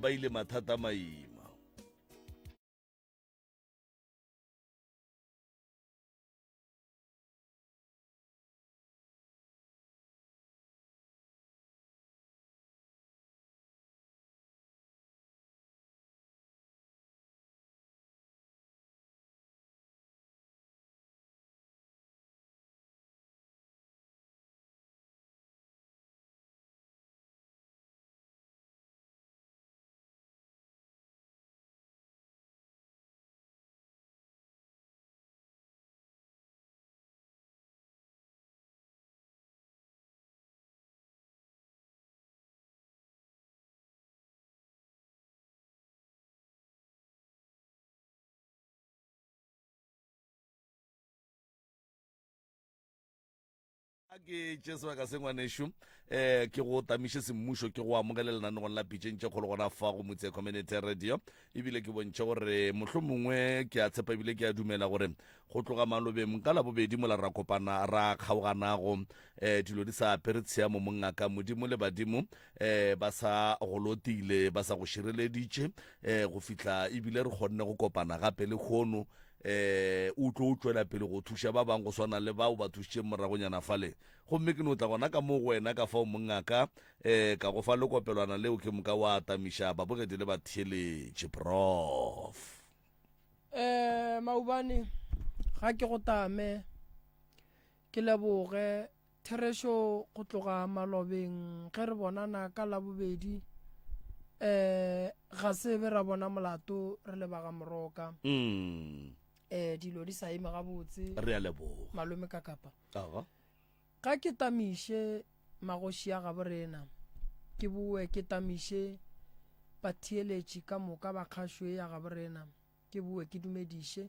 Ba ile mathata maima. A ke tše sebaka se ngwanešu um ke go tamiše semmušo ke go amogele lenanegong la pitšeng tše kgolo gona fa go motse community radio ebile ke bontšhe gore mohlho mongwe ke a tshepa ebile ke a dumela gore go tloga malobeng ka labobedi mola ra kopana ra kgaoganago um dilo di sa apere tshiamo mongaka modimo le badimo um ba sa go lotile ba sa go šireleditše um go fihla ebile re kgonne go kopana gape le kgono eh o tlo tšwela pele go thuša ba bang go swana le bao ba thušitšeng moragonyana fale gomme ke no tla gona ka mo go wena ka fao mongaka eh ka go fa lekopelwana leo ke moka wa atamiša babogedi le batheeletše prof eh maubane ga ke go tame ke leboge Therešo go tloga malobeng ge re bonana ka Labobedi um ga se be ra bona molato re lebaga moroka mm. um dilo di sa eme gabotse re a leboga malome ka kapa Aha. ga ke tamiše magoši a gabo rena ke boe ke tamiše batheeletši ka moka ba kgašo ye ya gabo rena ke boe ke dumediše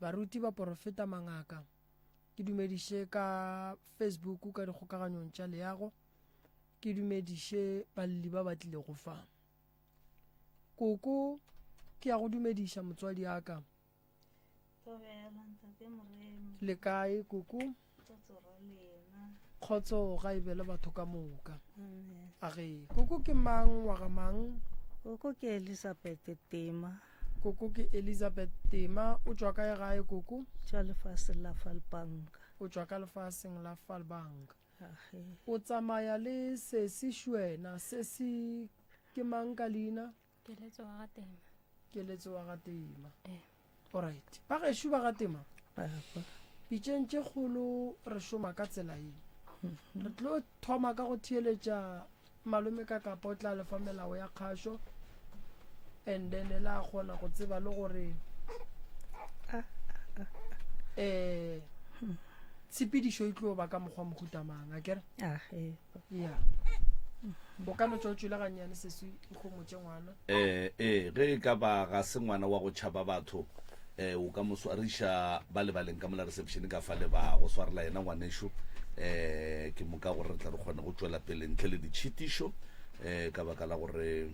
baruti baporofeta mangaka Ke dumediše ka Facebook ka dikgokaganyong tša leago. Ke dumediše balli ba ba tlilego fa. Koko, ke ya go dumediša motswadi a ka. Thobela, ntate Moremi. Le kae koko? Kgotso ra lena. Kgotso ga e be le batho ka moka. A ge koko ke mang wa ga mang? Koko ke Elizabeth Tema. Koko ke Elizabeth Tema. O tšwa kae gae koko? Tšwa lefaseng la Falbank. O tšwa ka lefaseng la Falbank. Age. O tsamaya le sesi Šwena. Sesi ke mang ka leina? Keletso wa ga Tema. Keletso wa ga Tema. Eh. Alright. Ba gešo ba ga Tema. Papa. Pitšeng tše kgolo re šoma ka tsela ye. Re tlo thoma ka go theeletša Malome Kakapa o tla le fa melao ya kgašo and then la kgona go tseba le gore eh tshepedišo e tlo ba ka mokgwa mohuta mang a kere ya o ka no tšwa o tšwele gannyane sesi o homotše ngwana eh eh ge e ka ba ga se ngwana wa go tšhaba batho eh o ka mo swariša ba le baleng ka mola reception ka fa le ba go swarela yena ngwanešo eh ke moka gore re tla re kgone go tšwela pele ntle le ditšhitišo eh ka baka la gore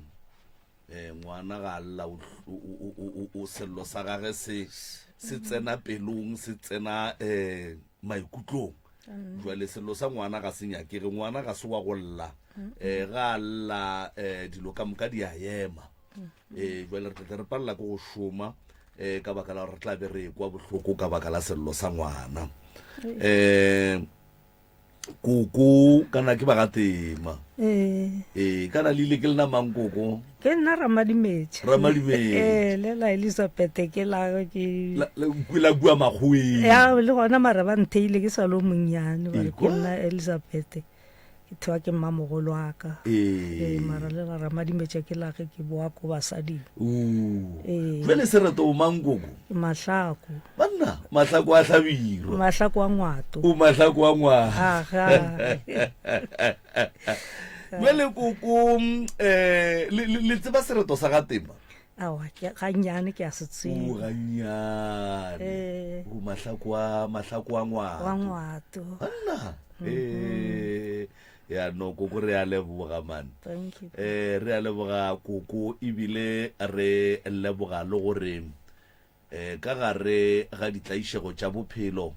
eh ngwana ga a lla o sello sa gage se se tsena pelong se tsena eh maikutlong jwale sello sa ngwana ga se nyakege ngwana ga se wa go lla eh ga a lla eh dilo ka moka di a ema eh jwale re tla re palela ke go šoma eh ka baka la gore re tla be re kwa bohloko ka baka la sello sa ngwana eh koko kana ke bagatema ee ee kana le ile ke lena mang koko ke nna ramadimetša Ramadimetša. ee le la elizabeth ke la ke la la- la kua makgoweng ya le gona mara ba ntheile ke sa le o monnyane ba re ke Ekwa. nna elizabeth ke thewa ke mmamogolo wa ka Ee. ee mara le la ramadimetša ke la ge ke boa ko basading Ooh. Ee. jale sereto o mang koko ke mahlako banna mahlako a hlabirwa mahlako a ngwato o mahlako a ngwana aga jale koko um le le- le tseba sereto sa ga tema aowa ke- gannyane ke a se o tseba gannyane Ee. o mahlako a mahlako a wa ngwato ngwato banna ee ya no koko re a leboga man thank you eh re a leboga koko ebile re leboga le gore eh ka gare ga ditlaišego tša bophelo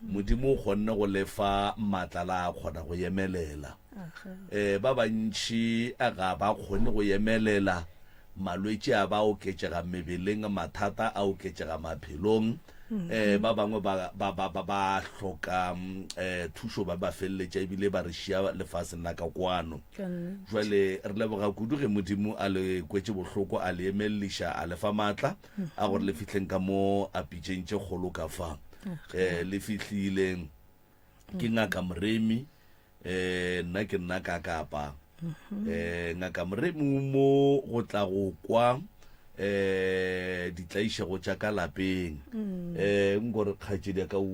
modimo o kgonne go lefa maatla la a kgona go yemelela Aga. eh ba bantši a ga ba kgone go yemelela. Malwetši a ba oketšega mebeleng, mathata a oketšega maphelong. Um ba bangwe ba, ba, ba, ba, ba hloka um thušo ba ba feleletša ebile ba re šia lefaseng la ka kwano. Jwale re leboga kudu ge Modimo a le kwetše bohloko, a le emelliša, a le fa maatla a gore le fihleng ka mo a pitšeng tše kgolo ka fa. Um le fihlile. Ke Ngaka Moremi. Eh, nna ke nna ka kapa. Eh, Ngaka Moremi o mo go tla go kwa eh ditlaišego tša ka lapeng. Eh, nkore kgaetšedi ya ka o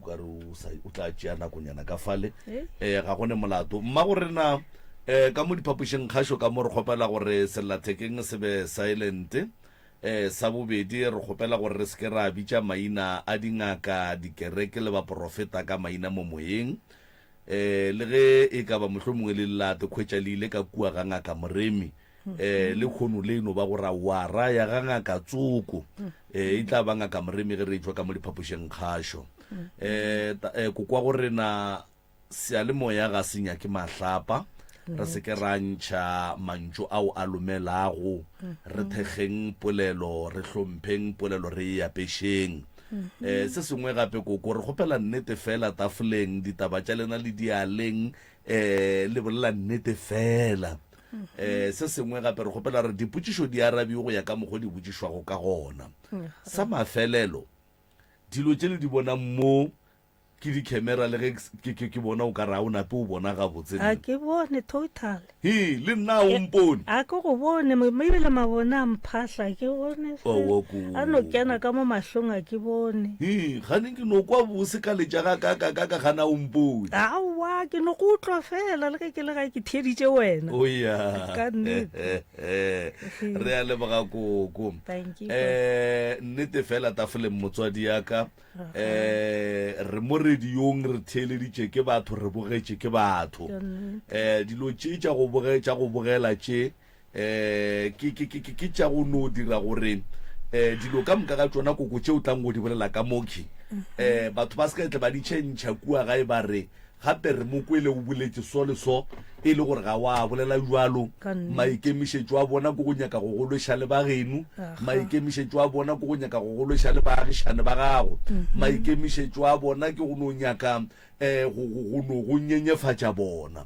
ka re o sa o tla tšea nakonyana ka fale. Eh, ga go ne molato. Mma go rena eh ka mo diphapošing kgašo ka mo re kgopela gore sellathekeng se be silent. Eh, sa bobedi re kgopela gore re se ke ra bitša maina a dingaka, dikereke le baporofeta ka maina mo moyeng. Eh, le ge e ka ba mohlomongwe le lelate khwetša le ile ka kua ga ngaka Moremi, eh, le kgono le no ba go ra wa ra ya ga ngaka Tsoko. Eh, e tla ba ngaka Moremi ge re etšwa ka mo diphapošeng kgašo. Eh, ta, eh, kokwa go rena Seyalemoya ga se nyake mahlapa. Re se ke ra ntšha mantšu ao a lomelago. Re thekgeng polelo, re hlompheng polelo, re e apešeng. Um se sengwe gape, Koko, re kgopela nnete feela tafoleng, ditaba tša lena le dialeng, um le bolela nnete feela. Um se sengwe gape, re kgopela gore dipotšišo di arabiwe go ya ka mokgo di botšišwago ka gona. Sa mafelelo, dilo tše le di bonang mo Ke di camera le ge ke, ke, ke bona o ka re a o nape o bona gabotse A nna. ke bone total. He, le nna a o mpone? A ke go bone, ebile mabone a mphahla, ke bone Oh, fela. o ko- A no kena ka mo mahlong a ke bone. He, gane ke no kwa bose ka letša ga ka ka ka ka gana o mpone. Aowa, ke no go utlwa fela le ge ke le gae ke theeditše wena. O ya. Ka nnete. Re a leboga koko. Thank you. Eh, nnete fela tafoleng motswadi ya ka. eh re mo radiong re theeleditše ke batho re bogetše ke batho eh dilo tše tša go boge tša go bogela tše eh ke ke ke ke tša go no dira gore eh dilo ka moka ga tšona koko tše o tlang go di bolela ka mokhi eh batho ba se ka tle ba di tšhentšha kua gae ba re Gape re mo kwele o boletše so le so, e le gore ga wa bolela bjalo. Maikemišetšo a bona ke go nyaka go go lweša le ba geno. Maikemišetšo a bona ke go nyaka go go lweša le baagišane ba gago. Maikemišetšo a bona ke go no nyaka um go, go, go no go nyenyefatša bona.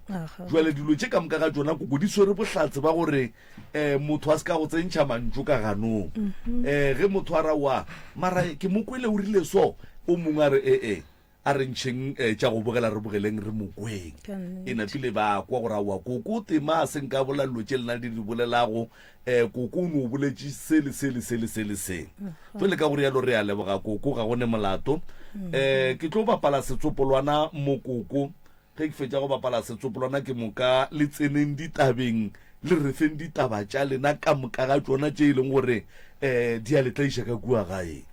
Jwale dilo tše ka moka ga tšona koko di swere bohlatse ba gore um motho a se ka go tsentšha mantšu ka ganong. Um ge motho a ra wa, mara ke mo kwele o rile so, o mongwe a re ee. A re ntšheng tša go bogela re bogeleng re mo kweng. E napile ba kwa gore aowa koko tema a se nka bolela dilo tše lena di di bolelago, um koko o no boletše se le se le se le se le se. Jwale ka go rialo re a leboga koko ga go ne molato. Um ke tlo bapala setsopolwana mo koko. Ge ke fetša go bapala setsopolwana ke moka le tseneng ditabeng le re feng ditaba tša lena ka moka ga tšona tše e leng gore um di a le tlaiša ka kua gae.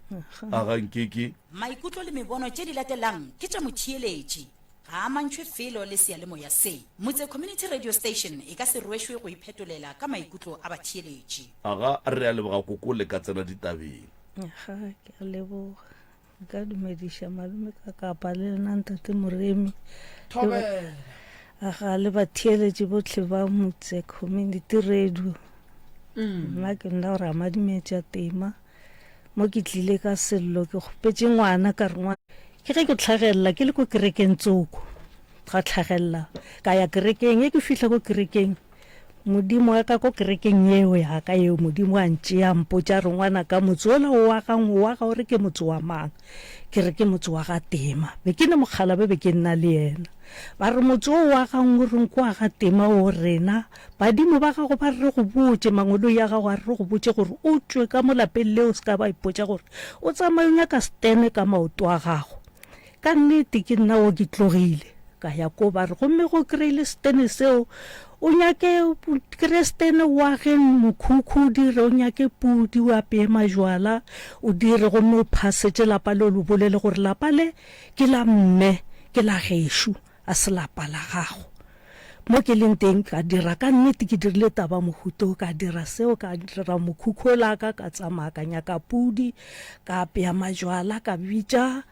A ga nke ke. Maikutlo le mebono tše di latelang ke tša motheeletši, ga a amantšhwe felo le seyalemoya se. Motse Community Radio Station e ka se rwešwe go iphetolela ka maikutlo a batheeletši. Aga, re a leboga koko le ka tsena ditabeng. Aga, ke a leboga. Nka dumediša malome ka kapa le lena ntate Moremi. Thobela. Aga le batheeletši bohle ba Motse Community Radio. Nna ke nna Ramadimetša Tema. Mo ke tlile ka sello ke kgopetše ngwana ka re ngwana ke ge ke tlhagelela ke le ko kerekeng tsoko ga tlhagelela ka ya kerekeng ge ke fihla ko kerekeng Modimo wa ka ko kerekeng yeo ya ka yeo, Modimo a ntšea, a mpotša, a re, Ngwanaka, motse wola o agang, o aga o re ke motse wa mang? Ke re, Ke motse wa ga Tema. Be ke ne mokgalabje, be ke nna le yena. Ba re, Motse wo o agang o reng ke wa ga Tema wo rena? Badimo ba gago ba re re go botše, mangoloi a gago a re re go botše gore o tšwe ka mo lapeng leo, o se ka ba ipotša gore o tsamaye o nyaka setene ka maoto a gago. Ka nnete ke nna wo ke tlogile ka ya ko ba re gomme go kry-ile setene seo o nyake kry-e setene o age mokhukhu o dire o nyake pudi o apeye majwala o dire gomme o phasetše lapa leo le bolele gore lapa le ke la mme ke la gešo a se lapa la gago mo ke leng teng ka dira ka nnete ke dirile taba mohuto ka dira seo ka dira mokhukhu ola ka ka tsamaya ka nyaka pudi ka apeya majwala ka bitša.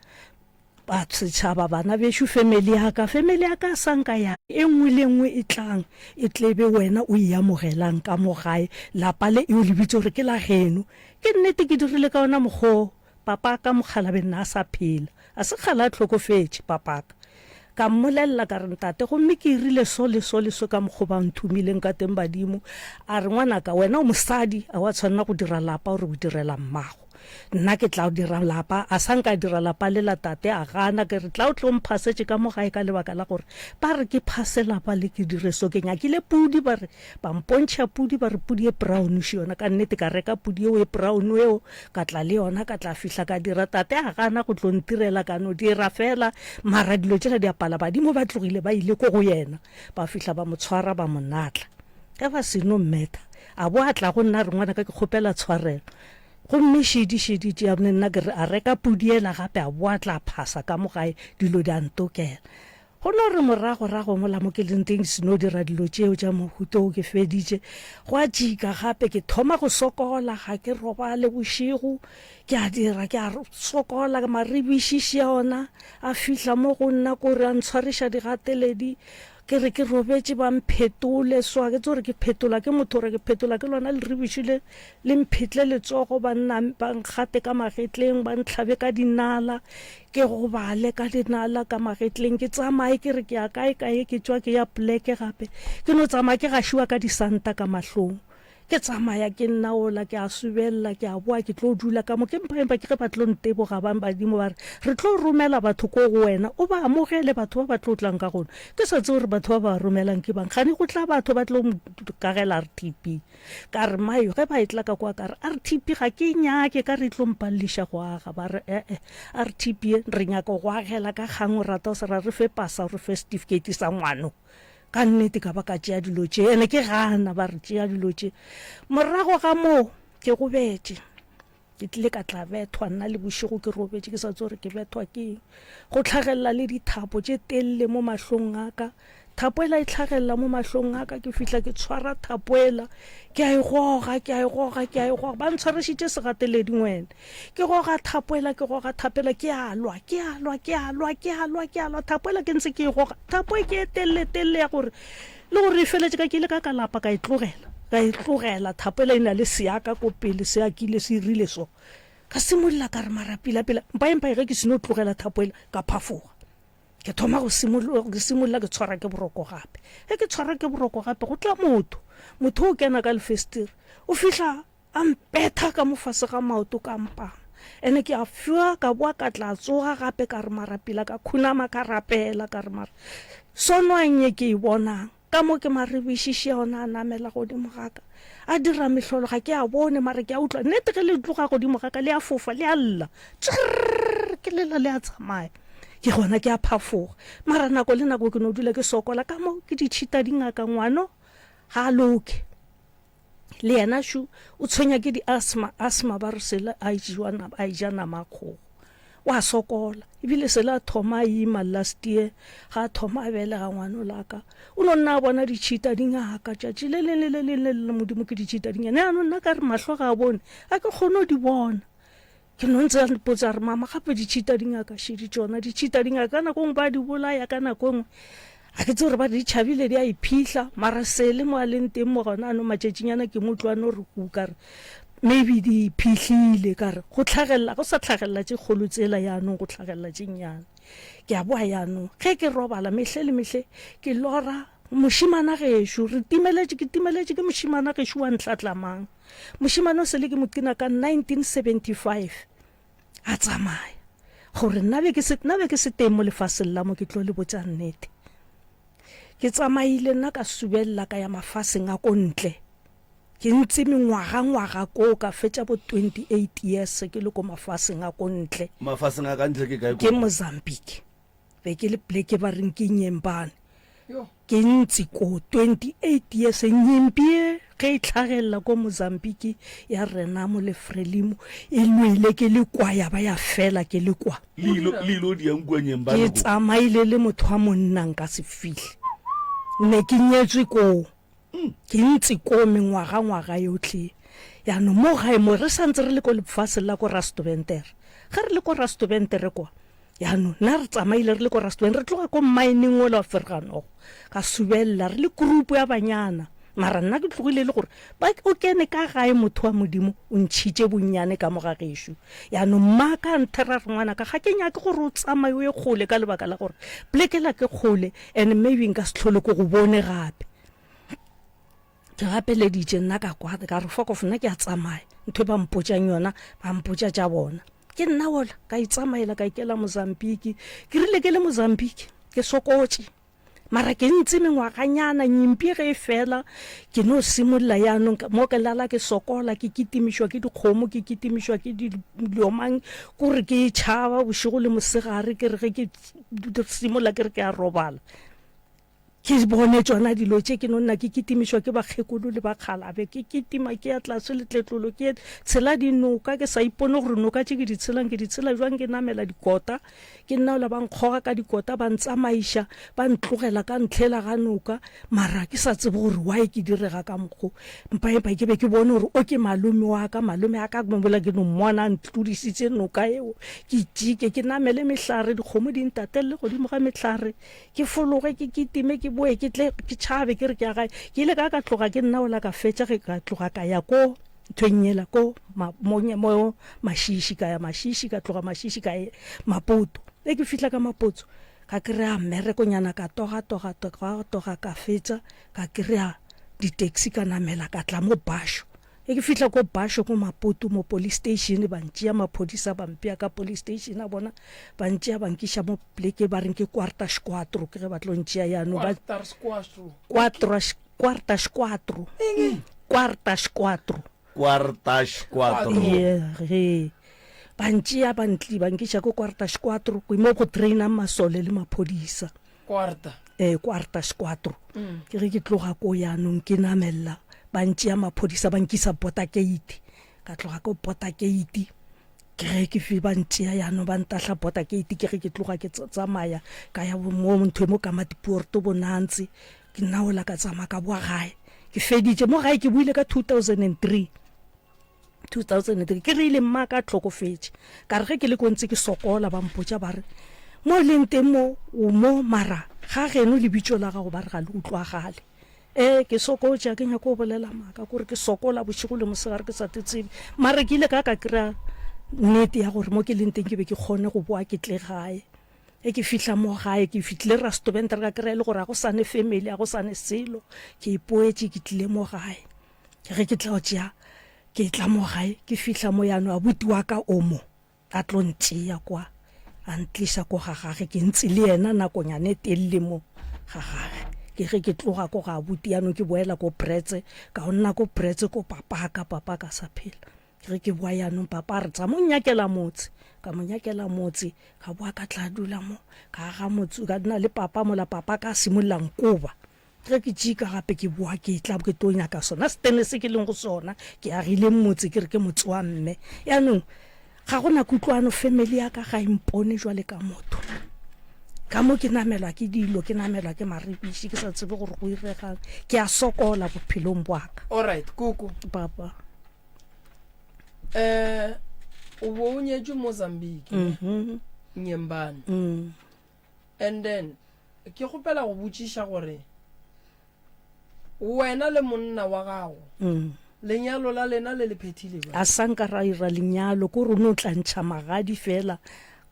Ba setšhaba, bana bešo, family ya ka, family ya ka sa nka ya. E nngwe le e nngwe e tlang, e tle be wena o e amogelang ka mo gae, lapa le e o le bitše gore ke la geno. Ke nnete ke dirile ka ona mokgwa wo. Papa ka mokgalabje nna a sa phela. A se kgale a hlokofetše, papaka. Ka mmolelela ka re, Ntate, gomme ke irile so le so le so ka mokgwa ba nthomileng ka teng badimo. A re, Ngwanaka, wena o mosadi, a wa tshwanela go dira lapa o re o direla mmago. Nna ke tla dira lapa. A sa nka dira lapa lela, tate a gana. Ke re, Tla o tle o mphasetše ka mo gae ka lebaka la gore ba re ke phase lapa le ke dire so. Ke nyakile pudi, ba re, ba mpontšha pudi, ba re pudi e brown še yona. Ka nnete ka reka pudi yeo e brown eo, ka tla le yona, ka tla fihla ka dira. Tate a gana go tlo ntirela, ka no dira fela. Mara dilo tšela di a pala. Badimo ba tlogile ba ile ko go yena, ba fihla ba mo tshwara ba mo natla. Ge ba seno mmetha, a bo a tla go nna a re, Ngwanaka ke kgopela tshwarelo. Gomme šedi, šedi, tšea, nna ke re, a reka pudi yela gape, a boa a tla phasa ka mo gae, dilo di a ntokela. Go no re moragorago mola mo ke leng teng ke seno dira dilo tšeo tša mohuta wo ke feditše, gwa tšika gape ke thoma go sokola, ga ke robale bošego, ke a dira, ke a sokola, maribiši še ona a fihla mo go nna ko re a ntshwariša digateledi, Ke re ke robetše ba mphetole, so ga ke tsebe gore ke phetola ke motho gore ke phetola ke lona leribiši le, le mphetle letsogo ba nna ba nkgate ka magetleng ba ntlhabe ka dinala, ke gobale ka dinala ka magetleng ke tsamaye ke re ke ya kae kae ke tšwa ke ya poleke gape ke no tsamaya ke gašiwa ka disanta ka mahlong. Ke tsamaya ke nna ola, ke a subelela, ke a boa, ke tlo dula ka mo. Ke mpa empa ke ge ba tlo nteboga bang badimo ba re, re tlo romela batho ko go wena, o ba amogele batho ba ba tlo tlang ka gona. Ke sa tsebe gore batho ba ba romelang ke bang, kgane go tla batho ba tlo nkagela RTP. Ka re, Mayo, ge ba etla ka kwa ka re, RTP ga ke e nyake, ka re e tlo mpalliša go aga. Ba re, E-e, RTP ye re nyaka go agela ka kgang, o rata o sa ra, re fe pasa, o re fe setifikeiti sa ngwano. Ka nnete ka ba ka tšea dilo tše, ene ke gana ba re tšea dilo tše. Morago ga moo ke gobetše, ke tlile ka tla bethwa nna le bošego ke robetše ke sa tsebe gore ke bethwa ke eng. Go tlhagelela le dithapo tše telele mo mahlong a ka, thapo ela e tlhagelela mo mahlong a ka, ke fihla ke tshwara thapo ela ke a e goga, ke a e goga, ke a e goga, ba ntshwarišitše segateledi ngwene. Ke goga thapo ela, ke goga thapo ela, ke a lwa, ke a lwa, ke a lwa, ke a lwa, ke a lwa, thapo ela ke ntse ke e goga. Thapo e ke e telele telele ya gore le gore e feletše ka ke ile ka ka lapa ka e tlogela, ka e tlogela. Thapo ela e na le seaka ko pele, se akile se irile so. Ka simolola ka re mara pila pila, mpa empa ge ke seno tlogela thapo ela ka phafoga. Ke thoma go simolola, ke simolola ke tshwara ke boroko gape. Ge ke tshwara ke boroko gape go tla motho, motho o kena ka lefestere, o fihla A mpetha ka mo fase ga maoto ka mpama. Ene ke a fiwa ka boa ka tla tsoga gape ka re mara pila ka khunama ka rapela ka re mara sonwang ye ke e bonang ka mo ke maribišiši a ona a namela godimo ga ka a dira mehlolo ga ke a bone mara ke a utlwa nnete ge le tloga godimo ga ka le a fofa le a lla tsrrr ke lela le a tsamaya ke gona ke a phafoga mara nako le nako ke no dula ke sokola ka mo ke ditšhita dingaka ngwano ga a loke. Le yena šo o tshwenya ke di-asthma, asthma ba re sele a jewa nama, a eja nama ya kgogo. Wa sokola. Ebile sele a thoma a ima last year, ga a thoma a belega ngwana o laka, o no nna a bona ditšhita di ngaka tšatši le leng le le leng le le Modimo ke ditšhita di nyane. Yanong nna ka re mahlo ga a bone, ga ke kgone go di bona. Ke no ntse a mpotsa a re, Mama, gape ditšhita di ngaka šedi tšona. Ditšhita di ngaka, ka nako e nngwe ba di bolaya, ka nako e nngwe ga ke tsebe gore ba re di tšhabile di a iphihla. Mara Sele mo a leng teng mo gona ano matšatšinyana ke mo utlwa a no re ku, ka re maybe di iphihlile. Ka re go tlhagelela, go sa tlhagelela tše kgolo tsela yaanong go tlhagelela tše nnyane. Ke a boa yaanong ge ke robala mehle le mehle ke lora mošemana gešo, re timeletše, ke timeletše ke mošemana gešo wa ntlhatlamang. Mošemane o sele ke mo kina ka 1975 a tsamaya. Gore nna be ke se, nna be ke se teng mo lefaseng la mo ke tlo le botša nnete. Ke tsamaile nna ka subelela ka ya mafaseng a ko ntle. Ke ntse mengwaga ngwaga koo ka fetša bo 28 years ke le ko mafaseng a ko ntle. Mafaseng a ka ntle ke kae koo? Ke Mozambique. Be ke le pleke ba reng ke Nyembane. Ke ntse ko 28 years nyimpi ye ge e tlhagelela ko Mozambique ya Renamo le Frelimo e lwele ke le kwa ya ba ya fela ke le kwa. Le ilo le ilo diang kua Nyembane Ke ko? tsamaile le motho wa monna nka se fihle. Ne ke nyetswe koo. Ke ntse koo mengwaga ngwaga yohle. Jaanong mo gae mo re sa ntse re le ko lefaseng la ko Rastobenter. Ge re le ko Rastobenter kwa. Jaanong nna re tsamaile re le ko Rustburn, re tloga ko mmineng ola wa Verganogo, ka subelela re le group ya banyana. Mara nna ke tlogile e le gore ba o kene ka gae motho wa Modimo o ntšhitše bonnyane ka mo ga gešo. Jaanong mma ka a nthera a re ngwanaka ga ke nyake gore o tsamaye o ye kgole ka lebaka la gore poleke la ke kgole and maybe nka se hlole ke go bone gape. Ke gapeleditše nna ka kwa ka re fokof nna ke a tsamaya ntho e ba mpotšang yona ba mpotša tša bona ke nna ola ka itsamaela ka ikela Mozambique ke rile ke le Mozambique ke sokotše mara ke ntse mengwaganyana nyimpi ge e fela ke no simolola yaanong mo ke lala ke sokola ke kitimišwa ke dikgomo ke kitimišwa ke dilomang kore ke tšhaba bošego le mosegare ke re ge ke simolola ke re ke a robala Ke bone tšona dilo tše, ke no nna ke kitimišwa ke bakgekolo le bakgalabe, ke kitima ke ya tlase le tletlolo, ke tshela dinoka, ke sa ipone gore noka tše ke di tshelang ke di tshela jwang, ke namela dikota, ke nna ola ba nkgoga ka dikota, ba ntsamaiša, ba ntlogela ka ntlhela ga noka, mara ke sa tsebe gore why ke direga ka mokgo. Mpaempa ke be ke bone gore o ke malome wa ka, malome a ka mola ke no mmona a ntlodisitse noka eo, ke tšike, ke namele mehlare, dikgomo di ntatelele godimo ga mehlare, Ke fologe, ke kitime, ke boe, ke tle, ke tšhabe, ke re ke ya gae. Ke ile ka ka tloga ke nna ola ka fetša ge ka tloga ka ya ko nthweng yela ko ma, mo, mo Mashishi, ka ya Mashishi, ka tloga Mashishi ka ye Maputo. Ge ke fihla ka Mapotso, ka kry-a mmerekonyana ka toga toga toga toga ka fetša ka kry-a di-taxi ka namela ka tla mo Basho. Ge ke fihla ko Basho ko Maputo mo police station ba ntšea maphodisa ba mpea ka police station a bona ba ntšea ba nkiša mo pleke ba reng ke Quarta Squatro ke ge ba tlo ntšea yano ba Quarta Quarta Squatro Quarta Squatro Quarta Squatro yeah ge ba ntšea ba ntli ba nkiša ko Quarta Squatro ke mo go trainang masole le maphodisa Quarta. Eh, quartas quatro. Mm. Ke ge ke tloga ko yanong ke namella ba ntšea maphodisa ba nkisa border gate. Ka tloga ko border gate ke ge ke fe ba ntšea yanong ba ntahla border gate ke ge ke tloga ke tsamaya ka ya mo ntho e mo Kamatipoort bonantse ke nna ola ka tsamaya ka boa gae ke feditše mo gae ke boile ka 2003 2003 ke rile mma ka tlhokofetše ka re ge ke le ko ntse ke sokola ba mpotša ba re mo leng teng mo o mo mara ga geno lebitso la gago ba re ga le utlwagale ee ke sokotša ke nyako go bolela maaka kore ke sokola bošego le mosegare ke sa te tsebe mara ke ile ka ka kry-a nnete ya gore mo ke leng teng ke be ke kgone go boa ke tle gae ge ke fihla mo gae ke fihlile rastobente re ka kry-a e le gore ga go sane family ga go sane selo ke ipoetše ke tlile mo gae Ge ke tla tšea, ke tla mo gae, ke fihla mo yano abuti wa ka o mo, a tlo ntšea kwa, a ntliša ko ga gage, ke ntse le yena nakonyana e telele mo ga gage. Ke ge ke tloga ko ga abuti yano ke boela ko Bretse, ka o nna ko Bretse ko papaka, papa ka sa phela. Ke ge ke boa yanong papa a re tsa mo nyakela motse, ka mo nyakela motse, ka boa ka tla dula mo, ka aga motse, ka nna le papa mola papa ka simolola nkoba. Ge ke tšika gape ke boa ke tla ke tlo nyaka sona setene se ke leng go sona, ke agile motse ke re ke motse wa mme. Yaanong ga go na kutlwano, family ya ka ga e mpone jwale ka motho. Ka mo ke namelwa ke dilo, ke namelwa ke maribiši, ke sa tsebe gore go iregang. Ke a sokola bophelong bwa ka. Alright, koko. Papa. Eh, o bo o nyetšwe Mozambique, ne? Mhm. Nyembane. Mm. And then ke kgopela go botšiša gore wena le monna wa gago mm. lenyalo la lena le le phethile a sa nka ra ira lenyalo ko rone o tla ntšha magadi fela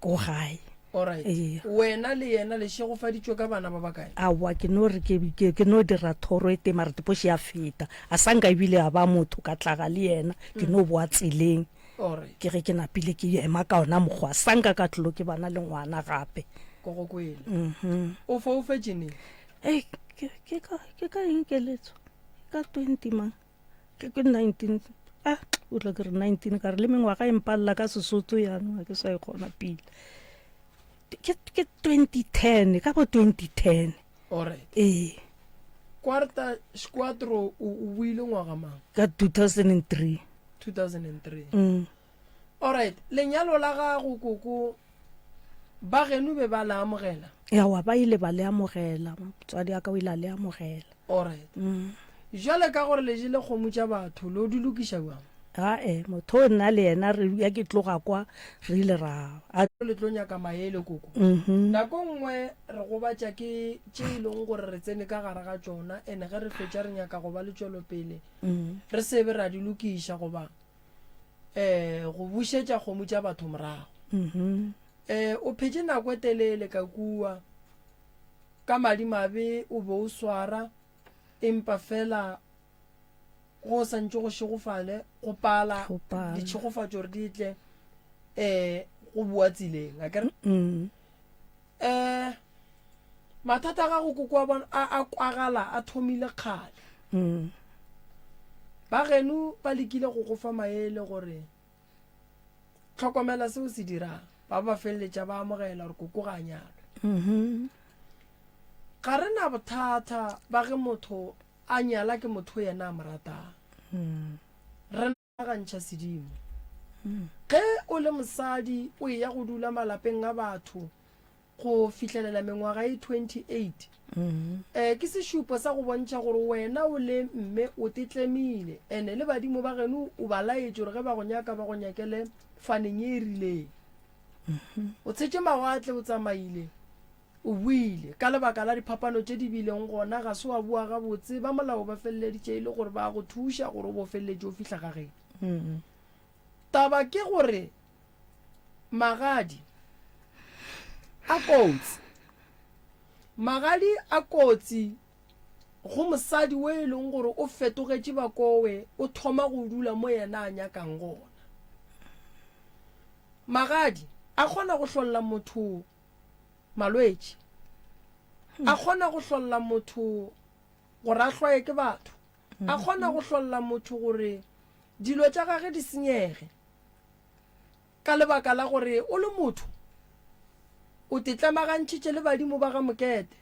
ko gae Alright. Ee. Wena le yena le šegofaditšwe ka bana ba bakae? Aowa, ke no re ke, ke, ke no dira thoro e tee mara tepoši ya feta. A sa nka ebile a ba motho ka tlaga le yena, ke no boa tseleng. Alright. Ke ge ke napile ke ema ka ona mokgwa, sa nka ka tlolo ke bana le ngwana gape. Ko go kwele. Mhm. O foufetše neng? Ei, ke, ke ka, ke ka eng keletso? Ka 20 mang? Ke, ke 19, ah, o tla ke re 19, ka re le mengwaga e mpalela ka Sesotho yanong, ga ke sa e kgona pila. Ke, ke 2010, ka bo 2010. Alright. Ee. Quarta squadro o, o buile ngwaga mang? Ka 2003. 2003. Mm. Alright, lenyalo la gago koko ba geno be ba le amogela? Yawa ba ile ba le amogela, motswadi wa ka o ile a le amogela. Alright. Mm. Jwale ka gore le jele kgomo tša batho, lo di lokiša bjang? Ae, motho o nna le yena re ya ke tloga kwa re ile ra a. Le tlo nyaka maele koko. Mhm. Nako nngwe re gobatša ke tše e leng gore re tsene ka gare ga tšona and ge re fetša re nyaka go ba le tšwelopele re se be ra di lokiša goba um go bušetša kgomo tša batho morago. Mhm. Um o phetše nako e telele ka kua ka madimabe o be o swara empa fela go sa ntše go šegofale go pala Go pala. ditšhegofatšo gore di tle um go boa tseleng a kere Mm. um mathata a gago koko wa bona a a kwagala a thomile kgale Mm. ba geno ba lekile go go fa maele gore Hlokomela se o se dirang. Ba ba feleletša ba amogela gore koko ga a nyalwe. Mhm. Ga re na bothata ba ge motho a nyala ke motho yena a mo ratang. Mm. Re nagantšha sedimo. Ge o le mosadi o eya go dula malapeng a batho go fihlelela mengwaga e 28 um ke sešupo sa go bontšha gore wena o le mme o tetlemile ene le badimo ba geno o ba laetše gore ge ba go nyaka ba go nyakele faneng e e rileng. O tshetše mawatle o tsamaile o boile ka lebaka la diphapano tše di bileng gona ga se wa boa gabotse ba molao ba feleleditše e le gore ba go thuša gore o bo feleletše o fihla ga geno. Taba ke gore Magadi a kotsi. Magadi a kotsi go mosadi o e leng gore o fetogetše bakowe, o thoma go dula mo yena a nyakang gona. Magadi a kgona go hlolla motho malwetši, a kgona go hlolla motho gore a hloye ke batho, a kgona go hlolla motho gore dilo tša gage di senyege. Ka lebaka la gore o le motho o te tlemagantšhitše le badimo ba ga Mokete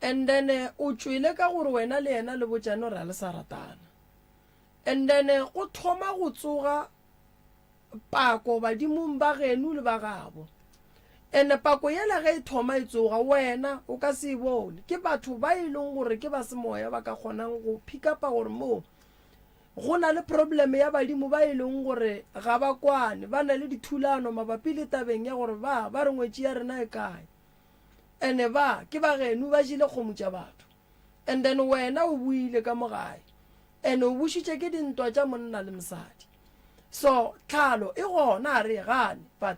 and then o tšwele ka gore wena le yena le botšane gore ga le sa ratana and then go thoma go tsoga pako badimong ba geno le ba gabo and pako yela ge e thoma e tsoga wena o ka se e bone ke batho ba e leng gore ke ba semoya ba ka kgonang go pick upa gore moo Go na le problem ya badimo ba e leng gore ga ba kwane, ba na le dithulano mabapi le tabeng ya gore ba ba re ngwetši ya rena e kae. Ene ba ke ba geno ba jele kgomo tša batho. And then wena o boile ka mo gae. Ene o bušitše ke dintwa tša monna le mosadi. So tlhalo e gona a re e gane but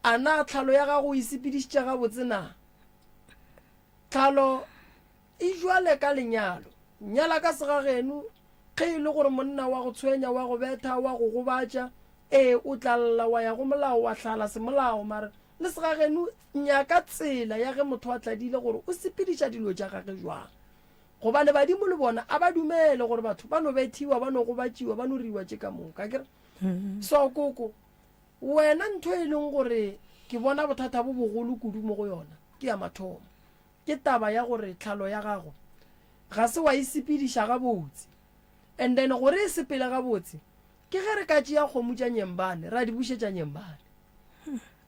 a na tlhalo ya gago o e sepedišitše gabotse na? Tlhalo e jwale ka lenyalo. Nyala ka segageno, ge e le gore monna wa go tshwenya, wa go betha, wa go gobatša, ee, o tla lla wa ya go molao wa hlala semolao, mara le segageno nyaka tsela ya ge motho a tladile gore o sepediša dilo tša gage jwang. Gobane badimo le bona a ba dumele gore batho ba no bethiwa, ba no gobatšiwa, ba no riwa tše ka moka, akere? So koko, wena ntho e leng gore ke bona bothata bo bogolo kudu mo go yona ke ya mathomo. Ke taba ya gore tlhalo ya gago ga se wa e sepediša gabotse. And then gore e sepele gabotse ke ge re ka tšea kgomo tša Nyembane ra di bušetša Nyembane.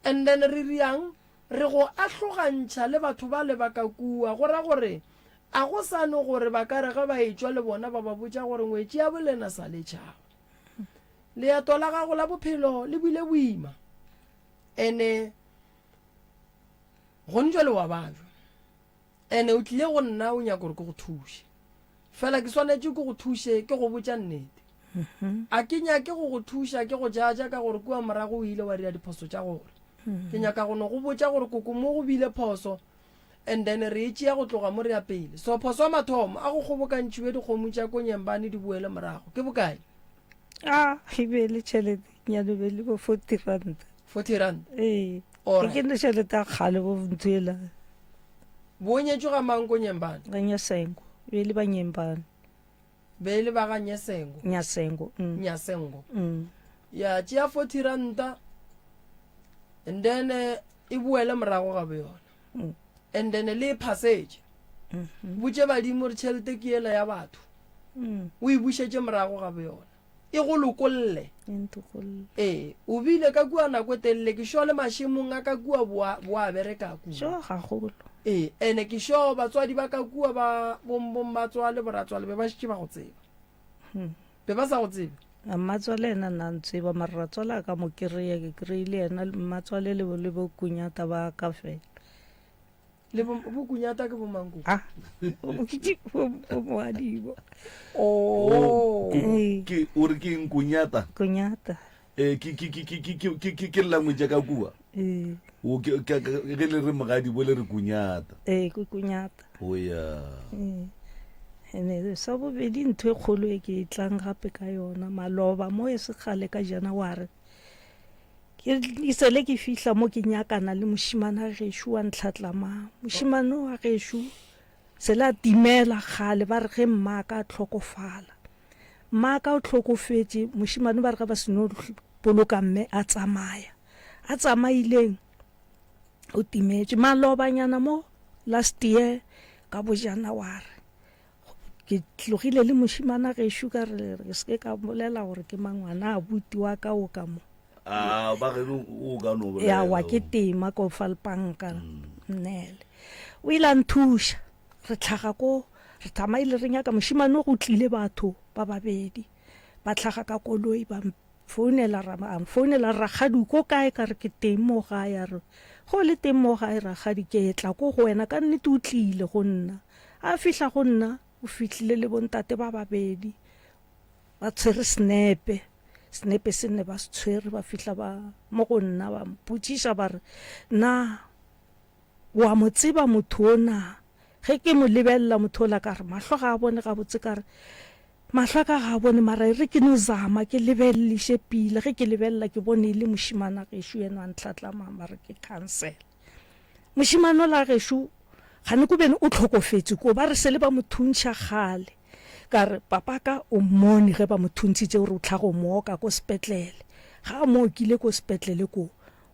And then re riang re go ahlogantšha le batho bale ba ka kua go ra gore a go sa no gore ba ka re ge ba etšwa le bona ba ba botša gore ngwetši ya bolena sa le tšhaba. Leeto la gago la bophelo le bile boima. Ene Gone jwale wa babja. Ene o tlile go nna o nyaka gore ke go thuše. Fela ke swanetše ke go thuše ke go botša nnete. A ke nyake go go thuša ke go jaja ka gore kua morago o ile wa dira diphoso tša gore. Ke nyaka go no go botša gore koko mo go bile phoso and then re e tšea go tloga mo re ya pele. So phoso ya mathomo a go kgobokantšhiwe dikgomo tša ko Nyembane di boele morago. Ke bokae? A e be le tšhelete nyane be le bo 40 ranta. 40 rand? Ee. Alright. Ke ne tšhelete ya kgale bo ntho ela. Bo nyetšwe ga mang ko Nyembane? Ga Nyasengo. Be le ba Nyembane. Be le ba ga Nyesengo. Nyasengo. Mm. Nyasengo. Mm. Ya tšea 40 ranta and then eh, e boele morago ga boyona. Mm. And then le e phasetse. Mm -hmm. Botše badimo re tšhelete ke ela ya batho. Mm. O e bušetše morago ga boyona. E go lokolle. E ntokolle. Ee, o bile ka kua nako e telele, ke sure le mašemong a ka kua boa, boa bereka kua. Sure gagolo. Ee, ene ke sure batswadi ba ka kua ba bong bong batswale boratswale be ba šetše ba go tseba. Hmm. Be ba sa go tsebe? Mmatswale yena nna ntseba mara ratswale a ka mo kry-a ke kry-ile yena mmatswale le le bo kunyata ba ka fela. Le bo bo kunyata ke bo mang ko? Ah, bo bo moadibo. Oh. Ee. Ke o re ke eng kunyata? Kunyata. Eh, ke ke ke ke ke ke ke ke language ya ka kua. Ee. O ke ke ge le re mogadibo le re kunyata. Ee, ke kunyata. O ya. Ee. Ene sa bobedi ntho e kgolo e ke e tlang gape ka yona maloba mo e se kgale ka January ke sele ke fihla mo ke nyakana le mošimane wa gešo wa ntlhatlamang mošimane wa gešo sele a timela kgale ba re ge mmaka a tlhokofala mmaka o tlhokofetše mošimane ba re ge ba seno boloka mme a tsamaya a tsamaileng o timetše malobanyana mo last year ka bo January ke tlogile le mošimana gešo ka re ke se ke ka bolela gore ke mang ngwana abuti wa ka o ka mo Ah, ba geno o ka no bolela. Ya wa ke tema ko falpanka nnele. O ile a nthuša. Re tlhaga ko re tsamaile re nyaka mošimane go tlile batho ba babedi ba tlhaga ka koloi ba Founela ra, a nfounela a re, Rakgadi o ko kae? Ka re, Ke teng mo gae. A re, Ge o le teng mo gae rakgadi, ke etla ko go wena. Ka nnete o tlile go nna. A fihla go nna, o fihlile le bontate ba babedi ba tshwere senepe. Senepe se ne ba se tshwere, ba fihla ba mo go nna ba mpotšiša ba re, Na wa mo tseba motho o na? Ge ke mo lebelela motho ola ka re, Mahlo ga a bone gabotse. Ka re, Mahlo a ka ga a bone, mara e re ke no zama ke lebeleliše pila. Ge ke lebelela ke bone e le mošemane gešo yena a ntlhatlamang ba re ke khansela. Mošemane ola gešo gane ko bene o tlhokofetše ko, ba re sele ba mo thuntšha kgale. Ka re papa ka o mmone ge ba mo thuntšhitše gore o tla go mo oka ko sepetlele. Ga a mo okile ko sepetlele ko,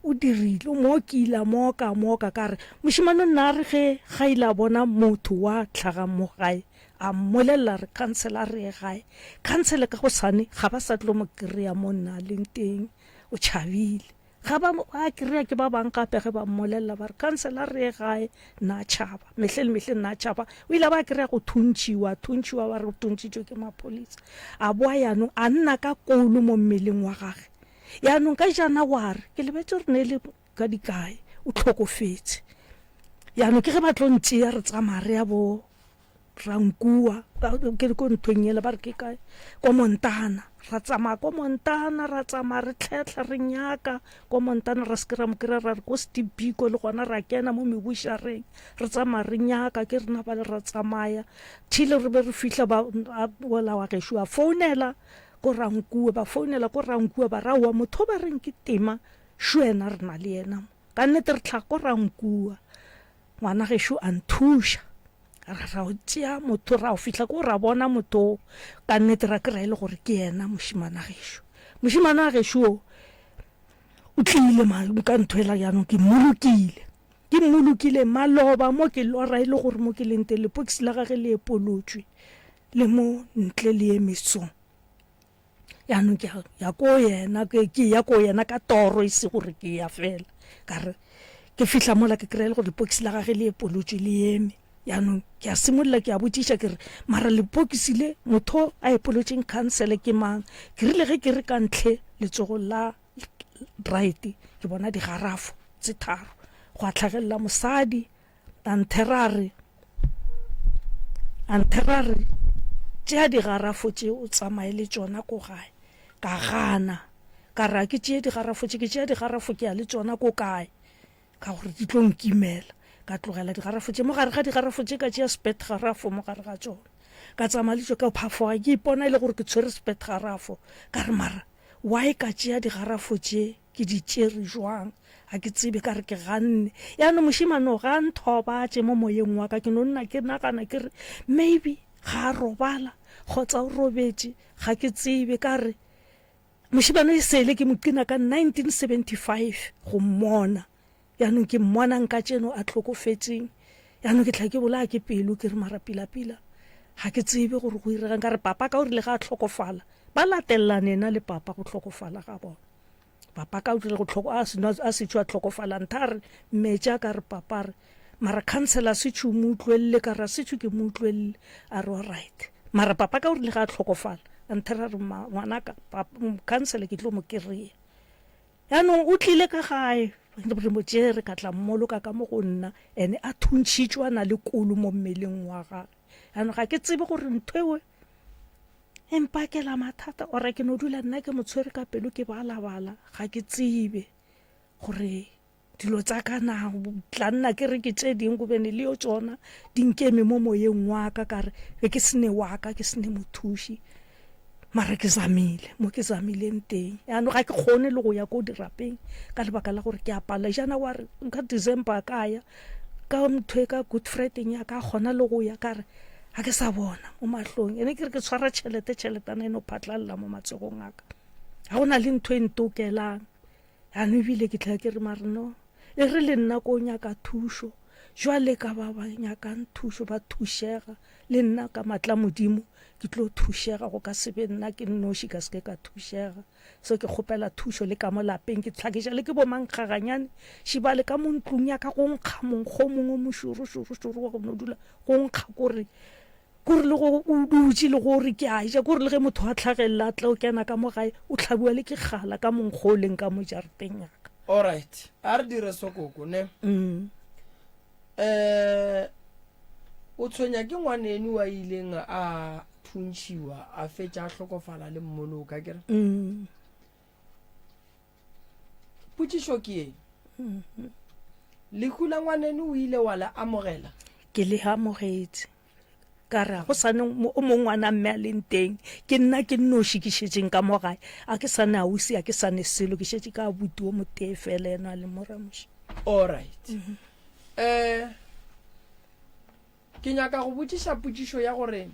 O dirile, o mo okile, a mo oka, a mo oka. Ka re, Mošemane nna a re ge ga ile a bona motho wa hlagang mo gae, a mmolelela a re, Khansele a re ye gae. Khansele ka gosane ga ba sa tlo mo kry-a mo nna a leng teng, o tšhabile. Ga ba mo a kry-a ke ba bang gape ge ba mmolelela ba re, Khansele a re ye gae, nna a tšhaba. Mehle le mehle nna a tšhaba. O ile a ba a kry-a go thuntšhiwa, a thuntšhiwa ba re o thuntšhitšwe ke maphodisa. A boa yanong a nna ka kolo mo mmeleng wa gage. Jaanong ka Janaware, ke lebetše gore ne e le ka dikae, o hlokofetše. Jaanong ke ge ba tlo ntšea re tsamaya re ya bo Rankua, ke ko nthong yela ba re ke kae, ko Montana. Ra tsamaya ko Montana, ra tsamaya re tlhetlha re nyaka ko Montana, ra se ke ra mo kry-a, ra re ko Steve Biko le gona ra kena mo mebušareng, re tsamaya re nyaka, ke rena bale ra tsamaya till re be re fihla ba ola wa gešo a founela Ko Rankuwe, ba founela ko Rankuwe ba re aowa motho o ba reng ke Tema šo yena re na le yena mo. Ka nnete re tlhaga ko Rankuwa, ngwana gešo a nthuša ra ra o tšea motho ra o fihla ko ra bona motho o, ka nnete ra kry-a e le gore ke yena mošemane wa gešo. Mošemane wa gešo o o tlile ka ntho ela jaanong ke mmolokile, ke mmolokile maloba mo ke lora e le gore mo ke leng teng lepokisi la gage le epolotšwe. Le mo ntle le ye mesong. Jaanong ke ya ko yena, ke ya ko yena ka toro e se gore ke ya fela. Ka re ke fihla mola ke kry-a le gore lepokisi la gage le epolotšwe le eme. Jaanong ke a simolola ke a botšiša ke re mara lepokisi le motho a epolotšeng khansele ke mang? Ke rile ge ke re ka ntlhe letsogong la right ke bona digarafo tse tharo, gwa tlhagelela mosadi A nthera a re, a nthera a re, Tšea digarafo tše o tsamaye le tšona ko gae. Ka gana. Ka re, A ke tšee digarafo tše, ke tšea digarafo ke ya le tšona ko kae? Ka gore di tlo nkimela. Ka tlogela digarafo tše. Mo gare ga digarafo tše ka tšea spetgarafo mo gare ga tšona. Ka tsamaya le tšo ka phafoga ke ipona e le gore ke tshwere spetgarafo. Ka re, Mara why ka tšea digarafo tše? Ke di tšere jwang? Ga ke tsebe, ka re ke ganne. Jaanong mošemane o ga a nthobatše mo moyeng wa ka, ke no nna ke nagana ke re maybe ga a robala kgotsa o robetše, ga ke tsebe. Ka re mošemane e sele ke mo qina ka 1975 go mmona, jaanong ke mmonang kajeno a hlokofetšeng. Jaanong ke tla ke bolaya ke pelo ke re mara pila-pila ga ke tsebe gore go iregang. Ka re papa ka o rile ga a hlokofala ba latelelane yena le papa go hlokofala ga bona. Papa ka o rile go hloko a seno a setšo a hlokofala ntha a re metša ka re papa re mara councilor a setšo o mo utlwelele ka re a setšo ke mo utlwelele a re alright mara papa ka o rile ga a hlokofala. A nthera re ngwanaka khansele ke tlo mo kry-a. Jaanong o tlile ka gae, re mo tšere ka tla mmoloka ka mo go nna, ene a thuntšhitšwe a na le kolo mo mmeleng wa gage. Jaanong ga ke tsebe gore ntho eo e mpakela mathata ora ke no dula nna ke mo tshwere ka pelo ke balabala, ga ke tsebe gore Dilo tsa ka na tla nna ke re ke tše ding gobene le yo tšona di nkeme mo moyeng wa ka ka re be ke sene wa ka ke sene mothuši mara ke zamile mo ke zamileng teng yaanong ga ke kgone le go ya ko dirapeng ka lebaka la gore ke a pala jana wa re nka December ka ya ka ntho e ka Good Friday ya ka kgona le go ya ka re ga ke sa bona mo mahlong ene ke re ke tshwara tšhelete tšheletana e no phatlalela mo matsogong a ka ga go na le ntho e ntokelang Jaanong ebile ke tla ke re mare no e re le nna ko nyaka thušo jwale ka ba ba nyakang thušo ba thušega le nna ka matla modimo ke tlo thušega go ka se be nna ke nnoši ka seke ka thušega so ke kgopela thušo le ka mo lapeng ke tlhakiša le ke bomankgaganyane šibale ka mo ntlong ya ka go nkga monkgo o mongwe o mošorošorošoro wa go no dula go nkga kore Kore le go o dutše le go re ke a ja, kore le ge motho a tlhagelela a tla o kena ka mo gae, o hlabiwa le ke kgala ka monkgo o leng ka mo jarateng ya ka. Alright, a re dire so koko, ne? Mm. Eh, o tshwenya ke ngwaneno a ileng a thuntšhiwa a fetša a hlokofala le mmoloka, ke re? Mm. Potšišo ke ye, Lehu la ngwaneno o ile wa le amogela? Ke le amogetše. Ka re, Ga go sa ne o mongwe ngwana mme a leng teng, ke nna ke nnoši ke šetšeng ka mo gae. A ke sa ne ausi, a ke sa ne selo, ke šetše ka abuti o motee fela, yena a leng mo Ramoše. Alright. Eh, ke nyaka go botšiša potšišo ya gore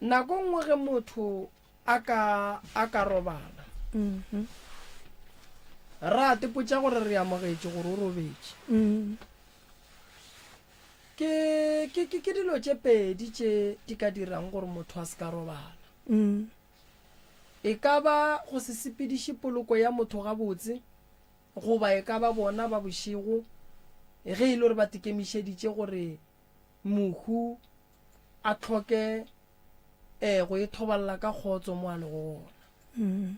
Nako nngwe ge motho a ka, a ka robala, mm-hmm. ra tepotša gore re amogetše gore o robetše. Mm. Ke, ke, ke, ke dilo tše pedi tše di ka dirang gore motho a se ka robala. Mm. E ka ba go se sepediše poloko ya motho gabotse, goba e ka ba bona ba bošego ge e le gore ba tekemišeditše gore mohu a hloke eh, go ithoballa ka kgotso mo a lego gona.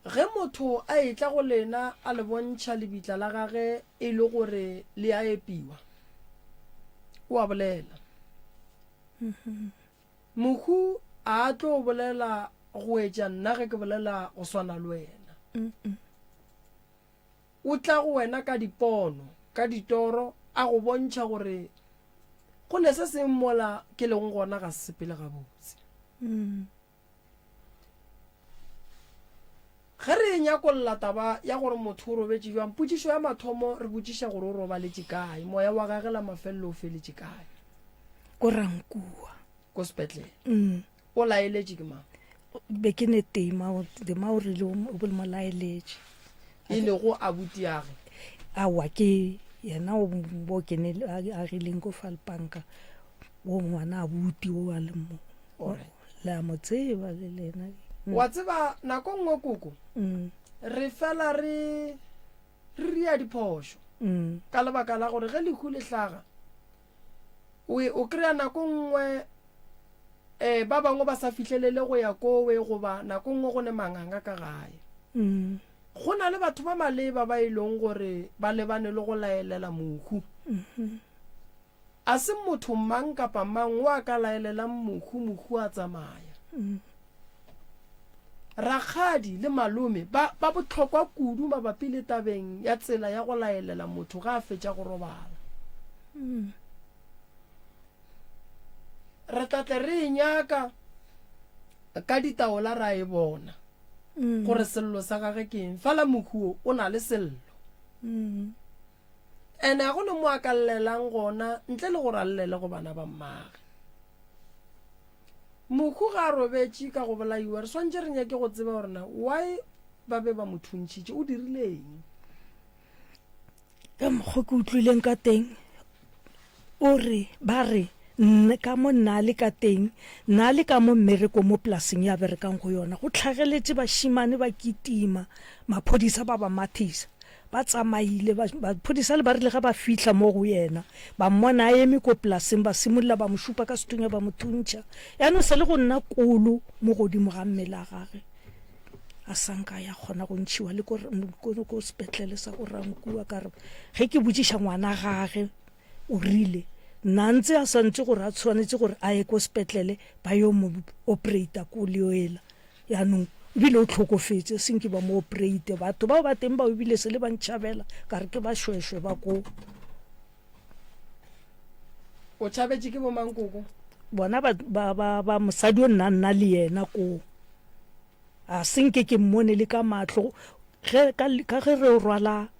Ge motho a etla go lena a le bontšha lebitla la gage e le gore le a epiwa, o a bolela. Mohu a a tlo bolela go etša nna ge ke bolela go swana le wena. O tla go wena ka dipono, ka ditoro, a go bontšha gore go ne se seng mola ke lego gona ga se sepele gabotse. Ge re e nyakolla taba ya gore motho o robetše bjang, potšišo ya mathomo re botšiša gore o robaletše kae, moya wa gage la mafelelo o feletše kae. Ko Rankua. Ko sepetlele. O laeletše ke mang? Be ke ne Tema, Tema o rile o mo laeletše. E lego abutiage? Aowa, ke yena o bo ke ne a agileng ko Falpanka, wo ngwana abuti o a leng mo. Le a mo tseba le lena. Wa tseba nako nngwe koko, re fela re re ria diphošo ka lebaka la gore ge lehu le hlaga o o kry-a nako nngwe um ba bangwe ba sa fihlelele go ya kowe goba nako nngwe go ne manganga ka gae. Mm. Go na le batho ba maleba ba e leng gore ba lebane le go laelela mohu. Mm-hmm. A se motho mang kapa mang o a ka laelelang mohu, mohu a tsamaya. Mm. Rakgadi le malome ba ba bohlokwa kudu mabapi le tabeng ya tsela ya go laelela motho ge a fetša go robala. Mm. Re tla tle re e nyaka ka ditaola ra e bona mm. gore sello sa gage ke eng. Fela mohu o o na le sello. Mm. Ene ga go ne mo a ka llelang gona ntle le gore a llele go bana ba mmage. Mohu ga a robetše ka go bolaiwa, re swantše re nyake go tseba gore na why ba be ba mo thuntšhitše, o dirile eng? Ka mokgwa ke utlwileng ka teng, o re ba re nna ka mo nna le ka teng, nna le ka mo mmereko mo polaseng ya berekang go yona, go tlhageletše bašemane ba kitima, maphodisa ba ba mathisa. Ba tsamaile, ba, maphodisa le ba rile ge ba fihla mo go yena, ba mmona a eme ko polaseng, ba simolla ba mo šupa ka sethunya ba mo thuntšha. Ya no se le go nna kolo mo godimo ga mmele a gage. A sa nka ya kgona go ntšhiwa le ko, ko, ko sepetlele sa go Rankua. Ka re ge ke botšiša ngwana gage, o rile na ntse a swantše gore a tshwanetše gore a ye ko sepetlele ba yo mo operata ko leoela. Jaanong ebile o tlhokofetše, se nke ba mo operate. Batho bao ba teng bao ebile se le ba ntšhabela, ka re ke bašwešwe ba ko. O tšhabetše ke bomang koko? Bona ba, ba, ba, ba mosadi o nna nna le yena koo. A se nke ke mmone le ka mahlo. Ge, ka, ka ge re rwala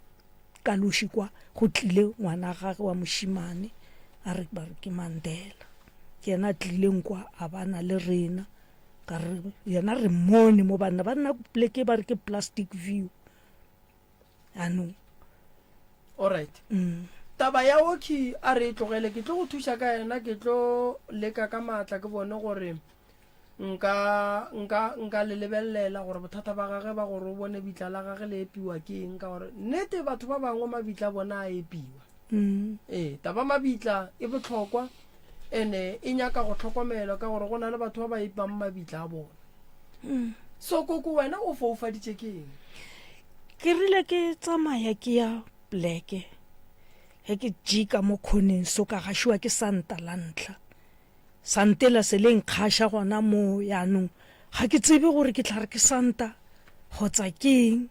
kaloši kwa, go tlile ngwana gage wa mošimane, a re ba re ke Mandela. Ke yena a tlileng kwa a ba na le rena. Ka re yena re mmone mo banna ba nna pleke ba re ke plastic view anong. Alright. Mm. Taba ya Oki a re e tlogele ke tlo go thuša ka yena ke tlo leka ka maatla ke bone gore nka nka nka le lebelela gore bothata ba gage ba gore o bone bitla la gage le epiwa ke eng ka gore nnete batho ba bangwe mabitla bona a epiwa. Mm. Ee, taba mabitla e bohlokwa. Ene e nyaka go hlokomelwa ka gore go na le batho ba ba epang mabitla a bona. So koko wena o foufaditše ke eng? Ke rile ke tsamaya ke ya pleke ge ke jika mo khoneng so ka gašiwa ke santa la ntlha. Santela se le nkgaša gona moo yaanong ga ke tsebe gore ke tla re ke santa kgotsa ke eng.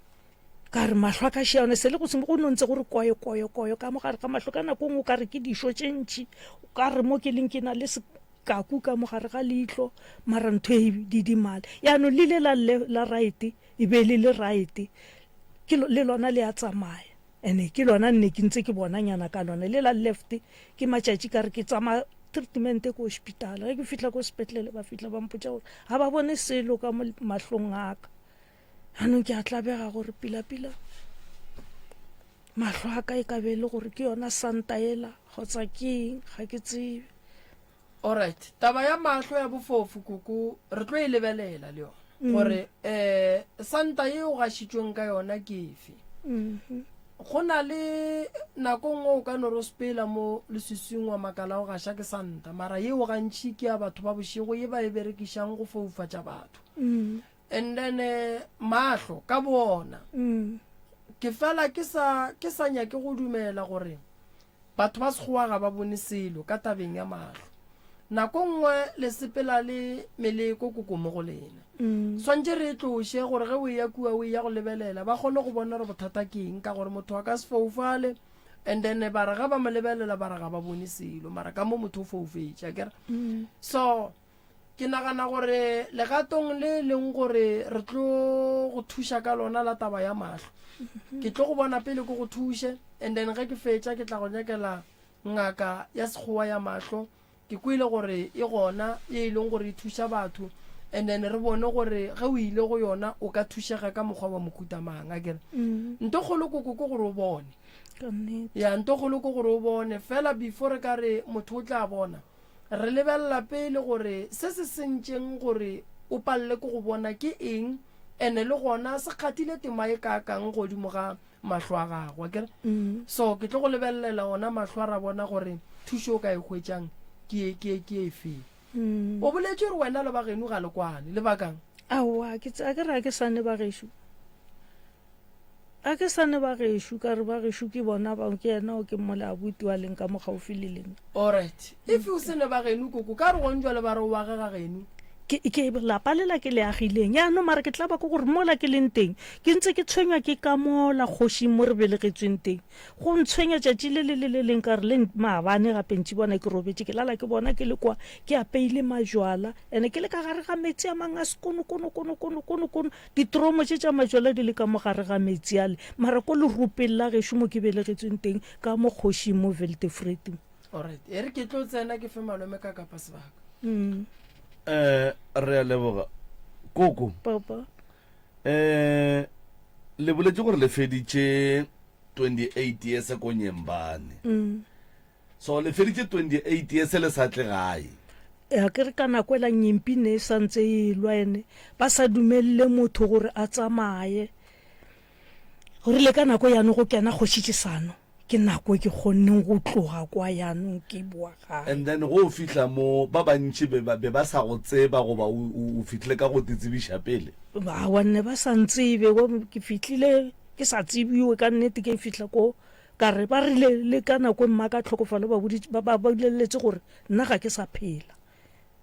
Ka re mahlo a ka šia one se le go se go no ntse go re koyo koyo koyo ka mo gare ga mahlo ka nako nngwe o ka re ke dišo tše ntši o ka re mo ke leng ke na le sekaku ka mo gare ga leihlo mara ntho e didimale yaanong le ile la la right e be le le right ke le lona le a tsamaya ene ke lona nne ke ntse ke bona nyana ka lona le la left ke matšatši ka re ke tsamaya treatment ko hospital ge ke fihla ko sepetlele ba fihla ba mpotša gore ga ba bone selo ka mo mahlong a ka Jaanong ke a tlabega gore pila-pila mahlo a ka e ka be e le gore ke yona santa ela kgotsa ke eng, ga ke tsebe. Alright, taba ya mahlo ya bofofu koko re tlo e lebelela le yona mm. gore eh santa ye o gašitšweng ka yona ke efe. Mm -hmm. Go na le nako nngwe o ka no re o sepela mo leswiswing wa makala o gaša ke santa mara yeo gantši ke ya batho ba bošego ye ba e berekišang go foufatša batho. Mm. And then eh, mahlo ka boona mm. ke fela ke sa ke sa nyake go dumela gore batho ba sekgowa ga ba bone selo ka tabeng ya mahlo nako nngwe le sepela le meleko koko mo go lena mm. swantše re e tloše gore ge o eya kua o eya go lebelela ba kgone go bona gore bothata ke eng ka gore motho a ka se foufale and then ba re ga ba mo lebelela ba re ga ba bone selo mara ka mo motho o foufetše akere mm. so Ke nagana gore legatong le leng gore re tlo go thuša ka lona la taba ya mahlo, ke tlo go bona pele ke go thuše and then ge ke fetša ke tla go nyakela ngaka ya sekgowa ya mahlo. Ke kwele gore e gona ye e leng gore e thuša batho and then re bone gore ge o ile go yona o ka thušega ka mokgwa wa mohuta mang akere. Nto kgolo koko ke gore o bone. Ya nto kgolo ke gore o bone fela before re ka re motho o tla bona Re lebelela pele gore se se sentšeng gore o palele ke go bona ke eng ene le gona se kgathile tema e kaakang godimo ga mahlo a gago akere mm. so ke tlo go lebelelela ona mahlo a ra bona gore thušo o ka e hwetšang ke ke ke efe mm. o boletše gore wena le bageno ga le kwane lebakang aowa ke ke re a ke sane bagešo A ke sa ne ba gešo, ka re ba gešo ke bona bao, ke yena o ke mmole abuti wa leng ka mo gaufi le lena. Alright. If o se ne ba geno koko, ka re gong jwale ba re o age ga geno. Ke, ke lapa lela ke le agileng. Yaanong mara ke tlaba ke gore mola ke leng teng, ke ntse ke tshwenywa ke ka mola kgošing mo re belegetsweng teng. Go ntshwenya tšatši le le le le leng ka re le maabane gape ntši bona ke robetše, ke lala ke bona ke le kwa ke apeile majwala, ene ke le ka gare ga metsi a mang a sekonokonokonokonokonokono. Ditromo tše tša matšwela di le ka mo gare ga meetse ale, mara ko leropeng la gešo mo ke belegetšweng teng, ka mo kgošing mo Weltevrede. Alright, e re ke tlo tsena ke fe malome ka kapa sebaka. Mm. Eh, re a leboga koko. Papa. Eh, le boletše gore le feditše 28 years ko Nyembane. Mm. So le feditše 28 years le sa tle gae. A ke re ka nako ela nyimpi ne e sa ntse e lwa ene ba sa dumelele motho gore a tsamaye. Go rile ka nako yanong go kena Kgoši Tšesano, ke nako e ke kgonneng go tloga kwa yanong ke boa gae. And then ge o fihla mo, ba bantši be ba, be ba sa go tseba goba o, o, o fihlile ka go te tsebiša pele? Aowa, nne ba sa ntsebe. Ko, ke fihlile ke sa tsebiwe ka nnete ke fihla ko, ka re ba rile le ka nako e mmaka a hlokofala ba boditše, ba, ba boleletse gore nna ga ke sa phela.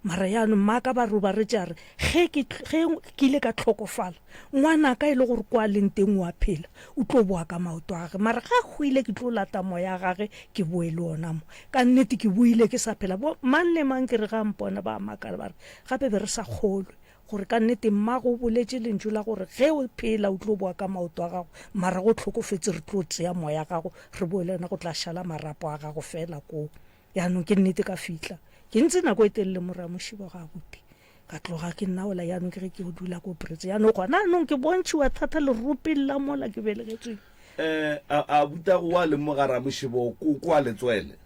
Mara jaanong mmaaka ba robaretše a re, Ge ke, ge ke ile ka hlokofala, ngwanaka e le gore kwa a leng teng o a phela, o tlo boa ka maoto a gage. Mara ge a hwile ke tlo lata moya wa gage ke boe le ona mo. Ka nnete ke boile ke sa phela. Bo mang le mang ke re ge a mpona ba a makala ba re, Gape be re sa kgolwe gore ka nnete mmago o boletše lentšu la gore ge o phela o tlo boa ka maoto a gago, mara ge o hlokofetše re tlo tšea moya gago re boe le wena go tla šala marapo a gago feela koo. Jaanong ke nnete ka fihla. Ke ntse nako e telele mo Ramošibo ga abuti. Ka tloga ke nna ola jaanong ke ge ke yo dula ko Brits. Jaanong gona anong ke bontšhiwa thata leropeng la mola ke belegetsweng. Eh, a abutago wa leng mo ga Ramošibo ko kwa Letswele?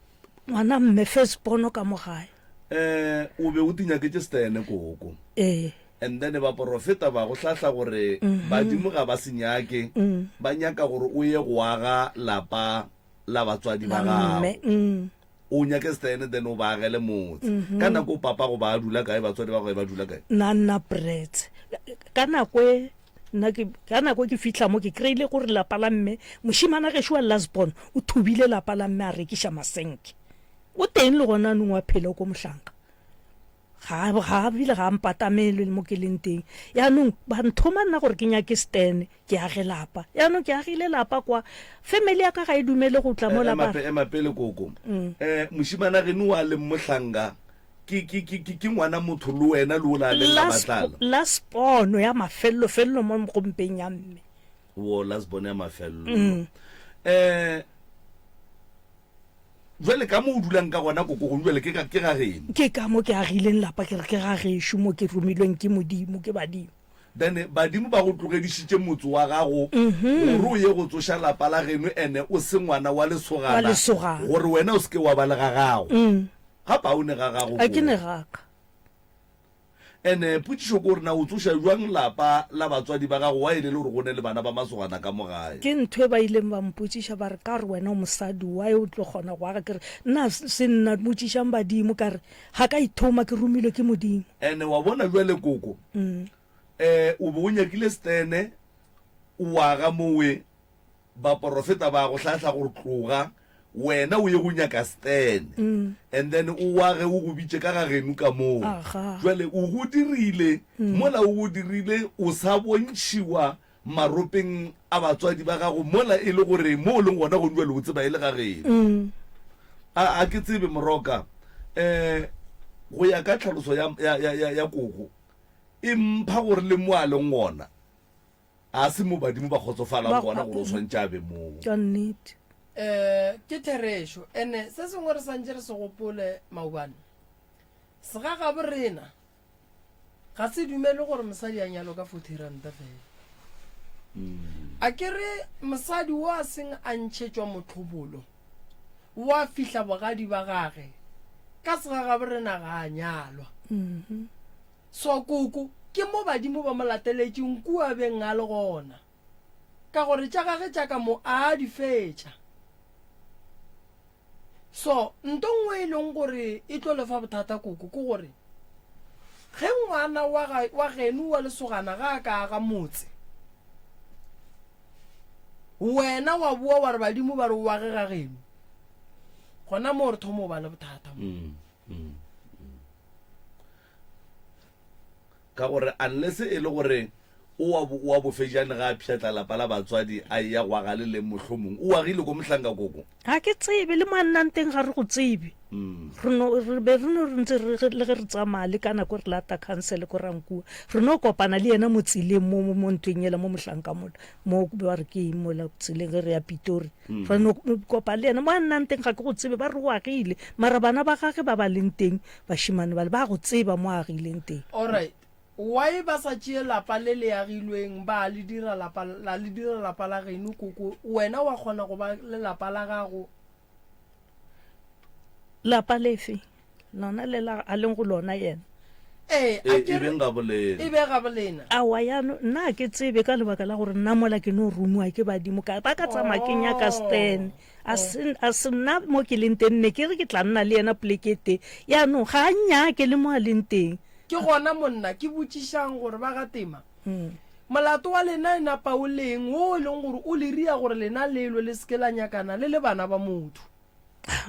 Ngwana mme first pono ka mo gae. Eh, o be o tinyaketše stene koko. Ee. And then baporofeta ba go hlahla gore badimo ga ba se nyake, ba nyaka gore o ye go aga lapa la batswadi ba gago mm. o nyake stene then o ba agele motse mm -hmm. ka nako papa go ba dula kae batswadi ba gago ba dula kae nna nna brets ka nako e nna ke ka nako ke fihla mo ke kry-ile gore lapa la mme mošimana gešo wa lasbon o thubile lapa la mme a rekiša masenke o teng le gona anong wa phela ko mohlanka Ga, ga, bile ga a mpatamele le mo ke leng teng. Yaanong ba nthoma nna gore ke nyake Stan, ke age lapa. Yaanong ke agile lapa kwa. Family ya ka ga e dumele go tla mola ba. Ema, ema pele koko. Eh, mošimana geno wa leng mohlanka, ke, ke, ke, ke, ke ngwana motho le wena le ola a leng la batlala. Last pono ya mafello, fello mo gompeng ya mme. Wo, last born ya mafello. Eh, Bjale ka mo o dulang ka gona kokogong bjale ke ga, ke ga geno. Ke ka mo ke agileng lapa, ke re ke ga gešo mo ke romilweng ke Modimo, ke badimo. Then badimo ba go tlogedišitše motse wa gago gore o ye go tsoša lapa la geno ene o se ngwana wa Wa lesogana lesogana. gore wena o se ke wa ba le ga gago. Gape ga o ne ga gago Ga ke koo. ne ga ka. Ene potšišo ke gore na o tsoša bjang lapa la batswadi ba gago wa e le le gore go ne le bana ba masogana ka mo gae? Ke ntho e ba ileng ba mpotšiša ba re, Ka gore wena o mosadi, why o tlo kgona go aga? Ke re, Nna se nna, botšišang badimo. Ka re, Ga ka ithoma, ke romilwe ke Modimo. Ene wa bona bjale koko, um o be o nyakile stene o aga mowe Baporofeta ba go hlahla gore tloga wena o ye go nyaka Stan and then o wa ge o go bitše ka ga geno ka moo. Jwale o go dirile mola o go dirile o sa bontšhiwa maropeng a batswadi ba gago mola e le gore mo o leng gona gone jwale o tseba e le ga geno. A a ke tsebe Moroka um go ya ka tlhaloso ya ya ya ya koko e mpha gore le mo a leng gona A se mo badimo ba kgotsofalang gona gore o swantše a be moo. Ka nnete. Um ke therešo. Ene se sengwe re santše re se gopole maobane, segagabo rena ga se dumele gore mosadi a nyalwe ka 40 ranta fela. A ke re mosadi wo a seng a ntšhetšwa mohlobolo wa fihla bogadi ba gage, ka segagabo rena ga a nyalwa. So koko ke mo badimo ba mo lateletšeng kua beng a le gona, ka gore tša gage tša ka mo a di fetša. So nto nngwe e leng gore e tlo le fa bothata koko ke gore ge ngwana wa, ga, wa geno wa lesogana ga a ka aga motse, wena wa boa wa re badimo ba re o age ga geno, gona moo re thoma go ba le bothata mo. Mm, mm, mm. Ka gore unless e le gore o wa bo, wa bofejane ga a pšhatla lapa la batswadi a eya go aga le leng mohlomong o agile ko mohlanka koko. Ga ke tsebe le mo a nnang teng ga re go tsebe. Re no re be re no re ntse re le ge re tsamaya le ka nako re lata council ko Rankua re no kopana le yena mo tseleng mo mo ntweng yela mo mohlanka mola mo ba re ke eng mola tseleng ge re ya Pitori re no kopana le yena mo a nnang teng ga ke go tsebe ba re o agile mara bana ba gage ba ba leng teng Bašemane bale ba go tseba mo a agileng teng. Alright. Why ba sa tšee lapa le le agilweng ba le dira lapa la le dira lapa la geno koko wena wa kgona go ba le lapa la gago? Lapa lefe? Lona le la a leng go lona yena. Ee, a E, ke e re beng gabolena. e be gabolena. Aowa, yano, nna ga ke tsebe ka lebaka la gore nna mola ke no romiwa ke badimo ka ba ka tsamaya ke nyaka Stan. A se, a se nna mo ke leng teng, ne ke re ke tla nna le yena poleke e tee. Yaanong ga a nnyake le mo a leng teng. Ke gona monna ke botšišang gore ba ga Tema, molato wa lena e napa o leng wo e leng gore o le ria gore lena le lwe le se ke la nyakana le le bana ba motho?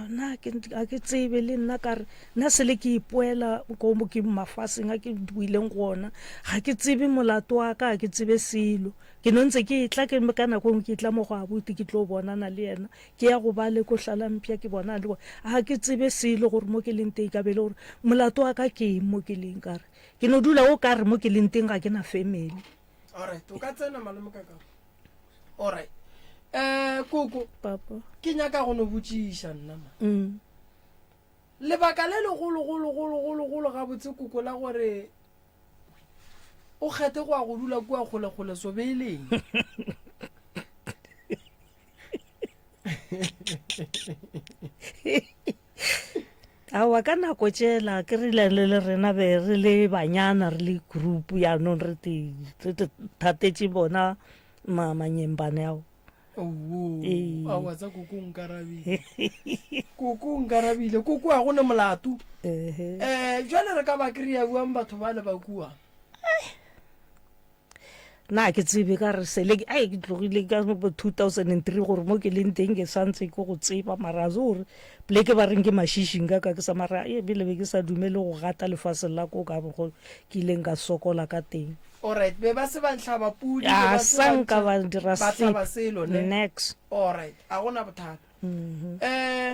Nna ke, ga ke tsebe le nna ka re nna sele ke ipoela ko ke mafaseng a ke boileng go ona ga ke tsebe molato wa ka ga ke tsebe selo ke no ntse ke tla ke ka nako engwe ke tla mo go abuti ke tlo bonana le yena ke ya go ba le ko hlalampša ke bona le ga ke tsebe selo gore mo ke leng teng ka be le gore molato wa ka ke eng mo ke leng ka re ke no dula o ka re mo ke leng teng ga ke na family. Alright, o ka tsena malome ka ka. Alright. Eh koko, Papa. ke nyaka go no botšiša nna ma. Mm. Lebaka le legolo golo golo golo golo gabotse koko la gore o kgethe go ya go dula kua kgole kgole so be e leng. Aowa ka nako tšela ke rile le le rena be re le banyana re le group yaanong re te re te thatetše bona ma manyembane ao. Owoo, Ee. aowa tsa koko o nkarabile. Koko o nkarabile, koko a go ne molato. Ehe. Eh, jwale re ka ba kry-a bjang batho bale ba kua? Nna ga ke tsebe ka re sele ai ke tlogile ka bo 2003 gore mo ke leng teng ke santse ke go tseba mara a se gore pleke ba reng ke mašiši nka ka ke sa mara ebile be ke sa dumele go gata lefaseng la ko ka go ke ileng ka sokola ka teng. Alright, be ba se ba nhlaba pudi, be A ba se sa ba nka ba dira ba hlaba sepe, selo ne? nex. Alright, a gona bothata. Eh,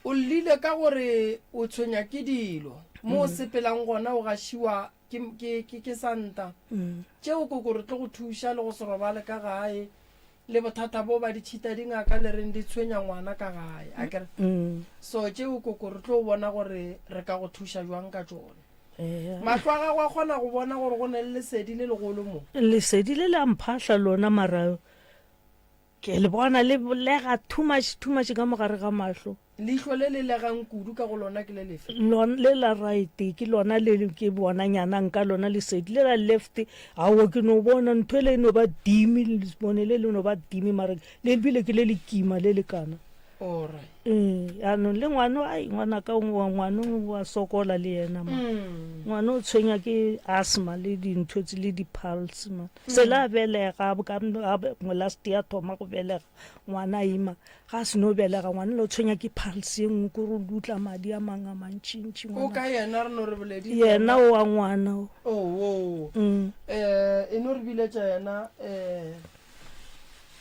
o llile ka gore o tshwenya ke dilo, mo o sepelang gona o gašiwa Ke, ke, ke, ke santa. Mm. Tšeo koko re tlo go thuša le go se robale ka gae, le bothata bo ba ditšhita dingaka le reng di tshwenya ngwana ka gae, a kere? Mm. So tšeo koko re tlo bona gore re ka go thuša jwang ka tšona. Yeah. Mahlo a gago a kgona go bona gore go ne le lesedi le legolo mo. Lesedi le le a mphahla lona mara Ke le bona le lega too much, too much ka mo gare ga mahlo. Leihlo le le legang kudu ka go lona ke le lefe? Lona, le la right ke lona le ke bona nyanang ka lona lesedi. Le la left, aowa ke no bona ntho ele e no ba dimi, lebone le le no ba dimi mara le bile ke le le kima le le kana. Alright. Ee, jaanong le ngwano, ai ngwanaka ngwano wa sokola le yena ma. Ngwano o tshwenya ke asthma le dintho tse le di-pulse ma. Sele a belega ka last year thoma go belega ngwana a ima ga a seno belega ngwana le o tshwenya ke pulse ye nngwe kore o dutla madi a mang a mantšintši O ka yena re no re boledi yena o wa ngwana o. Oh, oh. Eh, e no re biletša yena eh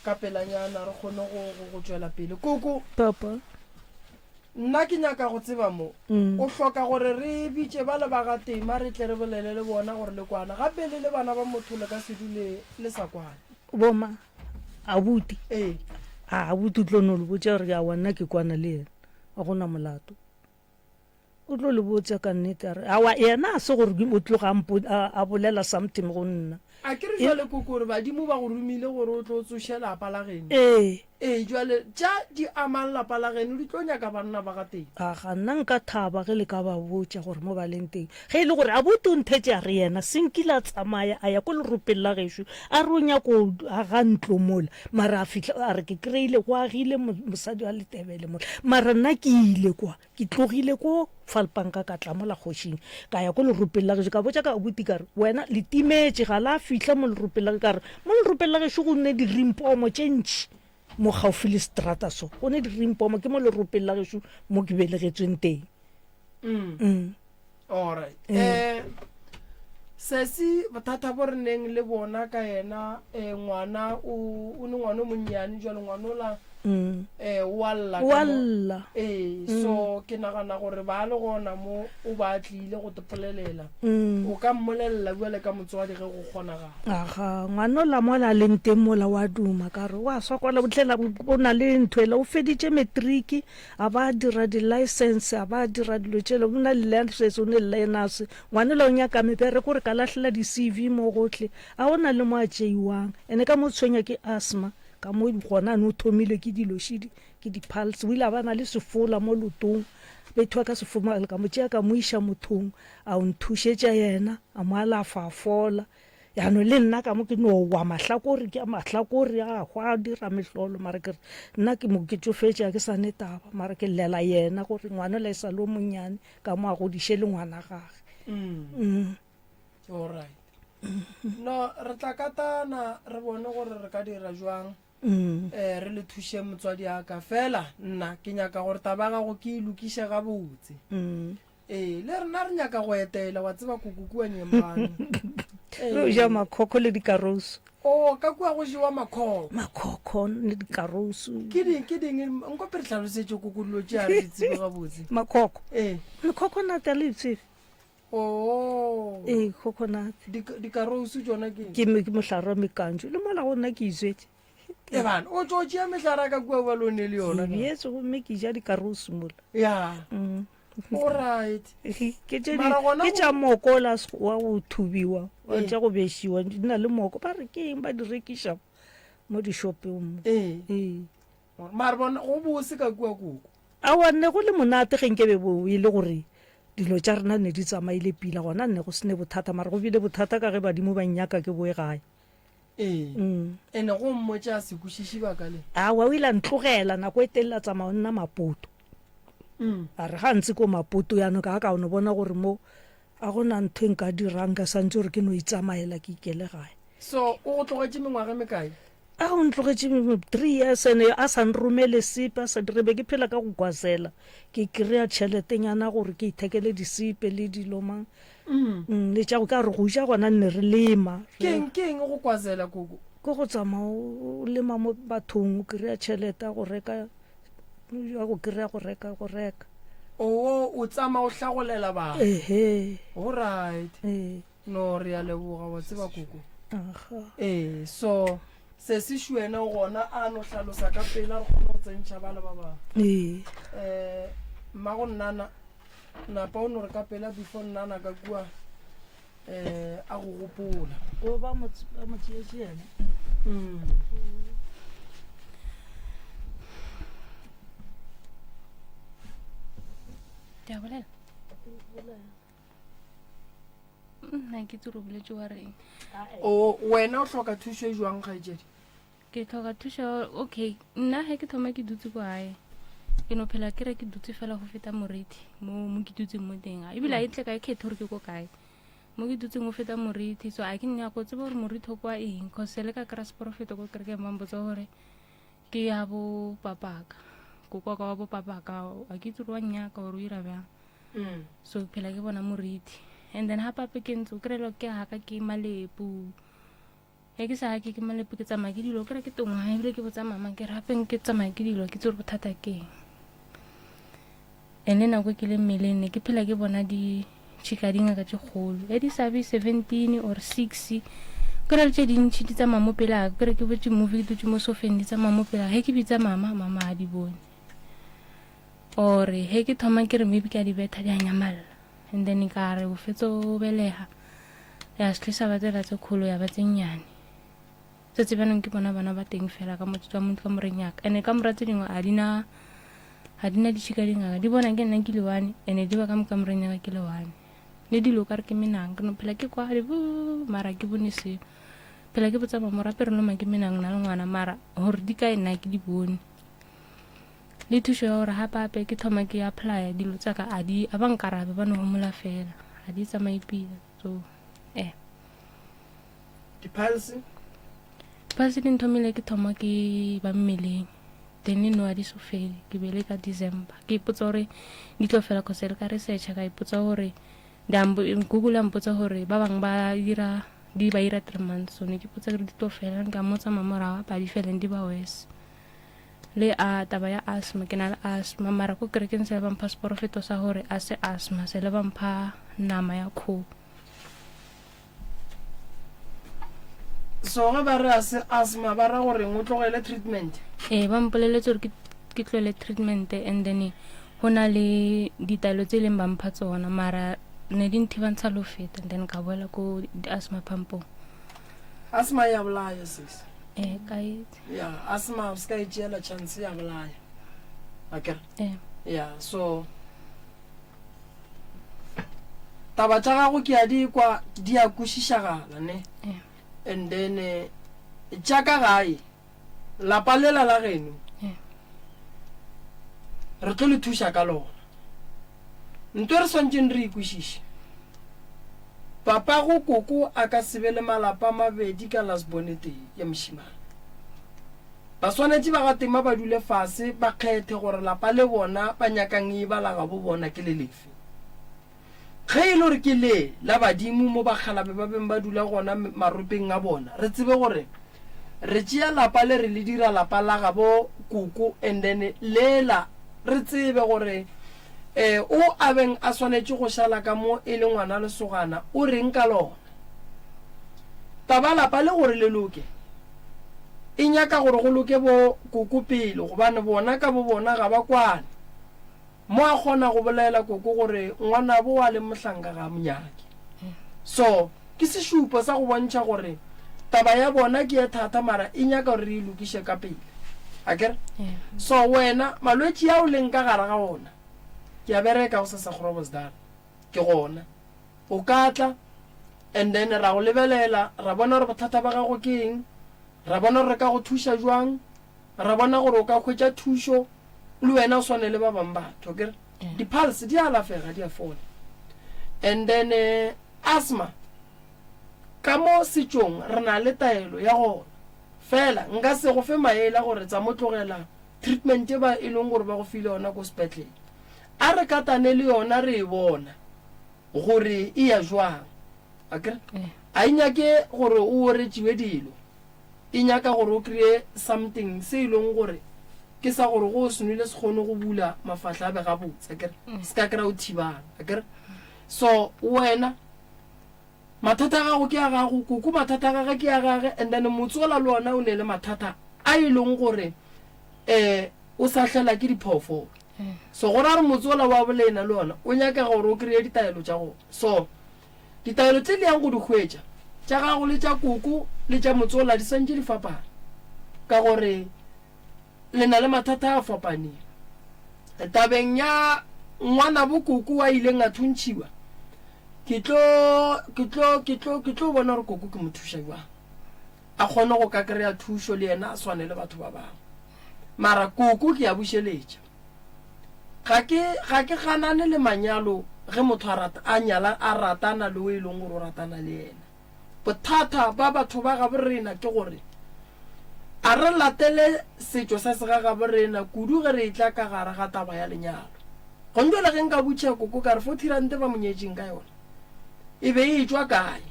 ka pelanyana re kgone go, go, go tšwela pele. Koko. Papa. Nna ke nyaka go tseba mo. Mm. O hloka gore re bitše ba le ba ga Tema re tle re bolele le bona gore le kwana. Gape le le bana ba motho le ka se dule le sa kwane. Boma, abuti. Ee. A abuti o tlo no le botša gore aowa nna ke kwana le yena. Ga go na molato. O tlo le botša ka nnete a re, Aowa, yena a se gore o tloga a, a bolela something go nna. A ke re jwale koko gore badimo ba go romile gore o tlo tsoše lapa la geno? Ee. Ee, jwale tša di amang lapa la geno di tlo nyaka banna ba ga teng. Aga, nna nka thaba ge le ka ba botša gore mo ba leng teng. Ge e le gore abuti o nthetše a re yena se nkile a tsamaya a ya ko leropeng la gešo a re o nyako aga ntlo mola, mara a fihla a re ke kry-ile go agile mosadi wa Letebele mola, mara nna ke ile kwa. Ke tlogile ko Falpanka ka tla mola kgošing, ka ya ko leropeng la gešo, ka botša ka abuti ka re, Wena, le timetše, ga la fihla mo leropeng la ge. Ka re, Mo leropeng la gešo go ne dirimpomo tše ntši mo gaufi le seterata so, go ne dirimpomo, ke mo leropeng la gešo mo ke belegetšweng teng. Mm. Alright. Eh, sesi bothata bo re neng le bona ka yena eh, ngwana o o ne ngwana o monnyane jwale ngwana ola Mm. eh o a lla O ka a mo- lla. ee so ke nagana gore ba le gona mo o ba tlile go tepolelela Mm. o ka mmolelela bjale ka motswadi ge go kgonagala Aga, ngwana ola mola a leng teng mola wa duma ka re wa sokola o tlela o na le ntho ela o feditše matric a ba dira di-license a ba dira dilo tšele o na le license o ne le learners ngwanela o nyaka mebereko re ka lahlela di-cv mo gohle a o na le mo a tšeiwang ene ka mo tshwenya ke asthma ka mo gona ane o thomile ke dilo šidi ke di-pulse o ile a ba na le sefola mo lotong. bethiwa ka sefomale ka mo tšea ka mo iša mothong a o nthušetša yena a mo alafa a fola Jaanong le nna ka mo ke no wa mahlakore ke a mahlakore a hwa a dira mehlolo mara ke re nna ke mo ke tšofetše ga ke sa ne taba mara ke llela yena gore ngwana le e sa le o monnyane ka mo a godiše le ngwana gage. Mm. All right. No, re tla katana re bone gore re ka dira jwang. Mm. Eh, re le thuše motswadi aka fela nna ke nyaka gore taba ya gago ke e lokiše gabotse. Mm. Ee, le rena re nyaka go etela, wa tseba koko kua Nyembane. Re o ja makhokho le dikarousu. O, ka kua go jewa makhokho. Makhokho le dikarousu. Ke ding, ke ding, nko pe re tlhalosetše koko dilo tše a re di tsebe gabotse. Makhokho. Ee. Coconut a le e tsebe? Oo. Ee, coconut. Dikarousu tšona ke? Ke mohlare wa mekanjo, le mola go nna ke itswetše. Ebane, o tšo tšea mehlare ka kua bjalo o ne le yona. Ke bjetse gomme ke ja dikarousu mola. Ya. Mm. Alright. Ke tše di, Mara gona ke go- tša moko la wa go thubiwa, wa Ee. tša go bešiwa, di na le moko. Ba re ke eng ba di rekiša mo dishopeng mo. Ee. Ee. Mara bona go bose ka kua koko. Aowa ne go le monate ge nke be bo e le gore dilo tša rena ne di tsamaile pila gona ne go se ne bothata mara go bile bothata ka ge badimo ba nnyaka ke boe gae. Ee. Mm. Ene go mmotša a se kwešiše baka le. Aowa o ile a ntlogela nako e telele a tsamaya o nna Maputo. Mm. A re ga ntse ko Maputo yanong ka ka no bona gore mo a go na ntho e nka dirang ka santse gore ke no itsamaela ke ikele gae. So o go tlogetše mengwaga e mekae? A o ntlogetše 3 years ene a sa nromele sepe a sa dire be ke phela ka go gwazela ke kry-a tšheletenyana gore ke ithekele disepe le dilo mang mm. le tša go ka re go ja gona nne re lema. Ke eng ke eng go kwazela koko? Ke go tsamaya o lema mo bathong o kry-a tšhelete ya go reka ya go kry-a go reka go reka. Oo o tsamaya o hlagolela batho. Ehe. Alright. Ee. No re a leboga wa tseba koko. Aha. Ee so sesi Shuene o gona a no hlalosa ka pela re kgone go tsentšha bale ba bangwe. Ee. Eh mmago nnana napa o no re ka pela before nnana ka kua eh a go gopola. O ba mo ba mo tšeetše yena. Mm. Ke a bolela. Nna ke tsere o boletše wa reng. O wena o hloka thušo e jwang kgaetšedi? Ke hloka thušo okay nna ge ke thoma ke dutse ko gae ke no phela ke re ke dutse fela go feta morithi mo mo ke dutseng mo teng ebile a e tle ka e kgethe gore ke ko kae mo ke dutseng go feta morithi so a ke nyako tseba gore morithi o kwa eng cause le ka kry-a seporofeto ko kerekeng ba mpotsa gore Ke ya bo papaka, koko wa ka wa bo papaka, a ke itse gore wa nnyaka gore o ira bjang. So ke phela ke bona moriti. And then gape gape ke ntse o kry-e ke haka ke malepu. Ge ke sa hake ke malepu ke tsamaya ke dilo, o kry-e ke tongwa ebile ke botsa mama ke re gape ke tsamaya ke dilo ke itse gore bothata ke eng. And le nako e ke le mmeleng ne ke phela ke bona ditšhika dingaka tše kgolo e di sa be 17 or 6 ke re tše dintšhi di tsamaya mo pele aka ke re ke botse movie ke dutse mo sofeng di tsamaya mo pele ge ke bitsa mama mama a di bone or he ke thoma ke re maybe ke a di betha di a nyamalla and then ka re bofetso belega ya se tlisa ba tsela tse kgolo ya ba tse nnyane Tsatsi bjanong ke bona bana ba teng fela ka mo ka mo kamoreng ya ka. Ene kamora tse dingwe ga di na ga di na ditšhika dingaka di bona ke nna ke le one ene di ba ka mo kamoreng ya ka ke le one. Le dilo ka re ke menang ke no phela ke kwa di mara ke bone seo. Phela ke botsa mama rape re loma ke menang nna le ngwana mara gore di kae nna ke di bone. Le thušo ya gore gape gape ke thoma ke apply dilo tsa ka a di a ba nkarabe ba no homola fela ga di tsamaye pila so eh. Di-piles? Piles di nthomile ke thoma ke ba mmeleng then no a di so fele ke bele ka December ke ipotsa gore di tlo fela cause le ka researcha ka ipotsa gore Google a mpotsa gore ba bangwe ba dira di ba ira 3 months so ne ke ipotsa gore di tlo fela nka mmotsa mamorago ba di feleng di ba worse le a taba ya asthma ke na le asthma mara ko kerekeng se le ba mpha seporofeto sa gore a se asthma se le ba mpha nama ya kgogo So ge ba re a se asthma ba ra goreng o tlogele treatment? Ee, ba mpoleletse gore ke tlogele treatment and then go na le ditaelo tse e leng ba mpha tsona mara ne di nthibantsha le go feta and then ka boela ko asthma pumpong. Asthma ya bolaya sis. Ee, ka itse. Ya, asthma o se ka e tšeela chance ya bolaya. Akere? Ee. Ya, so. Taba tša gago ke a di kwa di a kwešišagala ne? And then eh, tša ka gae lapa lela la geno re tlo le thuša ka lona. Nto re swantšeng re e kwešiše, papago koko a ka se be le malapa a mabedi ka lasbone tee ya mošemane. Ba swanetše ba ga tema ba dule fase ba kgethe gore lapa le bona ba nyakang e ba la gabo bona ke le lefe. Ge e le gore ke le la badimo mo bakgalabe ba beng ba dula gona maropeng a bona, re tsebe gore re tšea lapa le re le dira lapa la gabo koko and then lela re tsebe gore um o a beng a swanetše go šala ka mo e le ngwana lesogana o reng ka lona. Taba lapa le gore le loke e nyaka gore go loke bo koko pele gobane bona ka bo bona ga ba kwane. Mo a kgona go bolela koko gore ngwanabo wa leng mohlanka ga a mo nyake. So, ke sešupo sa go bontšha gore taba ya bona ke ye thata mara e nyaka gore re e lokiše ka pele. Akere? So, wena malwetši a o leng ka gare ga ona, ke a bereka gosasa Groblersdal, ke gona. O ka tla and then ra go lebelela, ra bona gore bothata ba gago ke eng, ra bona gore re ka go thuša jwang, Ra bona gore o ka hwetša thušo le wena o swane le ba bangwe batho akere di-pulse di a alafega di a fola. And then eh, asthma ka mo setšong re na le taelo ya gona fela nka se go fe maele a gore tsa mo tlogela treatment e ba e leng gore ba go file yona ko sepetlele. A re katane le yona re e bona gore e ya jwang akere a e nyake gore o oretšiwe dilo. E nyaka gore o kreye something se e leng gore ke sa gore go o se nwele se kgone go bula mafahla a be gabotse akere se ka kry-a o thibana akere. So wena mathata a gago ke a gago, koko mathata a gage ke a gage, and then motse ola le ona o ne le mathata a e leng gore um o sa hlela ke diphoofolo. So go ra gore motse ola wa bolena le ona o nyakega gore o kreye ditaelo tša gona. So Ditaelo tše le yang go di hwetša, tša gago le tša koko le tša motsola di santše di fapana, ka gore le na le mathata a fapaneng. Tabeng ya ngwanabo koko a ileng a thuntšhiwa, ke tlo, ke tlo, ke tlo, ke tlo bona gore koko ke mo thuša bjang, a kgone go ka kry-a thušo le yena a swane le batho ba bangwe. Mara koko ke a bušeletša. Ga ke, ga ke ganane le manyalo ge motho a rata, a nyala, a ratana le o e leng gore o ratana le yena. Bothata ba batho ba gabo rena ke gore a re latele setšo sa segagabo rena kudu ge re etla ka gare ga taba ya lenyalo. Gong jwale ge nka botšiša koko ka re 40 rand ba mo nyetšeng ka yona e be e etšwa kae?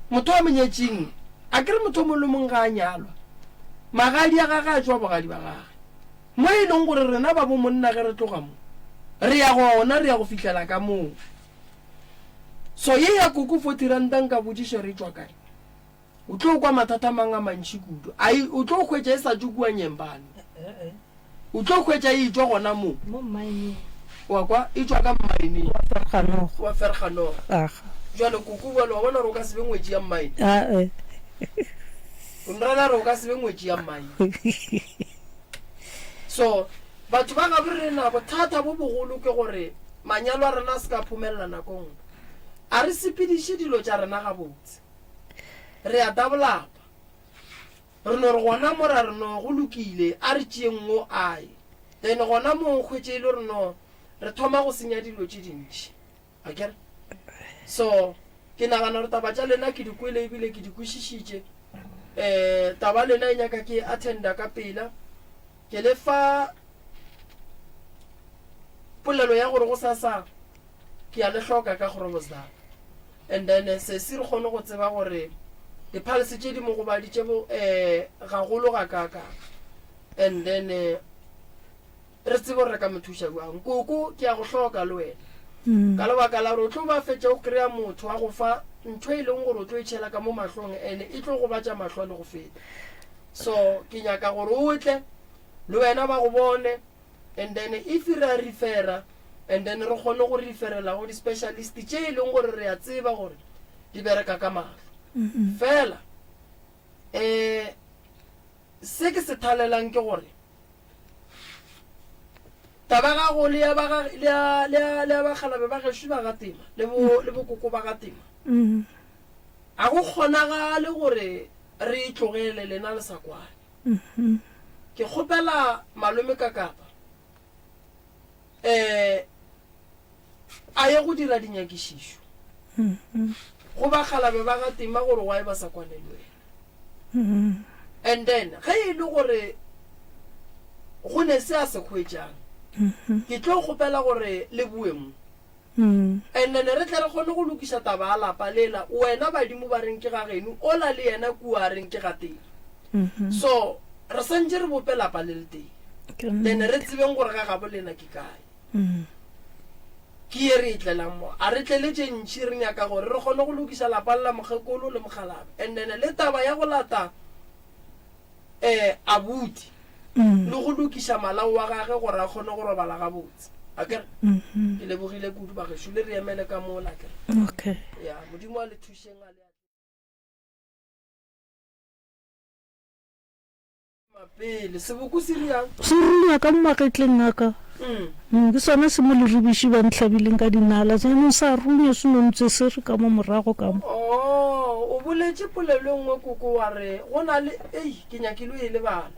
Motho a mo nyetšeng, a ke re motho o mongwe le mongwe ga a nyalwa magadi a gage a tšwa bogadi ba gage. Mo e leng gore rena ba bo monna ge re tloga mo, re ya gona, re ya go fihlela ka moo. So ye ya koko 40 ranta nka botšiša re tšwa kae? O tlo kwa mathata mang a mantši kudu. A e, o tlo hwetša e sa tšwe kua Nyembane. O tlo hwetša e tšwa gona mo. Mo mmaeneng. Wa kwa? E tšwa ka mmaeneng. Wa Ferganoga. Wa Ferganoga. Aga. Jwale koko bjale wa bona gore o ka se be ngwetši ya mmaene. Ae. O nrela re o ka se be ngwetši ya mmaene. So batho ba gabo rena bothata bo bogolo ke gore manyalo a rena a se ka phomelela nako nngwe. A re sepediše dilo tša rena gabotse. Re a dabolapa. Re no re gona mo ra re no go lokile a re tšeeng wo ae. Then gona mo o hwetše e le gore no re thoma go senya dilo tše dintši. Akere? So ke nagana gore taba tša lena ke di kwele ebile ke di kwešišitše. Um taba lena e nyaka ke attenda ka pela. Ke le fa polelo ya gore go sasa ke a le hloka ka Groblersdal. And then eh, sesi re kgone go tseba gore diphalse tše di mo gobaditše bo eh gagolo ga kaakang. And then eh, re tsebe gore re ka mo thuša bjang. Koko, ke a go hloka le wena. Ka lebaka la gore o tlo ba fetša o kry-a motho wa go fa ntho e leng gore o tlo e tšhela ka mo mahlong ene e tlo gobatša mahlo le go feta. So ke nyaka gore o tle le wena ba go bone and then if re a refera and then re kgone go referela go di-specialist tše e leng gore re a tseba gore di bereka ka mahlo. Fela um se ke se thalelang ke gore. Taba ya gago le ya ba ga, le ya, le ya, le ya bakgalabe ba gešo ba ga tema, le bo, le bokoko ba ga tema. A go kgonagale gore re e tlogele lena le sa kwane. Ke kgopela malome Kakapa, eh, a ye go dira dinyakišišo go bakgalabe ba ga tema gore why ba sa kwane le wena. And then ge e le gore go ne se a se hwetšang, ke tlo kgopela gore le boe mo. And then re tle re kgone go lokiša taba ya lapa lela, wena badimo ba reng ke ga geno, ola le yena kua a reng ke ga teng. So re santše re bope lapa le le tee. Then re tsebeng gore ga gabo lena ke kae. Ke ye re e tlelang mo. A re tlele tše ntši, re nyaka gore re kgone go lokiša lapa le la mokgekolo le mokgalabje. And then le taba ya go lata um abuti le go lokiša malao wa gage gore a kgone go robala gabotse. Akere? Ke lebogile kudu bagešo, le re emele ka mola, akere? Okay. Ya, Modimo a le thušeng a le Pele, seboko se riang? Se runya ka mo magetleng a ka. Mm, ke sona se mo leribiši ba ntlhabiling ka dinala. Jaanong sa runya se no ntse se re ka mo morago ka mo. Oh, o boletše polelo e nngwe koko wa re go na le, ei, ke nyakile o e lebala.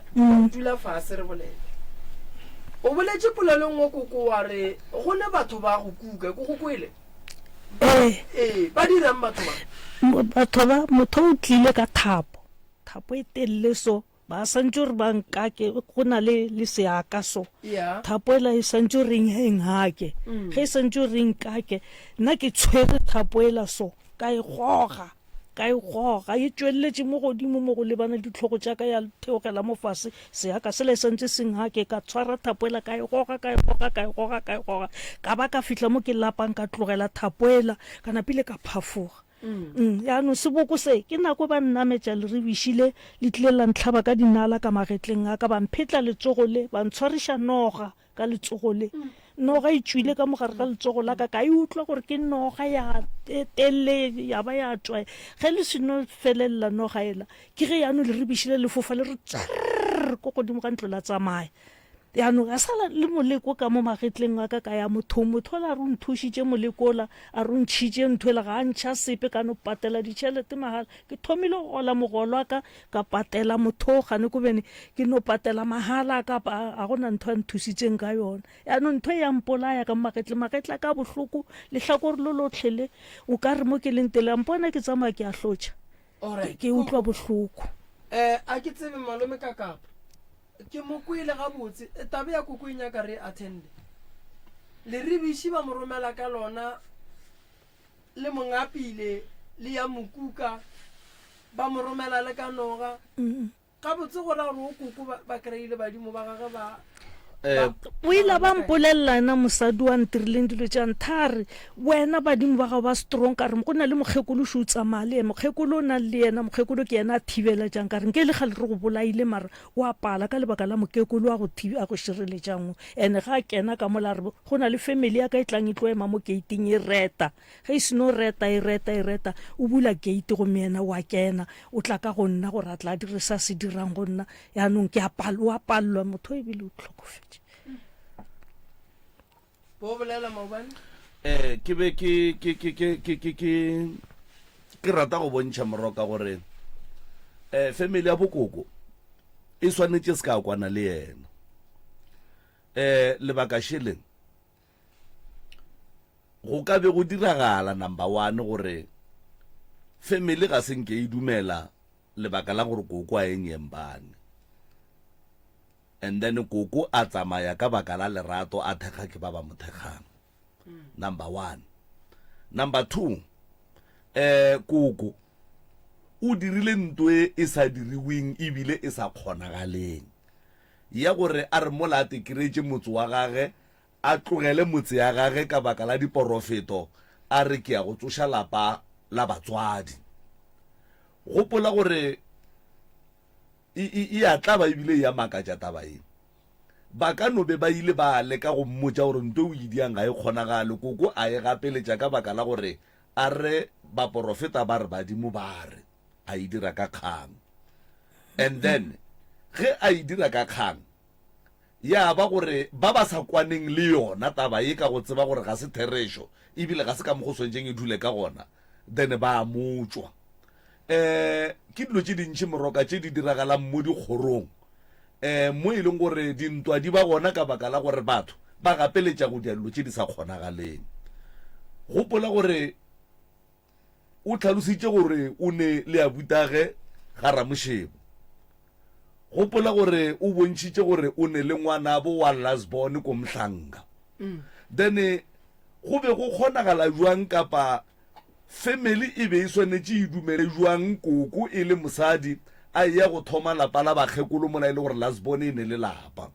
Dula fase re bolele. O boletše polelo e nngwe koko wa re go ne batho ba go kuka, ke go kwele? Ee. Ee, ba dirang batho ba? Batho ba, motho o tlile ka thapo. Thapo e telele so, ba santše gore ba nkake, go na le le seaka so. Yeah. Thapo ela e santše gore e nkake. Mm. Ge e santše gore e nkake, nna ke tshwere thapo ela so, ka e goga, ka e goga, e tšweleletše mo godimo mo go lebana le ditlhogo tša ka ya theogela mo fase, seaka sela e santše se nkake, ka tshwara thapo ela ka e goga, ka e goga, ka e goga, ka e goga, ka ba ka fihla mo ke lapang ka tlogela thapo ela, ka napile ka phafoga. Mm, jaanong seboko se, ke nako ba nnametša leribiši le, le tlile la ntlhaba ka dinala ka magetleng a ka, ba mphetla letsogo le, ba ntshwariša noga ka letsogo le. Noga e tšwile ka mo gare ga letsogo la ka, ka e utlwa gore ke noga ya e telele ya ba ya tšwa. Ge le seno felelela noga ela, ke ge jaanong leribiši le le fofa le re tswerr ko godimo ga ntlo la tsamaya. Jaanong a sala le moleko ka mo magetleng a ka ka ya mothong, motho ola a re o nthušitše moleko ola, a re o ntšhitše ntho ela, ga a ntšha sepe, ka no patela ditšhelete mahala. Ke thomile go gola mogolo wa ka, ka patela motho o gane ko bene ke no patela mahala a ka, ga go na ntho a nthusitseng ka yona. Jaanong ntho e ya mpolaya ka mo magetleng, magetla a ka a bohloko, lehlakore lo lotlhe le, o ka re mo ke leng teng, la mpona ke tsamaya ke a hlotša, ke utlwa bohloko. Um a ke tsebe malome ka kapa. Ke mo kwele gabotse. Tabe ya koko e nyaka re attende. Leribiši ba mo romela ka lona le mongapile le ya mokuka ba mo romela le ka noga. Gabotse go ra gore o koko ba, ba kry-ile badimo ba gage ba Eh, O ile a ba mpolelela ena mosadi wa ntirileng dilo tša ntha a re wena badimo ba gago ba strong ka re go na le mokgekolo šo o tsamaya le ye mokgekolo o nang le yena mokgekolo ke yena a thibela jang ka re nke le gale re go bolaile mara o a pala ka lebaka la mokekolo a go a go šireletšang o ene ga a kena ka mola re go na le family ya ka e tlang e tlo ema mo gating e reta ge e seno reta e reta e reta o bula gate gomme yena o a kena o tla ka go nna gore a tla dire sa se dirang go nna Jaanong ke a pal, o a palelwa motho ebile o tlhokofetše. Bo bolela maobane? Eh, ke be ke ke ke ke ke ke ke ke rata go bontšha moroka gore eh family ya bokoko e swanetše se ka kwana le yena. Eh lebaka šeleng go ka be go diragala number 1 gore family ga se nke e dumela lebaka la gore koko a ye Nyembane and then koko a tsamaya ka baka la lerato a thekga ke ba ba mo thekgang number one number two eh koko o dirile nto e e sa diriweng ebile e sa kgonagaleng ya gore a re mola a tekiretše motse wa gage a tlogele motse ya gage ka baka la diporofeto a re ke ya go tsoša lapa la batswadi. Gopola gore e, e, e a tlaba ebile e a makatša taba ye. Ba ka no be ba ile ba leka go mmotša gore nto o e diang ga e kgonagale, koko a e gapeletša ka baka la gore a re baporofeta ba re badimo ba re a e dira ka kgang. And then ge a e dira ka kgang. Ya ba gore ba ba sa kwaneng le yona taba ye ka go tseba gore ga se therešo ebile ga se ka mokgo swantšeng e dule ka gona, then ba a mo tšwa. Um ke dilo tše dintši moroka tše di diragalang mo dikgorong um mo e leng gore dintwa di ba gona ka baka la gore batho ba gapeletša go dia dilo tše di sa kgonagaleng. Gopola gore O hlalositše gore o ne le abutage ga Ramošebo. Gopola gore o bontšhitše gore o ne le ngwanabo wa lastborn ko Mhlanga. Then go be go kgonagala bjang kapa family e be e swanetše e dumele bjang koko e le mosadi a eya go thoma lapa la bakgekolo mola e le gore lastborn e ne le lapa?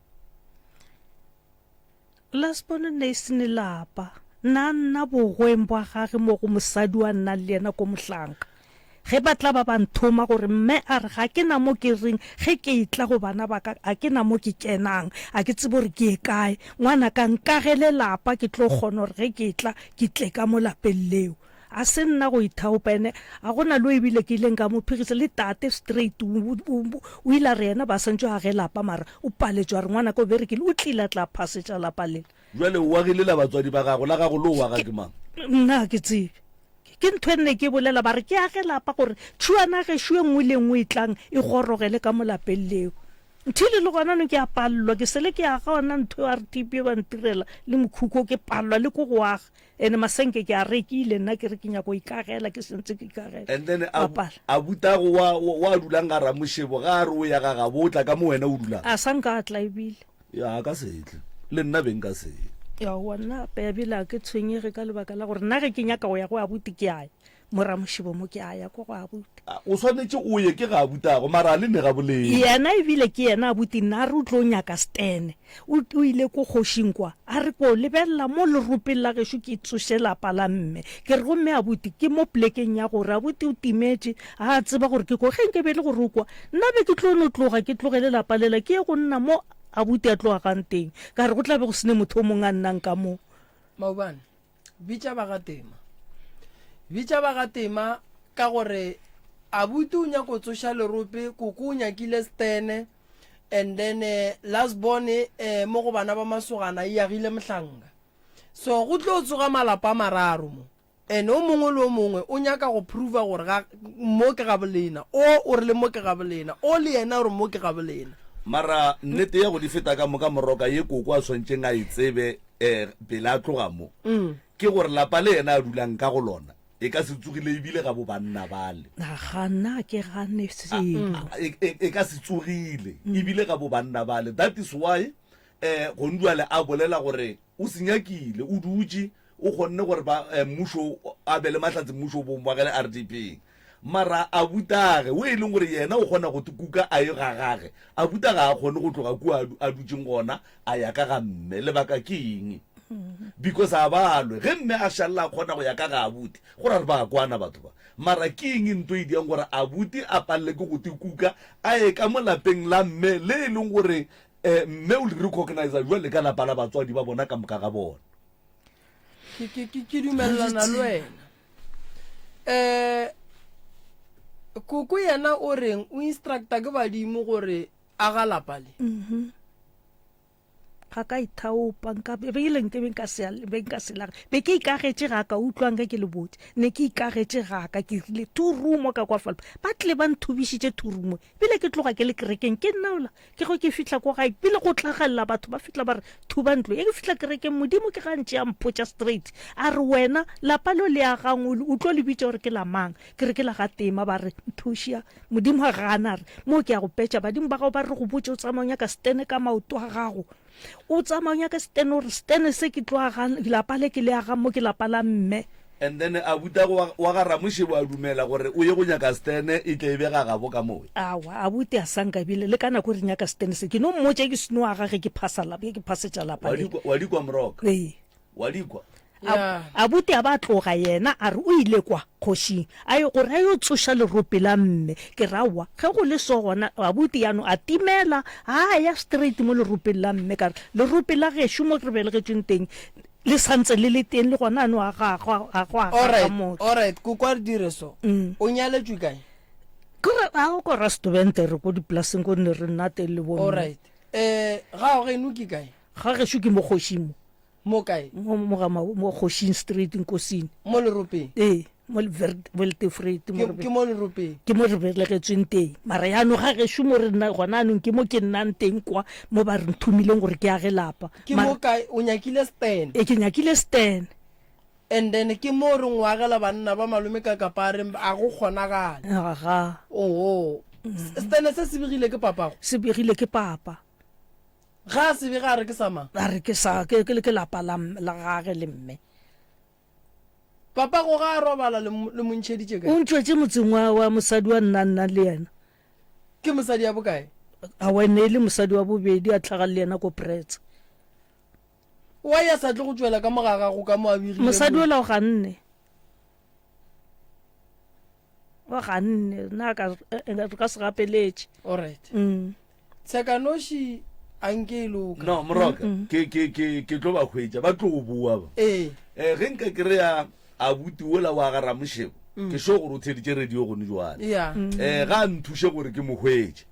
Lasbon ne e se ne lapa. Na nna bogweng bwa gage mo go mosadi wa nnang le yena ko mohlanka. Ge ba tla ba ba nthoma gore mme a re ga ke na mo ke reng ge ke etla go bana ba ka a ke na mo ke kenang, a ke tsebe gore ke ye kae. Ngwanaka nkagele lapa ke tlo kgona gore ge ke etla ke tle ka mo lapeng leo. A se nna go ithaopa ene a go na le o ebile ke ileng ka mo phigisa le tate straight o, o, o ile a re yena ba santše a ge lapa mara o paletšwe a re ngwanaka o berekile o tlile a tla phasetša lapa lela. Bjale o agile la batswadi ba gago, la gago le o aga ke mang? Nna ga ke tsebe. Ke ntho e nne ke bolela ba re ke age lapa gore tšhuana gešo e nngwe le e nngwe e tlang e gorogele ka mo lapeng leo. Nthile le gona no ke a palelwa ke sele ke aga ona ntho eo RTP ba ntirela le mokhukhu ke palelwa le ko go aga. Ene masenke ke a rekile nna ke re ke nyako ikagela ke sentse ke ikagela. And then Wa pala. abutago wa wa dulang ga Ramoshebo ga a re o ya ga gabo o tla ka mo wena o dulang. A sa nka a tla ebile. Ya a ka se tle. Le nna be nka se ye. Aowa nna ape ebile a ke tshwenyege ka lebaka la gore nna ge ke nyaka go ya go abuti ke a ya. Mo Ramošebo mo ke a ya ko go abuti. O swanetše o ye ke ga abutago mara a le ne ga bolele. Yena ebile ke yena abuti nna a re o tlo nyaka stene o o ile ko kgošing kwa a re ko lebelela mo leropeng la gešo ke tsoše lapa la mme ke re gomme abuti ke mo plekeng ya gore abuti o timetše a tseba gore ke ko ge nke be le gore o kwa nna be ke tlo no tloga ke tlogele lapa lela ke ye go nna mo abuti a tlo agang teng ka re go tla be go sene motho o mongwe a nnang ka mo. Maobane Bitša ba ga Tema. Bitša ba ga Tema ka gore abuti o nyako tsoša lerope, koko o nyakile stene and then eh, last born eh, mo go bana ba masogana e agile mohlanka. So go tlo tsoga malapa a mararo mo. And o mongwe le o mongwe o nyaka go prova gore ga mo ke ga bolena. O o re le mo ke ga bolena. O le yena o re mo ke ga bolena. Mara nnete ya go di feta ka moka moroka ye koko a swantšeng a e tsebe um pele a tloga mo ke gore lapa le yena a dulang ka go lona e ka se tsogile ebile ga bo banna bale. Ga nna ke gane selo. E, e, e ka se tsogile ebile ga bo banna bale. That is why um Gonduale a bolela gore o se nyakile, o dutše, o kgonne gore ba eh, mmušo a be le mahlatse mmušo o bo moagele RDP. Mara abutage o e leng gore yena o kgona go kuka a ye ga gage, abuta ga a kgone go tloga kua a dutšeng gona a ya ka ga mme. Lebaka ke eng? Because a ba lwe. Ge mme a šalela a kgona go ya ka ga abuti, go ra re ba kwana batho ba. Mara ke eng nto e diang gore abuti a palele ke go tikuka a ye ka mo lapeng la mme le e leng gore um mme o le recogniza jwale ka lapa la batswadi ba bona ka moka ga bona? Ke, ke, ke, ke dumelelana le wena. Um koko yena o reng o instructa ke badimo gore a ga lapa le mhm. ga ka ithaopa nka be ile nke be nka se be nka se lage be ke ikagetše ga ka utlwang ge ke le botse ne ke ikagetše ga ka ke rile thurumo ka kwa falpa ba tle ba nthubišitše thurumo bile ke tloga ke le kerekeng ke nna ola Ke ge ke fihla ko gae, pele go tlagelela batho ba fihla ba re, Thuba ntlo. Ge ke fihla kerekeng, Modimo ke ga ntše a mpotša straight, a re, Wena, lapa leo le agang, o tlo le bitša gore ke la mang? Ke re, Ke la ga Tema. Ba re, Nthušia. Modimo a gana, a re, Moo ke a go petša. Badimo ba gago ba re go botše o tsamaya o nyaka stene ka maoto a gago. O tsamaya o nyaka stene, o re, Stene se ke tlo aga, lapa le ke le agang mo ke lapa la mme. And then abutago wa, wa ga Ramošebo a dumela gore o ye go nyaka stene e tle e be ga gabo ka mowe. Aowa, abuti a sa nka ebile le ka nako e re nyaka stene se, ke no mmotša ke seno aga ge ke phasa lapa, ge ke phasetša lapa Wa le. di kwa, wa di kwa Moroka? Ee. Wa di kwa? Yeah. Abuti a ba tloga yena a re o ile kwa kgošing a yo gore a yo tsoša lerope la mme. Ke re aowa, ge go le so gona abuti ya no a timela a ya straight mo leropeng la mme ka re lerope la gešo mo re belegetšweng teng le santse le le teng le gona ano a ga go a go aga Alright, motho. alright, koko a re dire so. Mm. O nyaletšwe kae? Ke re a ko restaurant re ko dipolaseng ko ne re nna teng le bo mme. Alright. Eh, ga geno ke kae? Ga gešo ke mo kgošing mo. Mo kae? Mo mo ga mo kgošing street Nkosini. Mo Leropeng? Ee, mo Weltevrede mo. Ke mo Leropeng? Ke mo re belegetsweng teng. Mara yaanong ga gešo mo re nna gona anong ke mo ke nnang teng kwa mo ba re nthomileng gore ke age lapa. Ke mo kae? O nyakile stand? Ee, ke nyakile stand. And then ke mo re ngwagela banna ba malome ka kapareng a go kgonagale. Aga. Oho. Stene se se begile ke papago? Se begile ke papa. Ga a se bega a re ke sa mang? A re ke sa ke ke ke lapa la la gage le mme. Papago ga a robala le le mo ntšheditše kae? O ntšwetše motseng wa wa mosadi wa nna nna le yena. Ke mosadi ya bokae? Aowa e ne e le mosadi wa bobedi a tlhaga le yena ko Pretz. Why a sa tle go tšwela ka mo ga gago ka mo a begile Mosadi ola o ganne. O ganne. Nna ka eh, eh, re ka se gapeletše. Alright. Mm. Tshekanoši a nke e loka. No, Moroka, ke ke ke ke tlo ba hwetša, ba tlo boa ba. Ee. Eh, ge nka kry-a abuti wola wa ga Ramošebo, ke sure gore o theeditše radio gone jwale. Yeah. Eh, ga a nthuše gore ke mo hwetše.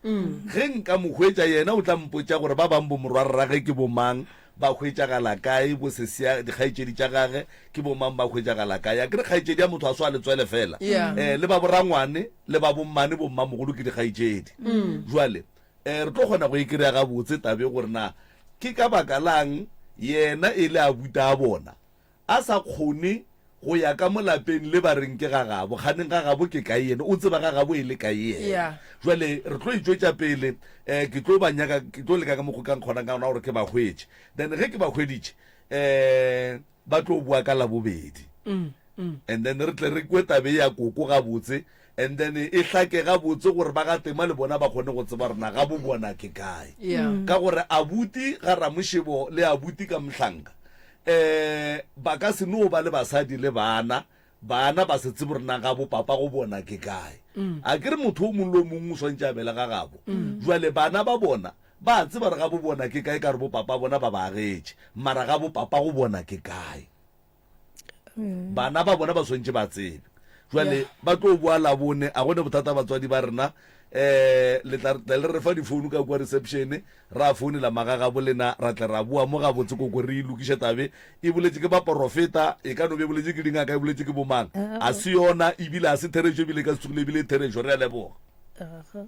Ge nka mo hwetša yena o tla mpotša gore ba bang bo morwarrage ke bo mang, ba hwetšagala kae, bo sesia, dikgaetšedi tša gage ke bo mang ba hwetšagala kae. Akere kgaetšedi ya motho a swa letswele fela. Yeah. Eh, le ba borangwane le ba bommane bommamogolo ke dikgaetšedi. Jwale eh, re tlo kgona go e kry-a gabotse tabe gore na ke ka baka lang yena e le abuta a bona a sa kgone go ya ka mo lapeng le ba reng ke ga gabo, kganeng ga gabo ke kae yena, o tseba ga gabo e le kae yena. Yeah. Jwale re tlo e tšwetša pele, um ke tlo ba nyaka, ke tlo leka ka mokgo ka nkgonang ka gona gore ke ba hwetše. Then ge ke ba hweditše, um ba tlo boa ka Labobedi. And then re tle re kwe tabe ya koko gabotse, and then e hlake gabotse gore ba ga Tema le bona ba kgone go tseba gore na gabo bona ke kae. Yeah. Ka gore abuti ga Ramošebo le abuti ka Mohlanka, um ba ka se no ba le basadi le bana, bana ba se tsebe gore na gabo papa go bona ke kae. A ke re motho o mongwe le o mongwe o swantše a be le ga gabo. Jwale bana ba bona ba a tseba gore gabo bona ke kae ka gore bo papa bona ba ba agetše, mara gabo papa go bona ke kae. Bana ba bona ba swantše ba tsebe. Jwale ba tlo boa Labone, a gone bothata batswadi ba rena. Um le tla tla le re fa difounu ka kua reception, ra founela magagabo lena, ra tla ra boa mo gabotse koko re e lokiše tabe. E boletše ke baporofeta, e ka no be e boletše ke dingaka, e boletše ke bomang. A se yona, ebile a se therešo, ebile e ka se tsogile ebile e therešo. Re a leboga. Aha.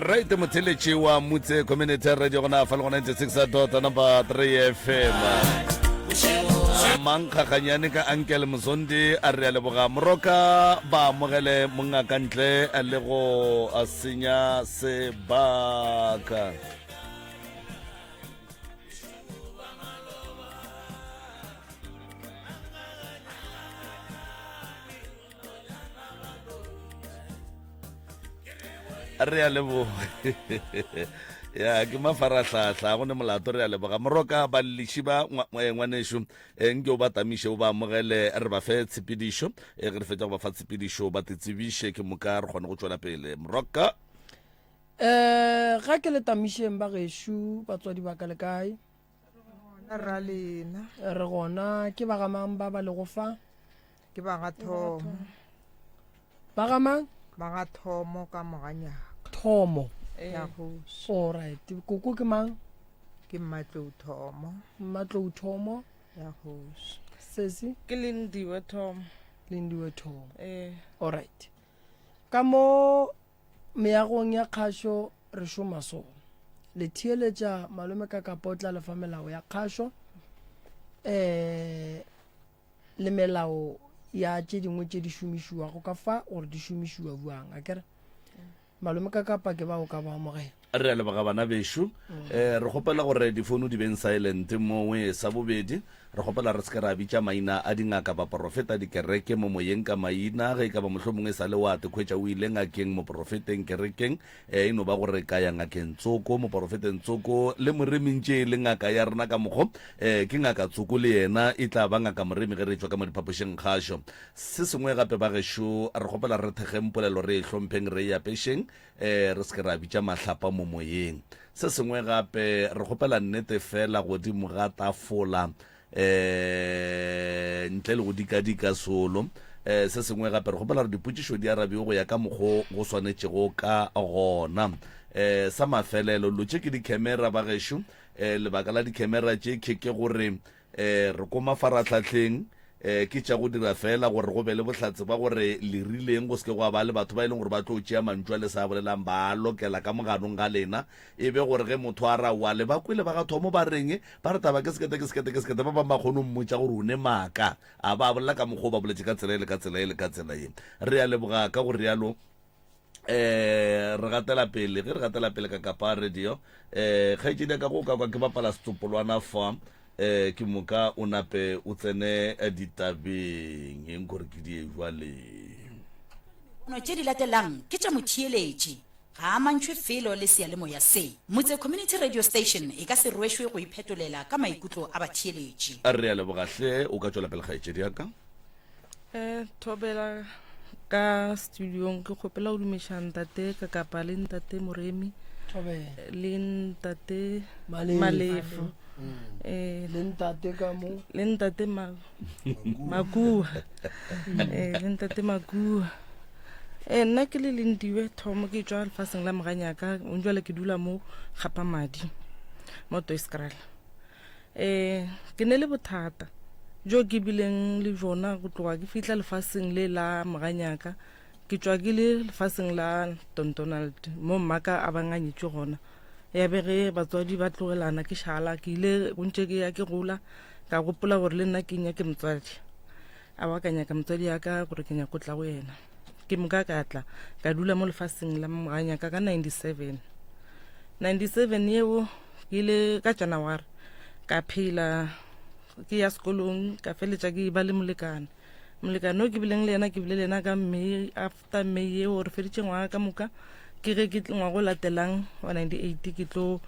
Right motheletši wa Mutse Community Radio gona fa le go 96 dot number 3 FM. Mankgaganyane ka Uncle Mozondi a re a leboga moroka ba amogele mongaka ntle le go senya sebaka. Re a leboga. Ya ke mafarahlahla go ne molato re a leboga moroka balliši ba eh, ngwanešu eh, nke o ba tamiše o ba amogele re ba fe tshepedišo eh, ge re fetša go ba fa tshepedišo ba te tsebiše ke moka re kgone go tšwela pele moroka. Um ga ke le tamišeng ba gešo batswadi ba ka le kae? Gona ra lena. Re gona ke ba ga mang ba ba lego fa? Ke ba ga Thomo. Ba ga mang? Ba ga Thomo ka Moganyaka. Thomo. Ya kgoši. All right. Koko ke mang? Ke Mmatlou Thomo. Mmatlou Thomo. Ya kgoši. Sesi? Ke Lindiwe Thomo. Lindiwe Thomo. Eh. All right. Ka mo Meagong ya kgašo re šoma so. Le theeletša malome ka kapa o tla le fa melao ya kgašo um le melao ya tše dingwe tše di šomišiwago ka fa gore di šomišiwa bjang akere malome ka kapa ke bao ka ba amogela. Re a leboga bana bešo. Um re kgopela gore difounu di beng silent mowe. Sa bobedi, re kgopela re se ke ra bitša maina a dingaka, baporofeta, dikereke mo moyeng ka maina. Ge e ka ba mohlomongwe e sa le wa te khwetša o ile ngakeng, moporofeteng, kerekeng, e no ba gore ka ya ngakeng tsoko, moporofeteng tsoko, le moreming tše e le ngaka ya rena ka mokgo. Um ke ngaka tsoko le yena e tla ba ngaka moremi ge re etšwa ka mo diphapošing kgašo. Se sengwe gape bagešo, re kgopela re thekgeng polelo, re e hlompheng, re e apešeng. Ee, re se ke ra bitša mahlapa mo moyeng. Se sengwe gape, re kgopela nnete feela godimo ga tafola, ee, ntle le go dikadika solo. Ee, se sengwe gape, re kgopela gore dipotšišo di arabiwe go ya ka mokgo go swanetšego ka gona. Ee, sa mafelelo, lo tše ke dikhemera, bagešo. Ee, lebaka la dikhemera tše ke ke gore Ee, re ko mafarahlahleng. Ee, ke tša go dira feela gore go be le bohlatse ba gore le rileng, go se ke gwa ba le batho ba e leng gore ba tlo tšea mantšu a le sa a bolelang ba a lokela ka moganong ga lena. E be gore ge motho a ra wa le ba kwele ba ga thomo ba reng, ba re taba ke sekete ke sekete ke sekete, ba bang ba kgone go mmotša gore o ne maaka, a ba bolela ka mokgwa o ba boletše ka tsela ye le ka tsela ye le ka tsela ye. Re a leboga ka go realo. eh re gatela pele ge re gatela pele ka kapa radio eh kgaetšedi ya ka go ka kwa ke bapala setsopolwana fa eh ke moka o nape o tsene eh, ditabeng eng gore ke di jwale Pono tše di latelang ke tša motheeletši. Ga a mantšhwe felo le seyalemoya se. Motse Community Radio Station e ka se rwešwe go iphetolela ka maikutlo a batheeletši. Re a leboga hle o ka tšwela pele kgaetšedi ya ka. Eh, thobela ka studiong ke kgopela go dumiša ntate Kakapa le ntate Moremi Thobela. le ntate Malefo. Malefo eh Le ntate ka mo. le ntate Ma- Makua eh le ntate Makua eh nna ke le Lindiwe Thomo ke tšwa lefaseng la Moganyaka jwale ke dula mo Gapamadi mo Toyskraal um ke ne le bothata jo ke bileng le jona go tloga ke fihla lefaseng le la moganyaka ke tšwa ke le lefaseng la Don Donald mo mmaka a bang a nyetšwe gona ya be ge batswadi ba tlogelana ke šala ke ile go ntše ke ya ke gola ka gopola gore le nna ke nyake motswadi a wa ka nyaka motswadi ya ka gore ke nyako tla go yena ke moka ka tla ka dula mo lefaseng la moganyaka ka 97 97 yeo Ke ile ka Janaware ka phela ke ya sekolong ka feletša ke ba le molekane. Molekane o ke bileng le yena ke bile le yena ka May after May yeo re feditše ngwaga ka moka ke ge ke ngwaga o latelang wa 98 ke tlo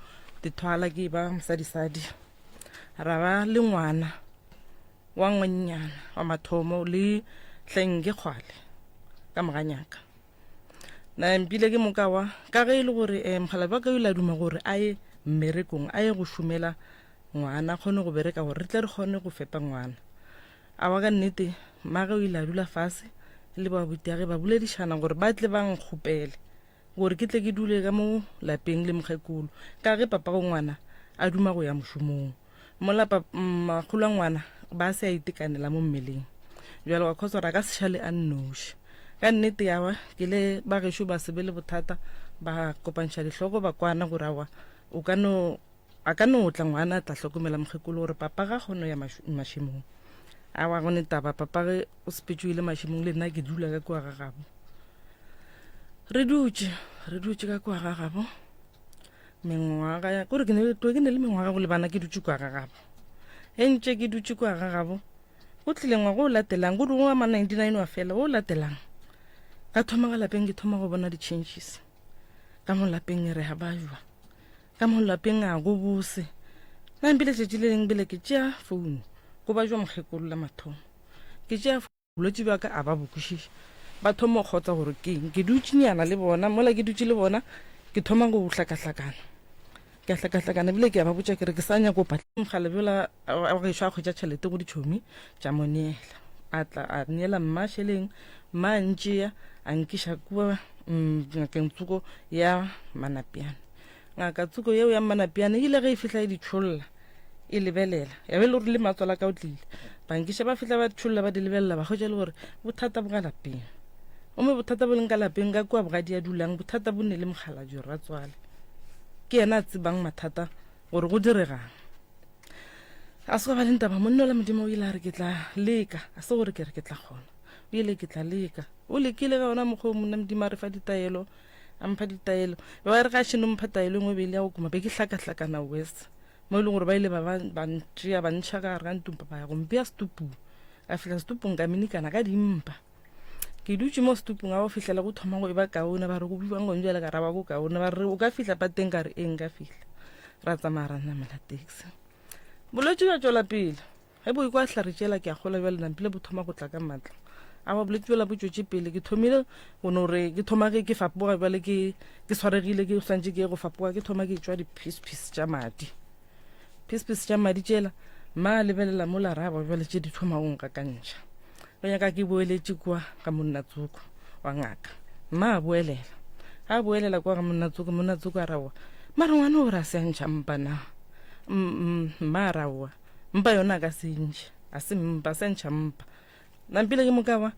dithwala ke ba mosadisadi ra ba le ngwana wa ngwannyana wa mathomo le hleng ke kgwale ka moganyaka Na mpile ke moka wa ka ge e le gore um mokgalabje wa ka o ile a duma gore a ye mmerekong a ye go šomela ngwana a kgone go bereka gore re tle re kgone go fepa ngwana. Awa ka nnete mmage o ile a dula fase le babuti ba boledišana gore ba tle ba nkgopele gore ke tle ke dule ka mo lapeng le mokgekolo ka ge papa go ngwana a duma go ya mošomong. Mola makgolo a ngwana ba se a itekanela mo mmeleng. Bjale wa khotsa gore a ka se šale a nnoši. Ka nnete ya ba ke le ba gešo ba se be le bothata, ba kopantšha dihloko ba kwana gore awa o ka no a ka no tla ngwana a tla hlokomela mokgekolo gore papa ga kgono ya mašemong. Awa go ne taba papa ge o sepetše o ile mašemong le nna ke dula ka kua ga gabo. Re dutše re dutše ka kua ga gabo mengwaga ya gore ke ne ke ne le mengwaga go lebana ke dutše kua ga gabo. E ntše ke dutše kua ga gabo Go tlile ngwaga o latelang, go wa ma 99 wa fela, o latelang. Ka thoma ka lapeng ke thoma go bona di-changes. Ka mo lapeng re ha ba jwa. Ka mo lapeng a go bose. Na mpile tšatši le leng bile ke tšea founu. Go ba jwa mokgekolo la mathomo. Ke tšea bolwetši bja ka a ba bo kwešiša. Ba thoma go kgotsa gore ke eng. Ke dutše nyana le bona, mola ke dutše le bona ke thoma go hlakahlakana. Ke a hlakahlakana ebile ke a ba botša ke re ke sa nyaka go patla. Mogala bjola wa gešo a hwetša tšhelete go ditšhomi tša mo neela. A tla a neela mma šeleng, mma a ntšea a nkiša kua ngakeng tsoko ya Manapiane. Ngaka tsoko yeo ya Manapiane e ile ge e fihla e di tšholla e lebelela ya be e le gore le matswala ka o tlile. Ba nkiša ba fihla ba di tšholla ba di lebelela ba hwetša e le gore bothata bo ka lapeng. Gomme bothata bo leng ka lapeng ka kua bogadi a dulang bothata bo ne le mokgalabje ratswale. Ke yena a tsebang mathata gore go diregang. A se go ba le ntaba monna ola Modimo o ile a re ke tla leka, a se gore ke re ke tla kgona. O ile ke tla leka. O lekile ka ona mokgwa o monna Modimo a re fa ditaelo, a mpha ditaelo. Ba re ga šeno mpha taelo e nngwe be ile ya go kuma be ke hlakahlakana wes. Mo e leng gore ba ile ba ba ntšea ba ntšha ka gare ga ntumpa ba ya go mpea setupung. Ka fihla setupung ka minikana ka dimpa. Ke dutše mo setupung a go fihlela go thoma go e ba kaone ba re go bjang gone bjale ka ra ba go kaone ba re o ka fihla pateng ka re eng ka fihla ra tsamaya ra namela taxi bolwetši bja tšwela pele ge bo ikwa hlare tšela ke a gola bjale nampile bo thoma go tla ka maatla a ba bolwetši bjola bo tšwetše pele ke thomile go no re ke thoma ge ke fapoga bjale ke ke swaregile ke swantše ke ye go fapoga ke thoma ke tšwa di-piece-piece tša madi Pispis tša madi tšela, mma a lebelela mola ra ba bjale tše di thoma go nkakantšha. Go nyaka ke boeletše kua ga monna tsoko wa ngaka. Mma a boelela. Ga a boelela kua ga monna tsoko, monna tsoko a raowa. Mara ngwana o re a se a ntšha mpa na? Mma a raowa. Mpa yona a ka se ntšhe. A se mpa, a se a ntšha mpa. Nampile ke moka wa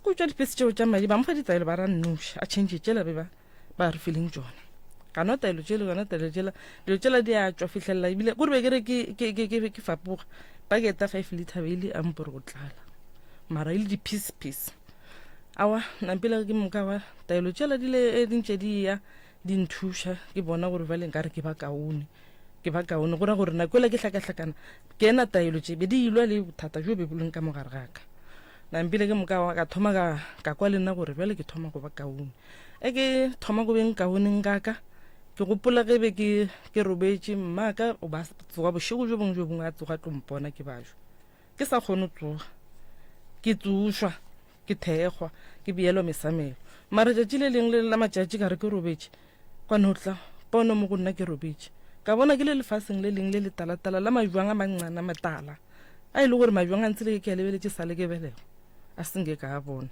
go tšwa dipesi tšeo tša madi ba mo fa ditaelo ba ra nnoši a change tšela be ba ba re fileng tšona ka nwa taelo tšele yona taelo tšela dilo tšela di a tšwa fihlelela ebile gore be ke re ke ke ke ke ke fapoga paketa 5 liter be ile a mpore go tlala mara e le di piece piece awa nampile ke moka wa taelo tšela di le eh, di ntše di ya di nthuša ke bona gore bjale nkare ke ba kaone ke ba kaone go ra gore nako ela ke hlakahlakana ke ena taelo tše be di ilwa le bothata bjo be bo leng ka mogare ga ka nampile ke moka wa ka thoma ka ka kwa le nna gore bjale ke thoma go ba kaone e ke thoma go beng kaone nkaka ke gopola ge be ke ke robetše mmaka o ba tsoga bošego jo bongwe jo bongwe a tsoga tlo mpona ke bajo ke sa kgone tsoga ke tsošwa ke thekgwa ke beelwa mesamelo mara tšatši le lengwe le la matšatši ka re ke robetše Gwa no tla pono mo go nna ke robetše. Ka bona ke le lefaseng le leng le letalatala la majwang a manncane a matala, a e le gore majwang a ntse le ke a lebeletše sa le ke belegwa, a se nke ka a bona.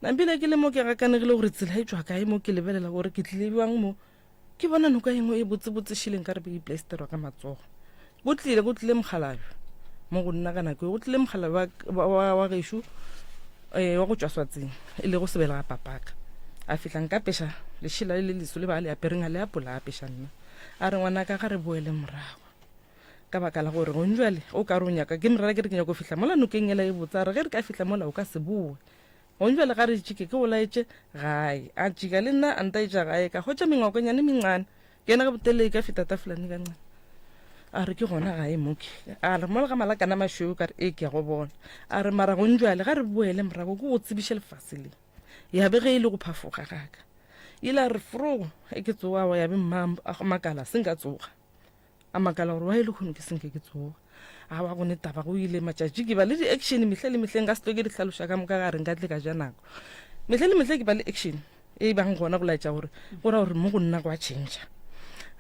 Nampile ke le mo ke gakanegile gore tsela e tšwa kae mo ke lebelela gore ke tlile bjang mo, ke bona noka e nngwe e botsebotse šileng ka re be e plaisterwa ka matsogo. Go tlile, go tlile mokgalabje mo go nna ka nako e, go tlile mokgalabje wa, wa, wa gešo eh, wa go tšwa Swatseng, e lego sebelega papaka. A fihla nkapeša lešela le le leso le ba le apereng a le apola a apeša nna. A re ngwanaka ga re boele morago. Ka baka la gore gong jwale o ka re o nyaka ke morera ke re ke nyaka go fihla mola nokeng ela e botse a re ge re ka fihla mola o ka se boe. Gong jwale ga re tšike ke o laetše gae. A tšika le nna a ntaetša gae ka hwetša mengwakonyane e mencane. Ke yena ka botelele e ka feta tafolane ka ncane. A re ke gona gae mo ke. A re mola ga malakana mašweu ka re ee ke ya go bona. A re mara gong jwale ga re boele morago ke go tsebiše lefase le. Ya be ge e le go phafoga ga ka. Ile a re forogo ge ke tsoga wa ya be mma a makala se nka tsoga. A makala gore why lehono ke senke ke tsoga. Awa go ne taba go ile matšatši ke ba le di-action mehle le mehleng ka se tlo ke di hlaloša ka moka ga re nka tle ka ja nako. Mehle le mehle ke ba le action e bang gona go laetša gore go ra gore mo go nna go a change.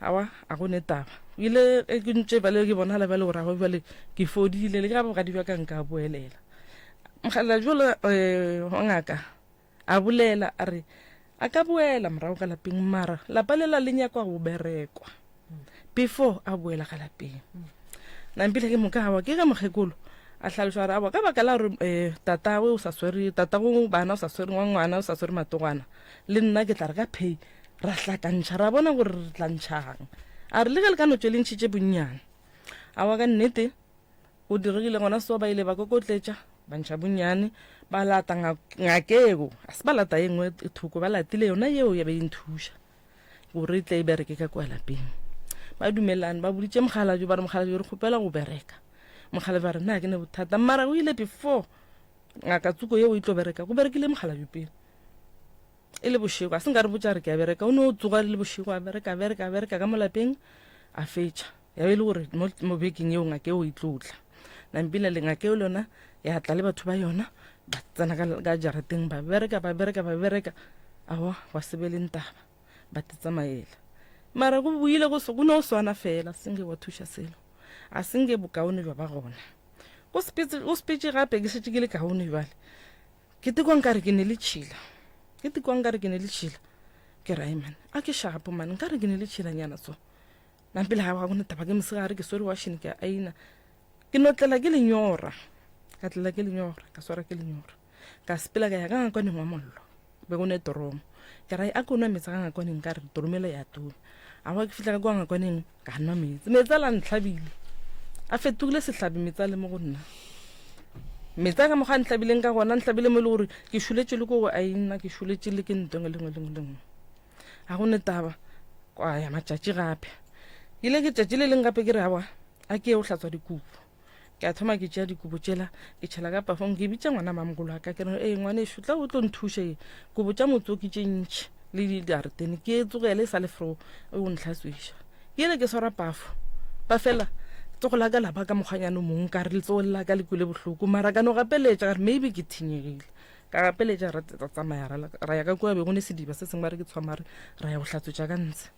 Awa a go ne taba. O ile e ke ntše bale ke bonala bjale gore awa bjale ke fodile le ga bogadi bja ka nka boelela. Mogala jole eh, wa ngaka A bolela a re a ka boela morago ka lapeng mara lapa lela le nyakwa go berekwa before a boela ka lapeng. Nampile ke moka awa ke ge mokgekolo A hlaloša gore aowa ka baka la gore um tatagwe o sa swere tatago bana o sa swere wa ngwana o sa swere matogwana le nna ke tla re ka phei ra hlakantšha ra bona gore re tla ntšhang. A re le ge le ka no tšwe le ntšhitše bonnyane. Aowa ka nnete go diregile gona so ba ile ba kokotletša ba ntšha bonnyane ba lata ngakeo a se ba lata ye nngwe thoko ba latile yona yeo ya be e nthuša. Gore e tle e bereke ka kua lapeng. Ba dumelane, ba boditše mokgalabje, ba re mokgalabje re kgopela go bereka. Mokgalabje a re nna ga ke ne bothata, mara o ile before ngaka tsoko yeo e tlo bereka, go berekile mokgalabje pele. E le bošego, a se nka re botša re ke a bereka, o no tsoga le bošego a bereka, a bereka, a bereka ka mo lapeng, a fetša. Ya be e le gore mo, mo bekeng yeo ngaka eo e tlo tla. Nampile le ngaka eo le yona ya tla le batho ba yona, ba tsena ka, ka jarateng ba bereka, ba bereka, ba bereka. Aowa, gwa se be le ntaba, ba te tsamaela. Mara go boile go, go no swana fela, se nke wa thuša selo. A se nke bokaone bja ba gona. Go sepetse, go sepetše gape ke šetše ke le kaone bjale. Ke te kwa nkare ke ne le tšhila. Ke te kwa nkare ke ne le tšhila. Ke re, man, a ke shapo man, nkare ke ne le tšhilanyana so. Nampele ga go ne taba ke mosegare ke swere washene ke a aina. Ke no tlela ke lenyora. Ka tlela ke lenyora, ka swara ke lenyora. Ka sepela ka ya ka ngakwaneng wa mollo. Be go ne toromo. Ke ra a ko nwa meetse ka ngakwaneng ka re toromela ya tonya. A wa ke fihla ka kwa ngakwaneng ka nwa meetse. Meetse a la ntlhabile. A fetogile sehlabi meetse a le mo go nna. Meetse a ka mokgwa a ntlhabileng ka gona, ntlhabile mo e le gore ke šuletše le ko go aina, ke šuletše le ke ntweng e lengwe lengwe lengwe. Ga go ne taba, kwa ya matšatši gape. Ile ke tšatši le leng gape ke re awa, a ke ye go hlatswa dikobo. Ke a thoma ke tšea dikobo tšela, ke tšhela ka pafong, ke bitša ngwana mamogolo wa ka, ke re, ee ngwanešu, tla o tlo nthuša ye, kobo tša motsoki tše ntši le diaretene, ke e tsogele e sa le fro e o ntlhatswiša. Ke ile ke swara pafo, ba fela tsogo la ka la ba ka mokgwanyane o mongwe, ka re letsogo le la ka le kwele bohloko, mara ka no gapeletša ka re maybe ke thinyegile. Ka gapeletša ra tsamaya ra ya ka kua be go ne sediba se sengwe ba re ke tshwamare, ra ya go hlatswetša ka ntshe.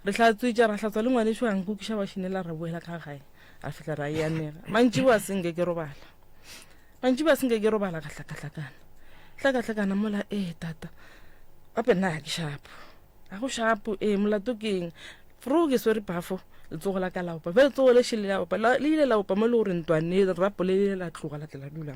Re hlatswetša ra hlatswa le ngwanešu a nkukiša wa šinela ra boela ka gae ra fihla ra e anega. Mantšiboa se nke ke robala. Mantšiboa se nke ke robala ka hlakahlakana. Hlakahlakana mola ee tata. Gape nna ga ke shapo. Ga go shapo ee molato ke eng? Fro ke swere phafo letsogo la ka la opa. Bjale letsogo le šele la opa. Le ile la opa mo e le gore ntwane rapo le ile la tloga la tla la dula.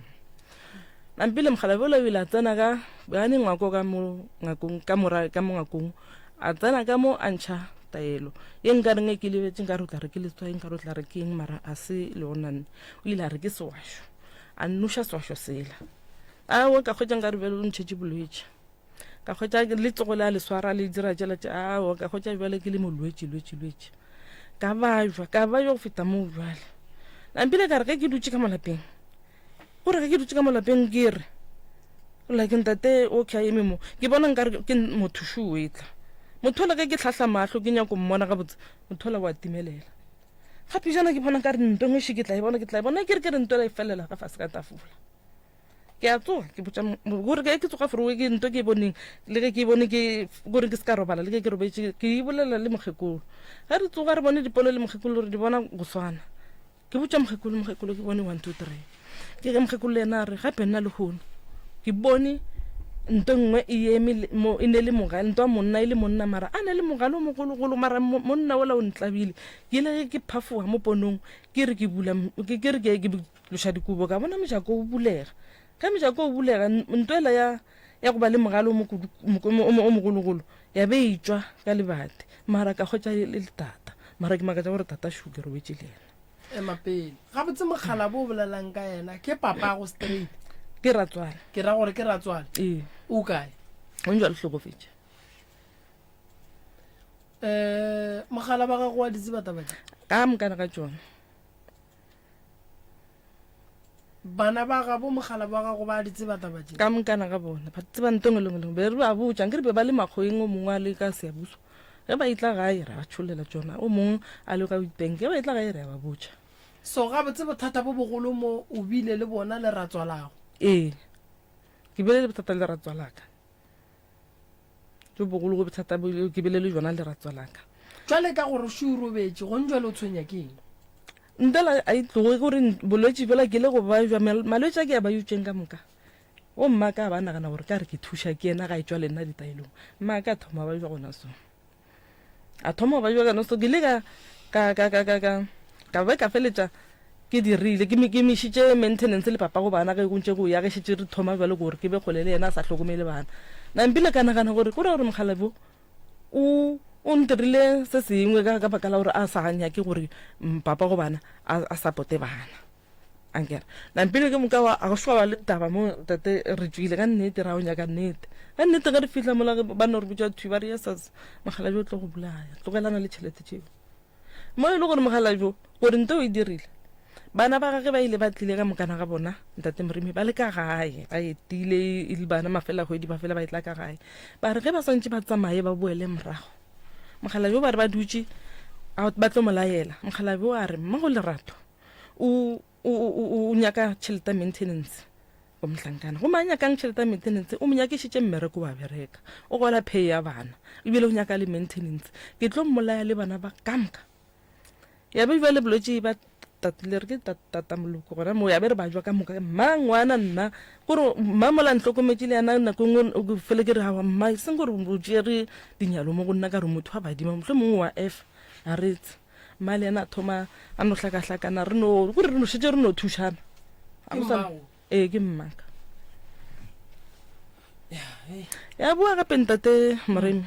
Nampile mokgalabje ola o ile a tsena ka gane ngwako ka mo ngakong ka mora ka mo ngakong a tsena ka mo a ntšha taelo ye nka reng e ke lebetše nka re o tla re ke letswai nka re o tla re ke eng mara a se le onanne o ile a re ke sewašo a nnoša sewašo sela aowa ka kgwetša nka re bjale o ntšhetše bolwetši ka kgwetša le tsogo le a le swara le dira tšela tše aowa ka kgwetša bjale ke le molwetši lwetši lwetši ka bajwa ka bajwa go feta moo bjale nampile ka re ge ke dutše ka mo lapeng Gore ge ke dutše ka mo lapeng ke re, like ntate o ke a eme mo, ke bona nkare ke motho šo o etla. Motho ola ge ke hlahla mahlo ke nyako mmona gabotse, motho ola wa timelela. Gape jana ke bona nkare nto ngwe še ke tla e bona, ke tla e bona, ke re ke re nto ela e felela ka fase ka tafola. Ke a tsoga ke botša gore ge ke tsoga forowe ke nto ke e boneng, le ge ke e bone ke gore ke se ka robala, le ge ke robetše ke e bolela le mokgekolo. Ge re tsoga re bone dipono le mokgekolo re di bona go swana. Ke botša mokgekolo, mokgekolo ke bone 1 2 3. Ke ge mokgekolo le yena a re gape nna lehono ke bone nto nngwe e eme mo e ne le mogale nto monna e le monna mara a ne le mogale o mogologolo mara monna ola o ntlabile ke ile ge ke phafoga mo ponong ke re ke bula ke re ke tloša dikobo ka bona mojako o bulega ge mojako o bulega nto ela ya ya go ba le mogale o mogologolo ya be e tšwa ka lebati mara ka hwetša e le tata mara ke makatša gore tata shu ke robetše le yena Ema pele. Gabotse mokgalabo o bolelang ka yena ke papago straight. Ke ratswale. Ke ra gore ke ratswale. Ee. O kae? O ntse a le hlokofetše. Eh, mogala ba gago wa di tseba taba tše? Ka mokana ga tšona. Bana ba gabo mogala ba gago ba di tseba taba tše? Ka mokana ga bona. Ba tseba nto nngwe le nngwe le nngwe. Be re ba botša, nkere be ba le makgoweng o mongwe a le ka Siyabuswa. Ge ba etla gae ra ba tšhollela tšona, o mongwe a le ka Witbank, ge ba etla gae re a ba botša. So gabotse bothata bo bogolo mo o bile le bona le ratswalago? Ee, ke bile le bothata le ratswalaka. Jo bogolo go bothata bo ke bile le jona le ratswalaka. Jwale ka gore šo o robetše, gong jwale o tshwenya ke eng? Ntela a e tloge gore bolwetši bjola ke ile go ba jwa, malwetši a ke a ba jutšeng ka moka. Bo mma ka ba nagana gore ka re ke thuša ke yena ga e tšwa le nna ditaelong. Mma ka thoma ba jwa gona so. A thoma ba jwa gona so ke ile ka ka ka ka ka ka ka be ka feletša Ke dirile, ke, ke mišitše maintenance le papa go bana ge go ntše go ya, ge šetše re thoma bjalo gore ke be kgole le yena a sa hlokomele bana. Nampile ka nagana gore go ra gore mokgalabje o, o ntirile se sengwe ka, ka baka la gore a sa nyake gore papa go bana a, a supporte bana. Ankere. Nampile ke moka wa, a go šwa ba le taba mo tate re tšwile ka nnete ra o nyaka nnete. Ka nnete ge re fihla mola ba no re botša thwi ba re yes mokgalabje o tlo go bolaya, tlogelana le tšhelete tšeo. Mo e le gore mokgalabje gore nto o e dirile, bana ba gage ba ile ba tlile ka mokana ga bona, ntate Moremi, ba le ka gae, ba etile e le bana mafela kgwedi ba fela ba etla ka gae. Ba re ge ba swantše ba tsamaye ba boele morago, mokgalabje ba re ba dutše ba tlo mo laela. Mokgalabje a re, Mmago Lerato o o, o, o nyaka tšhelete ya maintenance go mohlankana. Gomme a nyakang tšhelete ya maintenance, o mo nyakišitše mmereko wa bereka. O gola pay ya bana, ebile o nyaka le maintenance. Ke tlo mmolaya le bana ba ka moka. Ya be bjale bolwetši ba tatile re ke tata moloko gona moo, ya be re ba jwa ka moka. Mma ngwana nna, kore mma mola ntlhokometše le yena nako e nngwe fele ke re aowa mma, e seng gore o tšere dinyalo mo go nna ka re motho wa badimo, mohlomongwe wa efa, a re tse. Mma le yena a thoma a no hlakahlakana, re no gore re no šetše re no thušana. Ke mmago? Ee, ke mmaka. Ya boa gape ntate Moremi.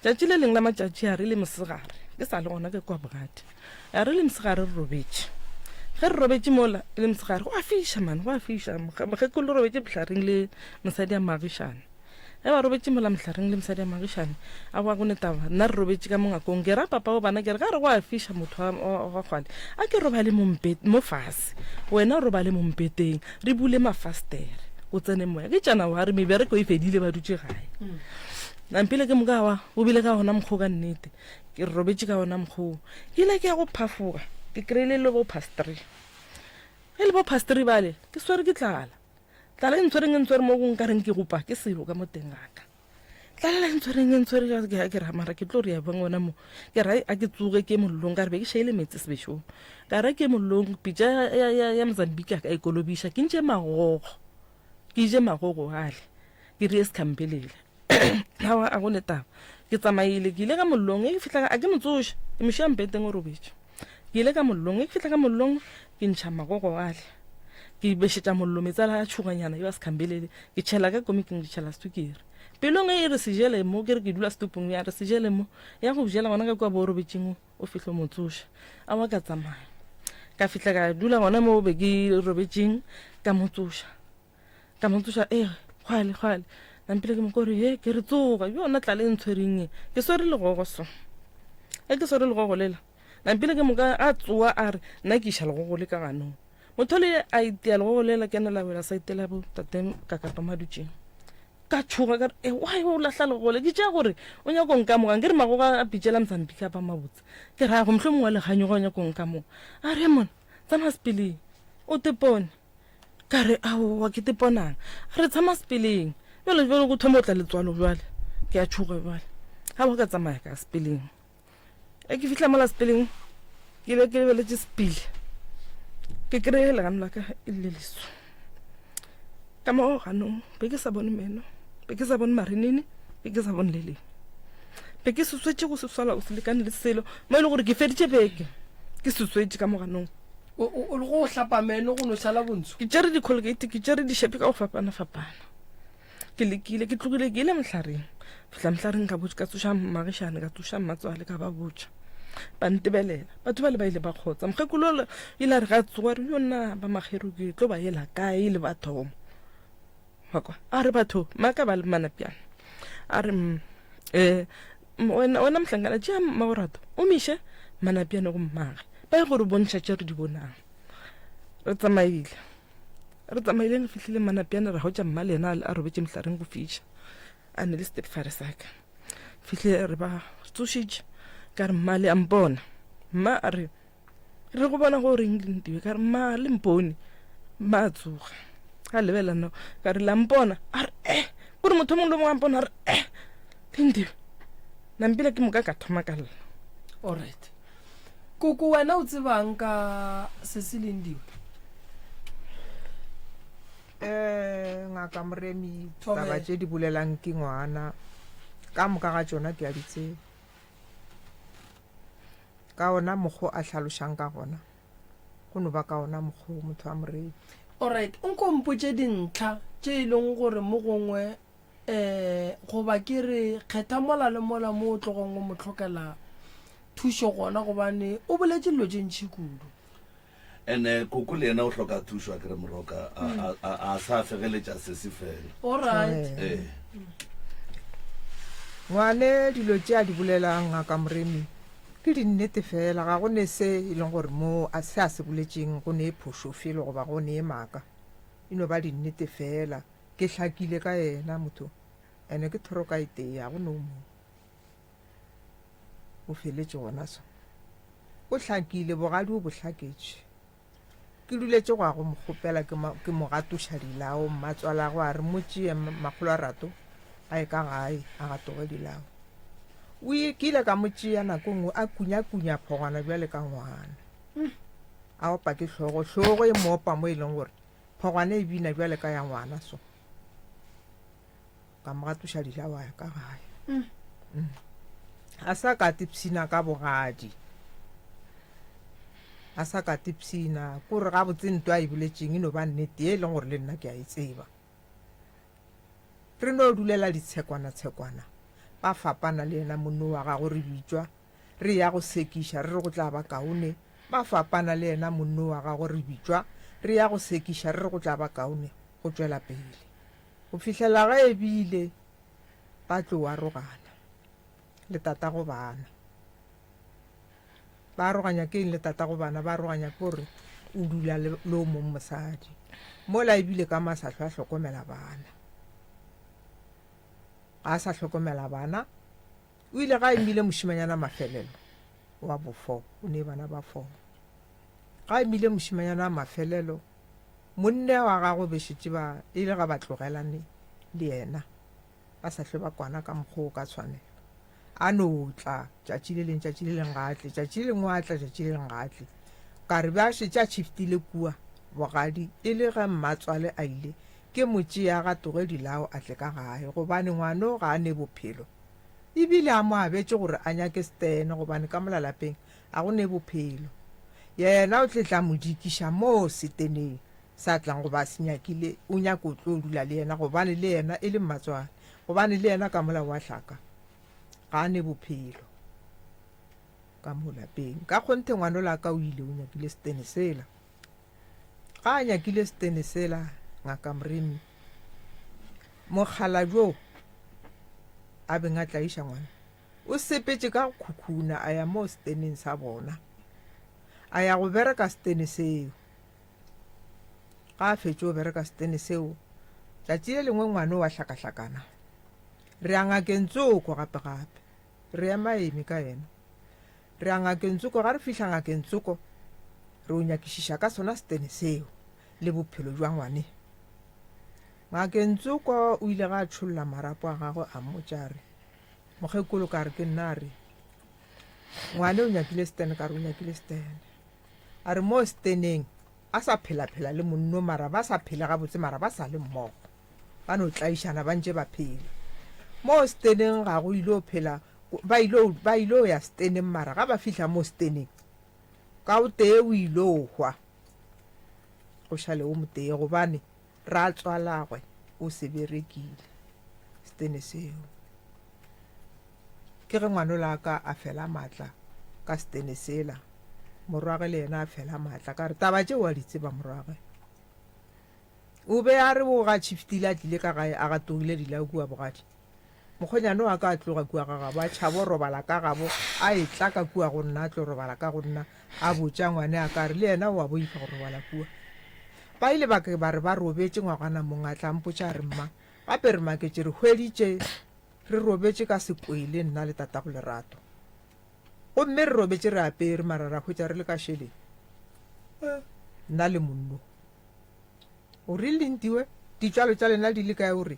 Tšatši le leng la matšatši a re le mosegare, ke sa le gona ke kwa bogadi. A re le mosegare re robetše. Ge re robetše mola e le mosegare, go a fiša man, go a fiša. Mokgekolo robetše mohlareng le mosadi a moagišane. Ge ba robetše mola mohlareng le mosadi wa Magišane, a boa go ne taba, nna re robetše ka mo ngakong. Ke ra papa wa bana ke re, ga re go a fiša motho wa, wa, wa kgwale, a ke robale mo mpe, mo fase, wena o robale mo mpeteng, re bule mafastere, go tsene moya. Ke Janaware, mebereko e fedile, ba dutše gae. Nampile ke moka wa, o bile ka gona mokgwa ka nnete. Ke re robetše ka gona mokgwa. Ke ile ke ya go phafoga, ke kry-ile le bo past three. Ge le bo past three bale, ke swere ke tlala. Tlala e ntshwereng e ntshwere mo go nkareng ke gopa ke selo ka mo teng ga ka. Tlala e ntshwereng e ntshwere ka ke ke ra mara ke tlo re ya bang ona mo. Ke ra a ke tsoge ke mollong ka re be ke šaile metsi sebešong. Ka re ke mollong pitša ya ya ya Mozambique ka e kolobiša ke ntše magogo. Ke je magogo ale. Ke re sekhampelele. Aowa a go ne taba. Ke tsamaile ke ile ka mollong e ke fihla a ke mo tsoša. Ke mo šia mpeteng o robetše. Ke ile ka mollong, ge ke fihla ka mollong ke ntšha magogo ale, ke bešetša mollo, meetse ale a tšhoganyana yo a sekhambelele, ke tšhela ka komiking, ke tšhela sukiri. Pelong e re se jele mo, ke re ke dula setopong ya re se jele mo, ya go jela gona ka kua bo robetšeng o fihle o mo tsoša. Aowa ka tsamaya, ka fihla ka dula gona mo be ke robetšeng, ka mo tsoša. Ka mo tsoša, e, kgwale, kgwale. Nampile ke mo kore, he, ke re tsoga, yona tlala e ntshwereng e. Ke swere legogo so. Ge ke swere legogo lela, nampile ke moka a tsoa a re, nna ke iša legogo le ka ganong. Motho le a itia legogo lela, ke na la wela saete la bo tate Kakapa Madutšeng. Ka tšhoga ka re, e, why o lahla legogo le? Ke tšea gore o nyako nkamoga, nkere magogo a pitšela Mozambique a ba mabotse. Ke re, ago mohlomongwe wa leganyoga o nyako nkamoga. A re, mona, tsamaya sepeleng, o tepone. Ka re, Aowa, ke teponang. A re, Tshama sepeleng. Bjale, bjale go thoma go tla letswalo bjale. Ke a tšhoga bjale. Aowa, ka tsamaya ka sepeleng. Ge ke fihla mola sepeleng, ke be ke lebeletše sepele. Ke kry-e legano la ka e le leso. Ka mo ganong, be ke sa bone meno, be ke sa bone marinini, be ke sa bone le lengwe. Be ke seswetše go se swala go se lekane le selo, mo e le gore ke feditše beke ke seswetše ka mo ganong. O, o, o le go hlapa meno go no šala bontsho. Ke tšere di-colgate, ke tšere dišepe ka go fapana-fapana. Ke lekile, ke tlogile ke ile mohlareng. Fihla mohlareng ka botša, ka tsoša mmagišane, ka tsoša mmatswale, ka ba botša. Ba ntebelela. Batho bale ba ile ba kgotsa. Mokgekolo yola ile a re ga tsoga, re yo nna ba makgeru ke tlo ba yela kae le ba thomo. Wa kwa? A re batho, maka ba le manapiana. A re mm, eh, wena, wena mohlankana, tšea mmagorato, o miše manapiane go mmage. Ba ye go re bontšha tše re di bonang. Re tsamaile. Re tsamaile re fihlile manapiane ra hwetša mma le yena a robetše mohlareng go fiša. A ne le stepfare sa ka. Fihlile re ba tsošitše. Ka re mma le a mpona. Mma a re Re go bona go reng Lindiwe? Ka re, Mma, le mpone. Mma a tsoga. A lebelela no. Ka re, la mpona? A re, eh. Kore motho o mongwe le mongwe a mpona a re, eh. Lindiwe. Nampile ke moka ka thoma ka lla. Alright. Koko wena o tsebang ka sesi Lindiwe? Eh, ngaka Moremi, taba tše di bolelang ke ngwana. Ka moka ga tšona ke a di tseba. Ka ona mokgo a hlalošang ka gona. Go no ba ka ona mokgwa wo motho a moremi. Alright, nko mpotše dintlha tše e leng gore mo gongwe um goba ke re kgetha mola le mola mo o tlogong o mo hlokela thušo gona gobane o boletše dilo tše ntši kudu. Ene koko le yena o hloka thušo a kere moroka a, a, a, a sa fegeletša sesi fela. Alright. Ee. Ngwane dilo tše a di bolelang ngaka Moremi ke dinnete fela ga go ne se e leng gore mo a se a se boletšeng go ne phošo felo goba go ne maaka e no ba dinnete fela ke hlakile ka yena motho ene ke thoro ka e tee ga go no mongwe o feletše gona so o hlakile bogadi o bo hlaketše ke duletše go ya go mo kgopela ke mo, ke mo gatoša dilao mmatswalago a re mo tšee makgolo a rato a ye ka gae a gatoge dilao o ke ile ka mo tšea nako nngwe a kunyakunya phogwana bjale ka ngwana a opa ke hlogo hlogo e mo opa mo e leng gore phogwana e bina bjale ka ya ngwana so ka mo gatoša dilao a ya ka gae mm. Mm. a sa ka tipshina ka bogadi a sa ka tipshina kore gabotse nto a e boletšeng e no ba nnete e leng gore le nna ke a e tseba re no dulela ditshekwana-tshekwana ba fapana le yena monno wa gago re bitšwa re ya go sekiša re re go tla ba kaone ba fapana le yena monno wa gago re bitšwa re ya go sekiša re re go tla ba kaone go tšwela pele Go fihlela ge e bile ba tlo arogana le tatago bana. Ba aroganya ke eng le tatago bana? Ba aroganya ke gore o dula le le o mong mosadi. Mola e bile ka masahlo a hlokomela bana. Ga a sa hlokomela bana, o ile ga emile mošimanyana mafelelo wa bofo, o ne bana ba fo. Ga emile mošimanyana mafelelo Monna wa gagwe be šetše ba e le ga ba tlogelane le yena, ba sa hlwe ba kwana ka mokgwa o ka tshwanelo. A no tla tšatši le leng, tšatši le leng ga a tle, tšatši le lengwe a tla, tšatši le leng ga a tle. Ka re be a šetše a tšhiftile kua bogadi e le ge mmatswale a ile, ke mo tšea ga toge dilao a tle ka gae, gobane ngwano ga a ne bophelo. E bile a mo abetše gore a nyake Stene gobane ka mola lapeng A go ne bophelo. Yena o tle tla mo dikiša moo seteneng sa tlang go ba se nyakile, o nyaka o tlo dula le yena gobane le yena e le mmatswale, gobane le yena ka mola wa hlaka ga a ne bophelo ka mo lapeng. Ka kgonthe ngwanola ka o ile o nyakile setene sela. Ga a nyakile setene sela, ngaka Moremi, mokgalabje wo a beng a tlaiša ngwana, O sepetše ka go khukhuna a ya moo seteneng sa bona. A ya go bereka setene seo. Ga a fetše go bereka setene seo, tšatši le lengwe ngwano wa hlakahlakana. Re ya ngakeng tsoko gape-gape. Re ema eme ka yena. Re ya ngakeng tsoko, ga re fihla ngakeng tsoko, re o nyakišiša ka sona setene seo le bophelo jwa ngwane. Ngakeng tsoko o ile ga a tšholla marapo a gagwe a mmotša a re, Mokgekolo ka re ke nna a re ngwane o nyakile stene ka re o nyakile stene a re mo steneng a sa phela-phela le monno mara ba sa phele gabotse mara ba sa le mmogo ba no tlaišana ba ntše ba phela mo steneng ga go ile o phela ba ile ba ile o ya steneng mara ga ba fihla mo steneng ka o tee o ile o hwa go šale o motee gobane Ratswalagwe o se berekile setene seo. Ke ge ngwanola ka a fela maatla ka setene sela, morwage le yena a fela maatla ka re taba tše wa di tseba morwage. O be a re o ga tšhiftile a tlile ka gae a gatogile dilao kua bogadi. Mokgonyane wa ka a tloga kua ga gabo, a tšhabo robala ka gabo, a etla ka kua go nna, a tlo robala ka go nna, a botša ngwane a ka re le yena o a boifa go robala kua. Ba ile ba ke ba re ba robetše ngwagana mong a tla mpotša a re mma, gape re maketše re hweditše re robetše ka sekwele nna le tatago Lerato. Gomme re robetše re apere mara ra hwetša re le ka šeleng nna le monno. O re Lindiwe, ditšwalo tša lena di le kae? O re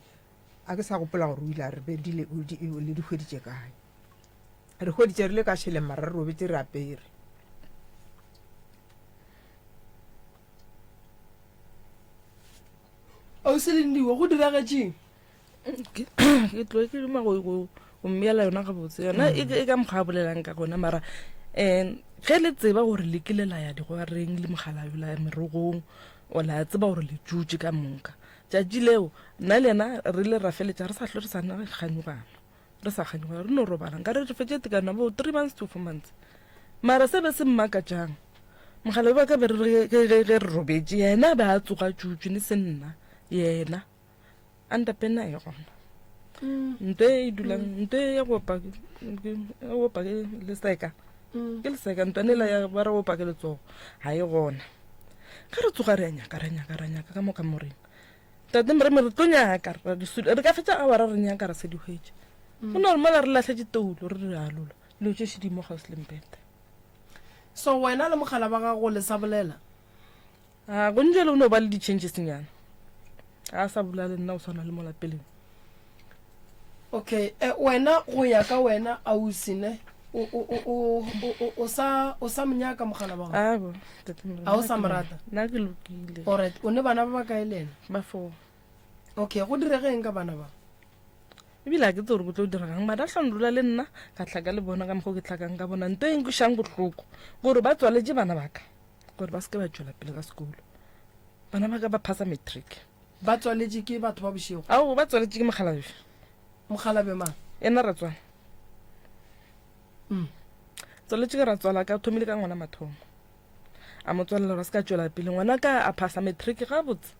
A ke sa gopola gore o ile a re be di le, di, le di hweditše kae. Re hweditše re le ka šeleng mara re robetše re apere. Ausi Lindiwe, go diragetšeng? Ke ke tlo ke duma go go go mmeela yona gabotse yona e e ka mokgwa a bolelang ka gona mara um Ge le tseba gore le kile la ya digwareng le mokgalabje la ya merogong, o la tseba gore le tšutše ka moka. Tšatši leo, nna le yena re ile ra feletša re sa hlwe re sa na kganyogano. Re sa kganyogana, re no robala. Nkare re fetše tekano bo three months to four months. Mara se be se mmakatšang, mokgalabje wa ka be re re ge, ge, ge re robetše, yena a be a tsoga tšutšu, ne se nna, yena. Underpena e gona. Nto e dulang, nto e ya go opa, ya go opa ke leseka. Ke leseka, ntwane ela ya ba re opa ke letsogo, ga e gona. Ge re tsoga re a nyaka, re a nyaka, re a nyaka ka mo kamoreng. Tate Moremi re tlo nyaka, re ka fetša awara re nyaka ra se di hwetše. Go na gore mola re lahletše toulo re re alola, dilo tše šedi mo kgauswi le mpete. So wena le mogala ba gago le sa bolela? A go njalo o no ba le di-changes nyana. A sa bolela le nna o swana le mola peleng. Okay, eh, wena go ya ka wena ausi ne o o o o o o sa o sa monyaka mogala wa gago? Abo, tate Morena, A o sa mo rata? Nna ke lokile. Alright, o ne bana ba ba kae le ena? Ba four. Okay, go direge eng ka bana ba? Ebile ga ke tsebe gore go tlo diregang mara a hlano dula le nna ka hlaka le bona ka mokgwa o ke hlakang ka bona. Nto e nkwešang bohloko gore ba tswaletše bana ba ka. Gore ba se ke ba tšwela pele ka sekolo. Bana ba ka ba phasa matric. Ba tswaletše ke batho ba bošego? Ao, ba tswaletše ke mokgalabje. Mokgalabje mang? Yena ratswala. Mm. Tswaletše ke ratswala ka, thomile ka ngwana mathomo. A mo tswalela gore a se ka tšwela pele. Ngwana ka a phasa matric gabotse.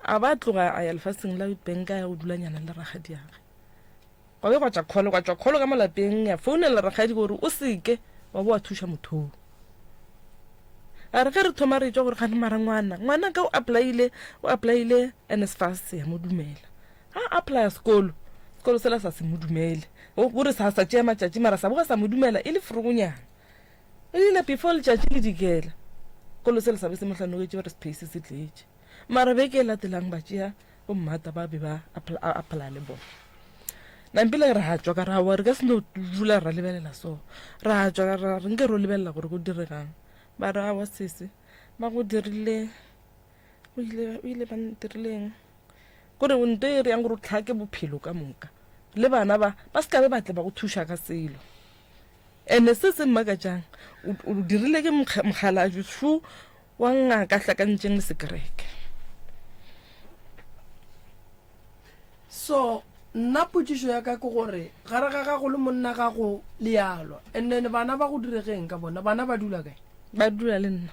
A ba tloga a ya lefaseng la Witbank a ya go dulanyana le rakgadiagwe. Gwa be gwa tšwa kholo, gwa tšwa kholo ka mo lapeng ya founela rakgadi gore o se ke wa bo wa thuša motho oo. A re ge re thoma re etšwa gore gane mara ngwana, ngwana ka o applyile, o applyile NSFAS ya mo dumela. Ha a applya sekolo, sekolo sela sa se mo dumele. O gore sa sa tšea matšatši mara sa boga sa mo dumela e le frogonyana. E rile before letšatši le dikela, sekolo sela sa be se mo hlanogetše ba re space se tletše. Mara beke e latelang ba tšea bommata ba be ba apply le bona. Nampile ra tšwa ka ra wa re ka se no dula ra lebelela so. Ra tšwa ra re nke ro lebelela gore go diregang. Ba re awa sese ba go dirile o ile o ile ba ntirileng. Gore nto e re yang gore o tlhake bophelo ka moka. Le bana ba ba se ka be ba tle ba go thuša ka selo. Ene se se mmakatšang o dirile ke mokgalabje shu wa ngaka hlakantšeng le sekereke. So nna potšišo ya ka ke gore gare ga gago le monna gago le ya lwa and then bana ba go diregeng ka bona? Bana ba dula kae? Ba dula le nna.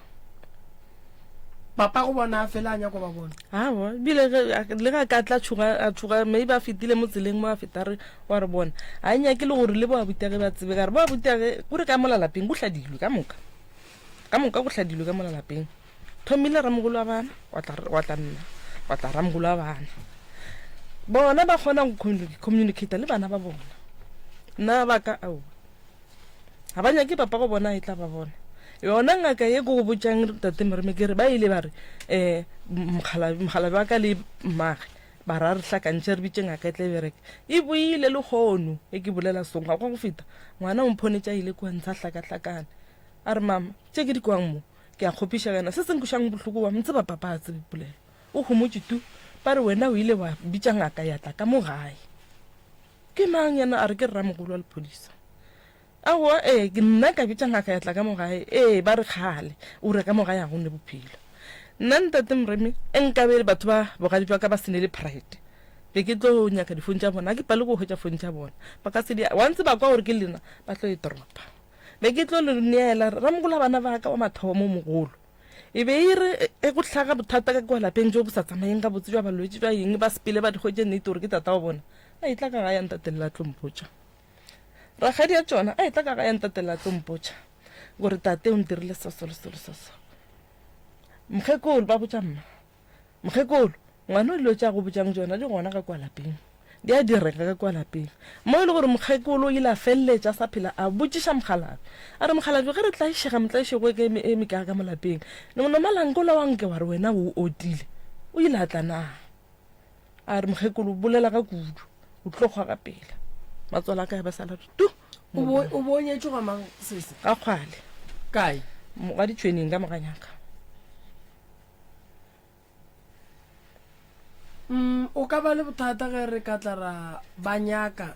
Papa go bona a fela a nyako ba bona? Aowa, ebile le ge a ka tla tšhoga a tšhoga maybe a fetile mo tseleng mo a feta re wa re bona. A nyake le gore le bo abuti ge ba tsebe ka re bo abuti ge gore ka mola lapeng go hladilwe ka moka. Ka moka go hladilwe ka mola lapeng. Thomile ramogolo wa bana, gwa tla, gwa tla nna, gwa tla ramogolo wa bana. Bona ba kgona go communicate le bana ba bona. Nna ba ka aowa. Ga ba nyake papa go bona e tla ba bona. Yona ngaka ye ke go botšang tate Moremi ke re ba ile ba re um mokgalabje wa ka le mmage ba ra re hlakantšhe re bitše ngaka e tle e bereke. E boile lehono e ke bolela song ga go go feta ngwana o mphonetše a ile kua ntsha hlakahlakane. A re, Mama, tše ke di kwang mo, ke a kgopiša ka yona. Se se nkwišang bohloko wa ntseba papa a tsebe polelo. O homotše tu. Ba re wena o ile wa bitša ngaka ya tla ka mo gae. Ke mang yena? A re, Ke rramogolo wa lephodisa. Aowa, ee, ke nna ka bitša ngaka ya tla ka mo gae. Ee, ba re kgale o re ka mo gae ga go ne bophelo. Nna ntate Moremi, e nkabe batho ba bogadi bja ka ba se ne le pride, be ke tlo nyaka difone tša bona. Ga ke palelwe ke go hwetša fone tša bona. Ba ka se di, once ba kwa gore ke lena, ba tlo e dropa. Be ke tlo le neela ramogolo wa bana ba ka wa mathomo mogolo. E be e re ge go hlaga bothata ka kua lapeng bjo bo sa tsamayeng gabotse bja balwetši bja eng, ba sepele ba di hwetše nnete gore ke tata wa bona, a etla ka gae a ntatelela a tlo mpotša. Rakgadi ya tšona a etla ka gae a ntatelela a tlo mpotša gore tate o ntirile so so le so le so so. Mokgekolo ba botša mma. Mokgekolo, ngwana o dilo tše a go botšang tšona di gona ka kua lapeng. Di a direga ka kua lapeng. Mo e le gore mokgekolo o ile a feleletša a sa phela a botšiša mokgalabje. A re, Mokgalabje, ge re tlaišega motlaišego e ke e mekae ka mo lapeng? Nomalanka ola wa nke wa re wena o otile, o ile a tla na? A re, Mokgekolo, o bolela ka kudu, o tlo hwa ka pela. Matswalo a ka ya ba sala tu. O bo o bo nyetšwe ga mang sese? Ga kgwale. Kae? Ga ditšhweneng ka moganyaka. Mm, o ka ba le bothata ge re ka tla ra ba nyaka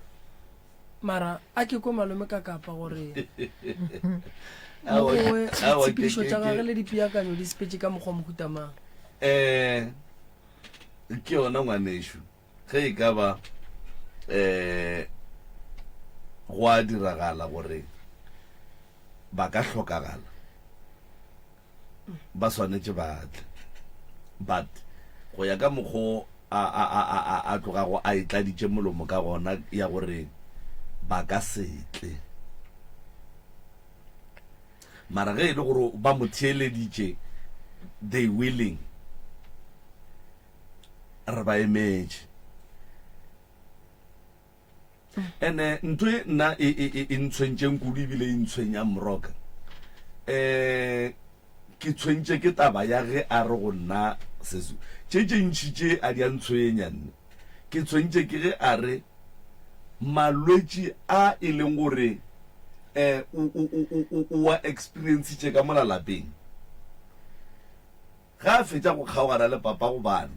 mara a ke kwe malome ka kapa gore. Mo gongwe ditshepedišo tša gage le dipeakanyo di sepetše ka mokgwa mohuta mang? Um ke yona ngwanešu ge e ka ba um go a diragala gore ba ka hlokagala ba swanetše ba tle but go ya ka mokgo a, a, a, a, a, a tlogago a e tladitše molomo ka gona ya gore ba ka se tle mara ge e le gore ba mo theeleditše they willing re ba emetše Ene ntho e nna e, e, e, e ntshwentšeng kudu ebile e ntshwenyang moroka um ke tshwentše ke taba ya ge a re go nna sesu tše tše ntšhi tše a di a ntshwenya nne ke tshwentše ke ge a re malwetši a e leng gore um o wa experiencitše ka mola lapeng Ge a fetša go kgaogana le papago bana,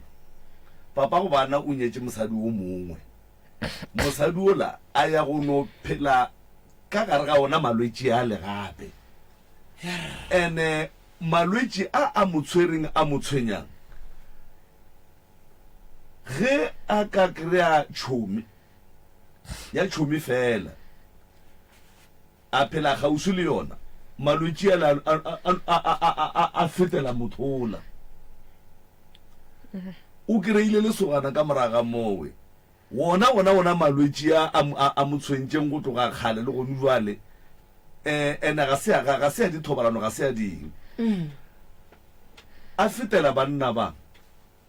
papago bana o nyetše mosadi o mongwe. Mosadi ola a ya go no phela ka gare ga ona malwetši ale gape. Ene malwetši a a mo tshwereng a mo tshwenyang, ge a ka kry-a tšhomi, ya tšhomi fela, A phela kgauswi le yona, malwetši ale a, a, a, a, a, a fetela motho ola. O kry-ile lesogana ka morago ga mowe. Wona, wona, wona malwetši a, a, a, a mo tshwentšeng go tloga kgale le gone jwale, um ene ga se a, ga, ga se a dithobalano, ga se a ding. A fetela banna ba.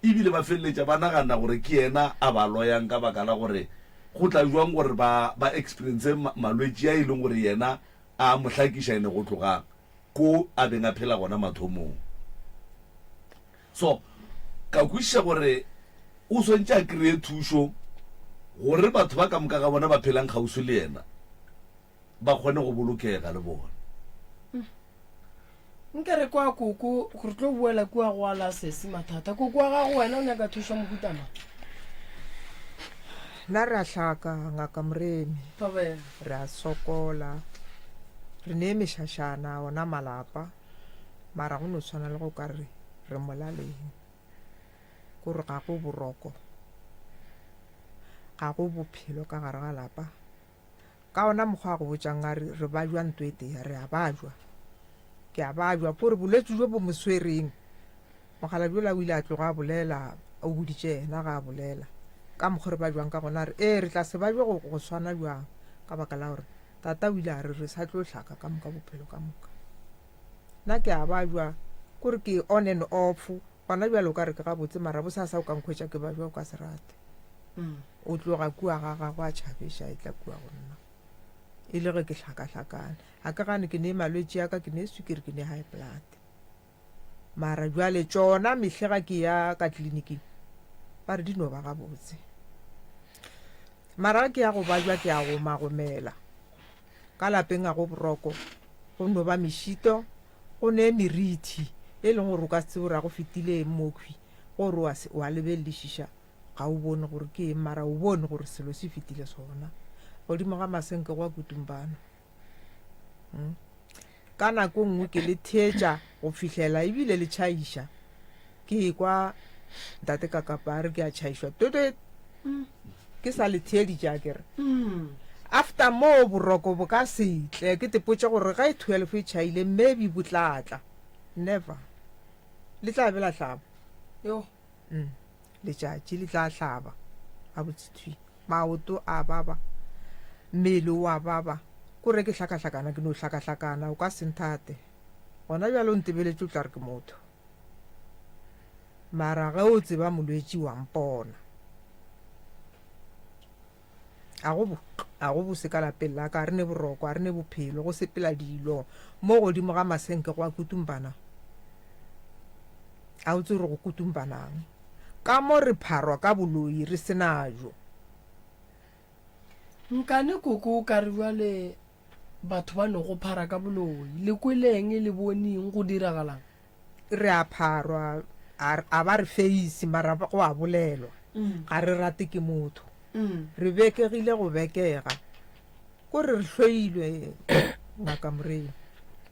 E bile ba feleletša ba nagana gore ke yena a ba loyang ka baka la gore go tla bjang gore ba ba experience malwetši a e leng gore yena a mo hlakiša ene go tloga ko a beng a phela gona mathomong. So ka kwešiša gore o swantše a kry-e thušo gore batho ba ka moka ga bona ba phelang kgauswi le yena ba kgone go bolokega le bona. Nke re kwa koko, re tlo boela kua go ala sesi mathata. Koko wa gago wena o nyaka thušo mohuta mang? Nna re a hlaka ngaka Moremi. Thobela. Re a sokola. Re ne mešašana ona malapa. Mara go no tshwana le go ka re re molaleng. Kore ga go boroko. Ga go bophelo ka gare ga lapa. Ka ona mokgwa a go botšang a re, re bajwa nto e tee, re a bajwa. Ke a bajwa, ke gore bolwetši bjo bo mo swereng. Mokgalabje yola o ile a tloga a bolela, o boditše yena ga a bolela. Ka mokgwa re bajwang ka gona, a re, Ee, re tla se bajwe go, go swana bjang, ka baka la gore tata o ile a re re sa tlo hlaka ka moka bophelo ka moka. Nna ke a bajwa, ke gore ke on and off, gona bjale o ka re ke gabotse, mara bosasa o ka nkhwetša ke bajwa o ka se rate. O tloga kua ga gagwe a tšhabeša a etla kua go nna. E le ge ke hlakahlakane. Ga ke gane ke ne malwetši a ka, ke ne swikiri, ke ne high blood. Mara bjale tšona mehle ga ke ya ka tleliniking ba re di no ba gabotse. Mara ga ke ya go bajwa ke a gomagomela. Ka lapeng ga go boroko, go no ba mešito, go ne merithi e leng gore o ka se tsebe gore a go fetile eng mokhwi, gore o a lebelelišiša Ga o bone gore ke eng, mara o bone gore selo se fetile sona. Godimo ga masenke gwa kutumbana. Hmm. Ka nako nngwe ke le theetša go fihlela ebile le tšhaiša. Ke ekwa ntate Kakapa a re ke a tšhaišwa. Tote ke sa le theeditše a kere. After moo boroko bo ka se tle. Ke tepotše gore ge 12 e tšhaile maybe bo tla tla. Never. Le tla be la hlaba. Yo. Mm. Letšatši le tla hlaba gabotse thwi. Maoto a baba, mmele o a baba. Kore ke hlakahlakana, ke no hlakahlakana, o ka se nthate. Gona bjale o ntebeletše o tla re ke motho. Mara ge o tseba molwetši wa mpona. A go, a go bose ka lapeng la ka, a re ne boroko, a re ne bophelo, go sepela dilo mo godimo ga masenke go a kutumpana. A o tsebe gore go kutumpanang. Ka mo re pharwa ka boloi re se najo. Nkane koko o ka re bjale batho ba no go phara ka boloi, le kweleng le boneng go diragalang? Re a pharwa, a, a ba re face, mara go a bolelwa. Ga re rate ke motho. Re bekegile go bekega. Ko re re hloilwe, Ngaka Moremi.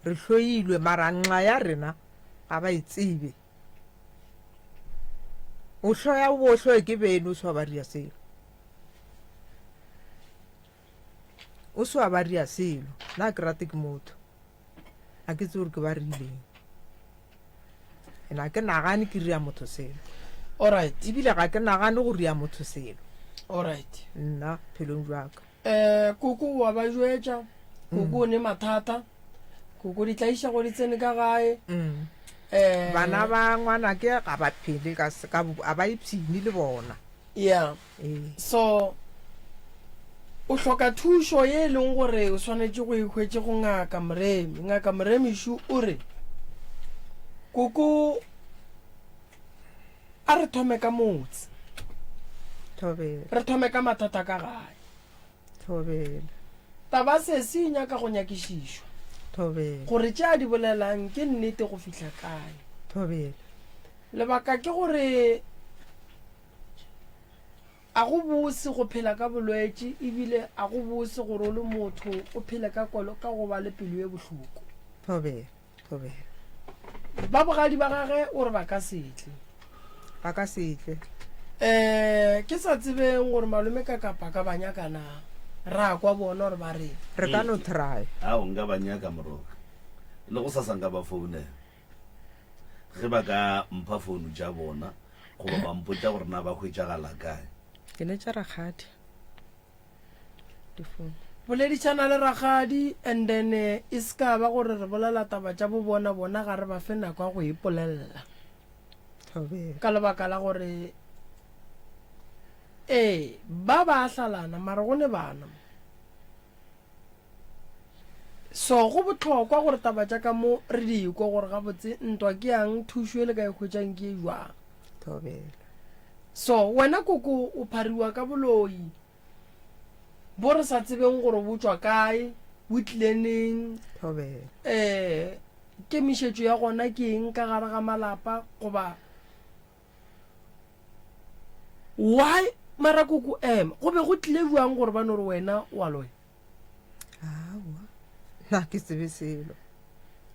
Re hloilwe mara nxa ya rena ga ba e tsebe. O hloya o bo o hloye ke beno o se wa ba ria selo. O se wa ba ria selo. Nna ke rate ke motho. A ke tsebe gore ke ba rileng. And ga ke nagane ke ria motho selo. Alright. Ebile ga ke nagane go ria motho selo. Alright. Nna phelong jwa ka. Eh, koko wa ba jwetša, koko o ne mathata, koko ditlaišego di tsene ka gae. Mm. Eh, Bana ba ngwanake ga ba phele ka se- ka bo- a ba ipshine le bona. Yeah. Ee. So o hloka thušo ye e leng gore o swanetše go e hwetše go ngaka Moremi. Ngaka Moremi šu o re koko a re thome ka motse. Thobela. Re thome ka mathata ka gae. Thobela. Taba sesi e nyaka go nyakišišwa. Thobela. Gore tše a di bolelang ke nnete go fihla kae. Thobela. Lebaka ke gore a go bose go phela ka bolwetši ebile a go bose gore o le motho o phele ka kolo ka go ba le pelo ye bohloko. Thobela. Thobela. Ba bogadi ba gage o re ba ka se tle. Ba ka se tle. Um ke sa tsebeng gore malome ka kapa ka ba nyaka na. Ra kwa bona gore ba reng. Re ka no try. Ao nka ba nyaka moroka. Le go sasa nka ba founela. Ge ba ka mpha founu tša bona goba ba mpotša gore na ba hwetšagala kae. Ke ne tša rakgadi. Difounu. Boledišana le rakgadi and then e se ka ba gore re bolela taba tša bo bona, bona ga re ba fe nako ya go ipolelela. Thobela. Ka lebaka la gore ee ba ba hlalana mara go ne bana mo. So go bohlokwa gore taba tša ka mo re di kwe gore gabotse ntwa ke yang, thušo e le ka e hwetšang ke e jwang. Thobela. So wena koko o phariwa ka boloi bo re sa tsebeng gore bo tšwa kae, bo tlile neng, Thobela. um kemišetšo ya gona ke eng ka gare ga malapa goba why mara koko ema go be go tlile bjang gore ba no re wena o a loya? Aowa, nna ke tsebe selo.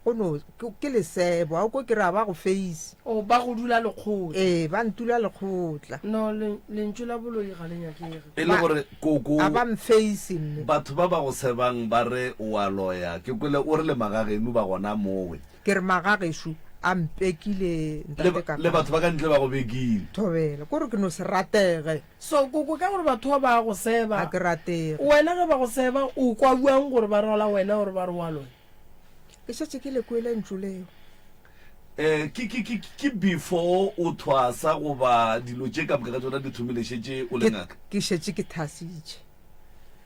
Go no, ke, ke lesebo, a o ko ke re a ba go face. O ba go dula lekgotla. Ee, ba ntula lekgotla. No, le, lentšu la boloi ga le nyakege. E le gore koko. A ba mface mme. Batho ba ba go sebang ba re o a loya, ke kwele o re le magageno ba gona mowe. Ke re magagešo a mpekile ntate ka Le batho ba ka ntle ba go bekile. Thobela, ko re ke no se ratege. So koko ka gore batho ba ba go seba. Ga ke ratege. Wena ge ba go seba o kwa bjang gore ba rwala wena gore ba re wa loya? Ke šetše ke le kwele ntšu leo. Eh, ke, ke, ke, ke before o thwasa goba dilo tše ka moka ga tšona di thomile šetše o le ngaka? Ke šetše ke thasitše.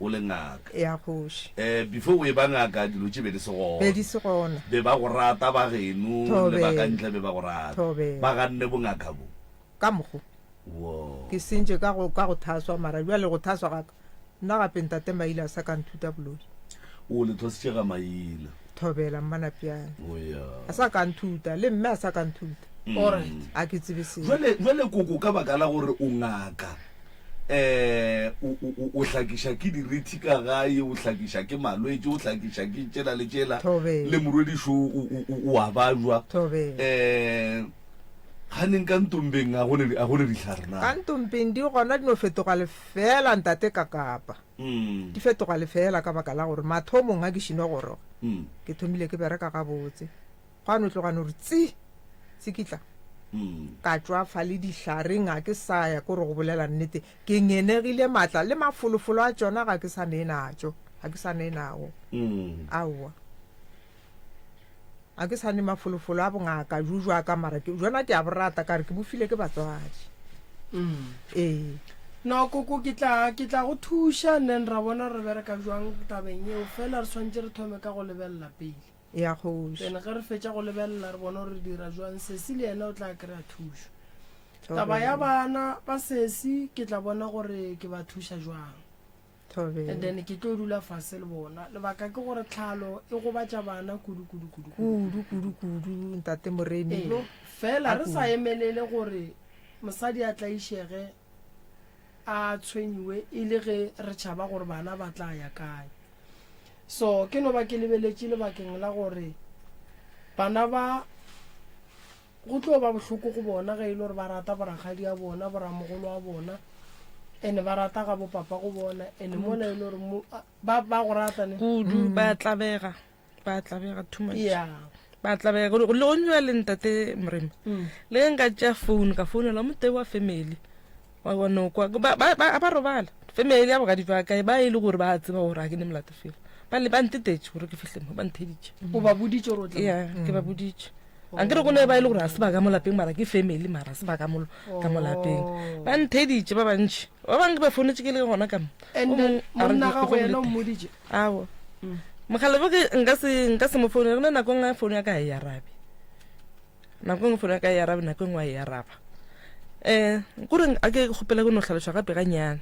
O le ngaka. Ya kgoši. Eh, before o e ba ngaka dilo tše be di se gona. Be di se gona. Be ba go rata ba geno le ba ka ntle be ba go rata. Thobela. Ba ganne bongaka bo. Ka mokgo. Wo. Ke sentše ka go, ka go thaswa, mara bjale go thaswa ga ka, nna gape ntate Maila a sa ka nthuta boloi. O le thwasitše ga Maila. Thobela, Mmanapiane. O ya. A sa ka nthuta, le mme a sa ka nthuta. Alright. A ke tsebe selo. Jwale, jwale koko ka baka la gore o ngaka, eh, o, o, o, o hlakiša ke dirithi ka gae, o hlakiša ke malwetši, o hlakiša ke tšela le tšela, Thobela. le morwedišo o, o, o, o a bajwa. Thobela. Eh, Ganeng ka ntombeng a go ne a go ne dihlare na? Ka ntombeng di gona di no fetoga lefeela ntate Kakapa. Di fetoga lefeela ka baka la gore mathomong a ke šino goroga ke thomile ke bereka gabotse. Gwa no tloga no re tsi tsikitla ka tšwafa le dihlareng ga ke sa ya ko re go bolela nnete ke ngenegile matla le mafolofolo a tšona ga ke sa ne natšo ga ke sa ne nawo aowa. A ke sa ne mafolofolo a bongaka jo jwa ka mara ke jona ke a bo rata ka re ke bo file ke batswadi. Ee. No koko ke tla ke tla go thuša and then ra bona re bereka jwang tabeng yeo fela re swanetše re thome ka go lebelela pele. Ya kgoši. Then ge re fetša go lebelela re bona gore re dira jwang sesi le yena o tla kry-a thušo. Taba ya bana ba sesi ke tla bona gore ke ba thuša jwang. Thobela. And then ke tlo dula fase le bona. Lebaka ke gore tlhalo e gobatša bana kudu kudu kudu kudu. Kudu kudu kudu ntate Moremi. Ee, Yo. fela A re sa kudu. emelele gore mosadi a tlaišege a tshwenyiwe e le ge re tšhaba gore bana ba tla ya kae. So ke no ba ke lebeletše lebakeng la gore. Bana ba go tlo ba bohloko go bona ge e le gore ba rata borakgadi a bona, boramogolo a bona, ene ba rata ga bopapa go bona, ene mola e le gore ba ba go rata ne. Kudu ba tlabega, ba tlabega too much. Yeah. Ba tlabega le go njwa le ntate Moremi. Mm. Le ge nka tšea phone ka founela motee wa family. Wa wa no kwa ba ba ba ba robala. Family ya bogadi ba kae ba e le gore ba tseba gore a ke ne molato fela. Ba le ba ntetetše gore ke fihle mo ba ntheditše. O ba boditše gore o tla. Yeah, ke ba boditše. A nkere go ne ba e le gore ga se ba ka mo lapeng mara ke family mara se ba ka mo ka mo lapeng. Oh. Ba ntheditše ba bantši. Ba bangwe ke ba founetše ke le gona ka mo. And O then mongwe a re monna ke gago go yena o letela. mmoditše? Aowa. Mokgalabje ke nka se nka se mo founele go ne nako nngwe phone ya ka ga e arabe. Nako e nngwe phone ya ka e arabe, nako e nngwe a e araba. Um kore a ke kgopela ke no hlaloša gape ganyane.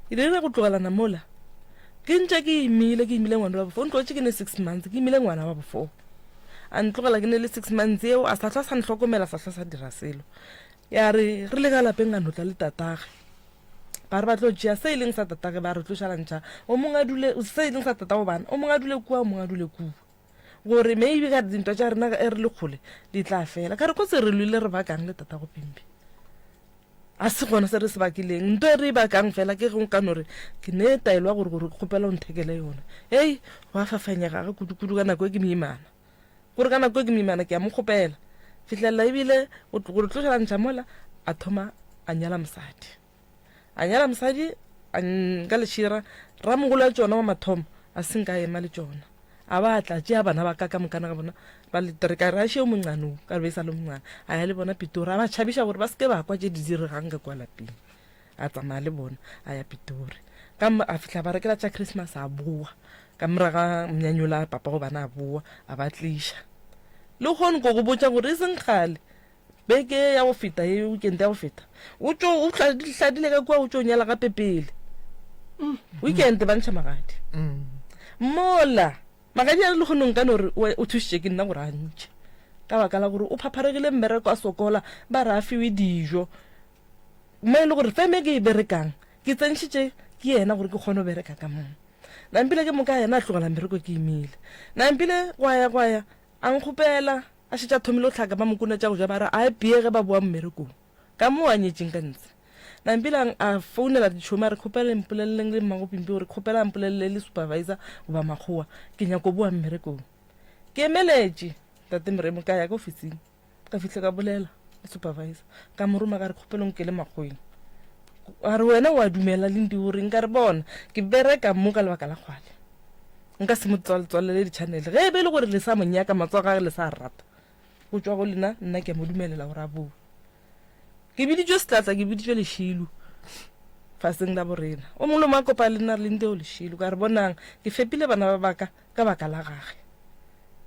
Ke dirile go tlogelana mola ke ntše ke imile, ke imile ngwana wa bofo. O ntlogetse ke ne six months, ke imile ngwana wa bofo. A ntlogela ke ne le six months eo, a sa hlwa sa ntlhokomela, sa hlwa sa dira selo. Ya re re le ka lapeng a no tla le tatage. Ba re ba tlo tšea se e leng sa tatage, ba re tlo šalantšha o mongwe a dule se e leng sa tatago bana, o mongwe a dule kua, o mongwe a dule kua. Gore maybe ka dintwa tša rena ge re le kgole di tla fela. Ka re kotsi re lwele re bakang le tatago Pimpi. A se gona se re se bakileng. Nto e re e bakang fela ke ge o ka no re ke ne taelo ya gore gore ke kgopela o nthekele yona. Hei, gwa fafanyega ga kudu-kudu ka nako e ke moimana. Gore ka nako e ke moimana ke a mo kgopela. Fihlelela ebile go re tlogela ntšha mola a thoma a nyala mosadi. A nyala mosadi a nka lešira, ramogolo wa tšona wa mathomo a se nka a ema le tšona. A ba a tla tšea bana ba ka ka mokana ga bona ba le tere, ka re a šeo moncane o, ka re be e sa le moncane. A ya le bona Pitori, a ba tšhabiša gore ba se ke ba kwa tše di diregang ka kua lapeng. A tsamaya le bona a ya Pitori. Ka a fihla a ba rekela tša Christmas a boa. Ka morago ga mnyanya ola papa go bana a boa a ba tliša. Lehono ko go botša gore e seng kgale Beke ya go feta ye, weekend ya go feta, o tšo o hladile ka kua, o tšo nyala gape pele. Weekend ba ntšha magadi. Mola magadi a le lehono nka no re o thušitše ke nna gore a ntšhe. Ka baka la gore o phapharegile mmereko a sokola, ba re a fiwe dijo. Mo e le gore feme ke e berekang, ke tsentšhitše ke yena gore ke kgone go bereka ka moo. Nampile ke moka yena a tlogela mmereko ke imile. Nampile gwa ya gwa ya, a nkgopela A šetše a thomile go hlaka, ba mo kunetša go ja, ba re a epee ge ba boa mmerekong. Ka moo a nyetšeng ka ntshe. Nampile a founela ditšhomi a re kgopela le mpoleleleng le mmago Pimpi gore kgopela a mpolelele le supervisor goba makgowa ke nyako boa mmerekong. Ke emeletše Ntate Moremo ka ya ka ofising ka fihla ka bolela le supervisor ka mo roma ka re kgopela o nkele makgoweng. A re wena o a dumela Lindi gore nka re bona ke bereka mo ka lebaka la kgwale. Nka se mo tswalele di-channel. Ge e be e le gore le sa mo nyaka, matsogo a gage le sa a rata, go tšwa go lena, nna ke a mo dumelela gore a boe. Ke biditšwe setlatla, ke biditšwe lešilo faseng la borena. O mongwe le mongwe a kopa le nna re le nteo lešilo. Ka re bonang, ke fepile bana ba baka ka baka la gage.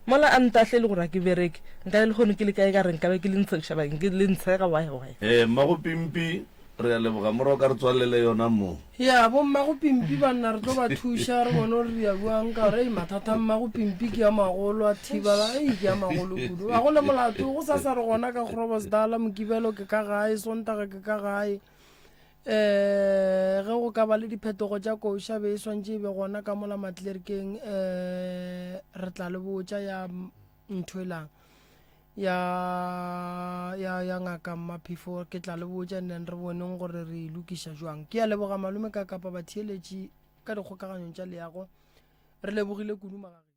Mola a ntahle e le gore a ke bereke, nka le lehono ke le kae ka re nkabe ke le ntshegiša bakeng ke le ntshega why why. Ee, Mmago Pimpi, re a leboga. Morwa o ka re tswalele yona mo. Ya, bo Mmago Pimpi banna re tlo ba thuša re bone gore re ya bjang ka gore ei mathata a Mmago Pimpi ke a magolo a thibala ei ke a magolo kudu. Ga go le molato go sasa re gona ka Groblersdal, Mokibelo ke ka gae, Sontaga ke ka gae. Um ge go ka ba le diphetogo tša koša be e swantše e be gona ka mola matlerkeng um re tla le botša ya ntho elang ya ya ya ngaka Mmaphefo ke tla le botša and then re boneng gore re e lokiša jwang. Ke a leboga malome ka kapa batheeletši ka dikgokaganyong tša leago. Re lebogile kudu magagešo.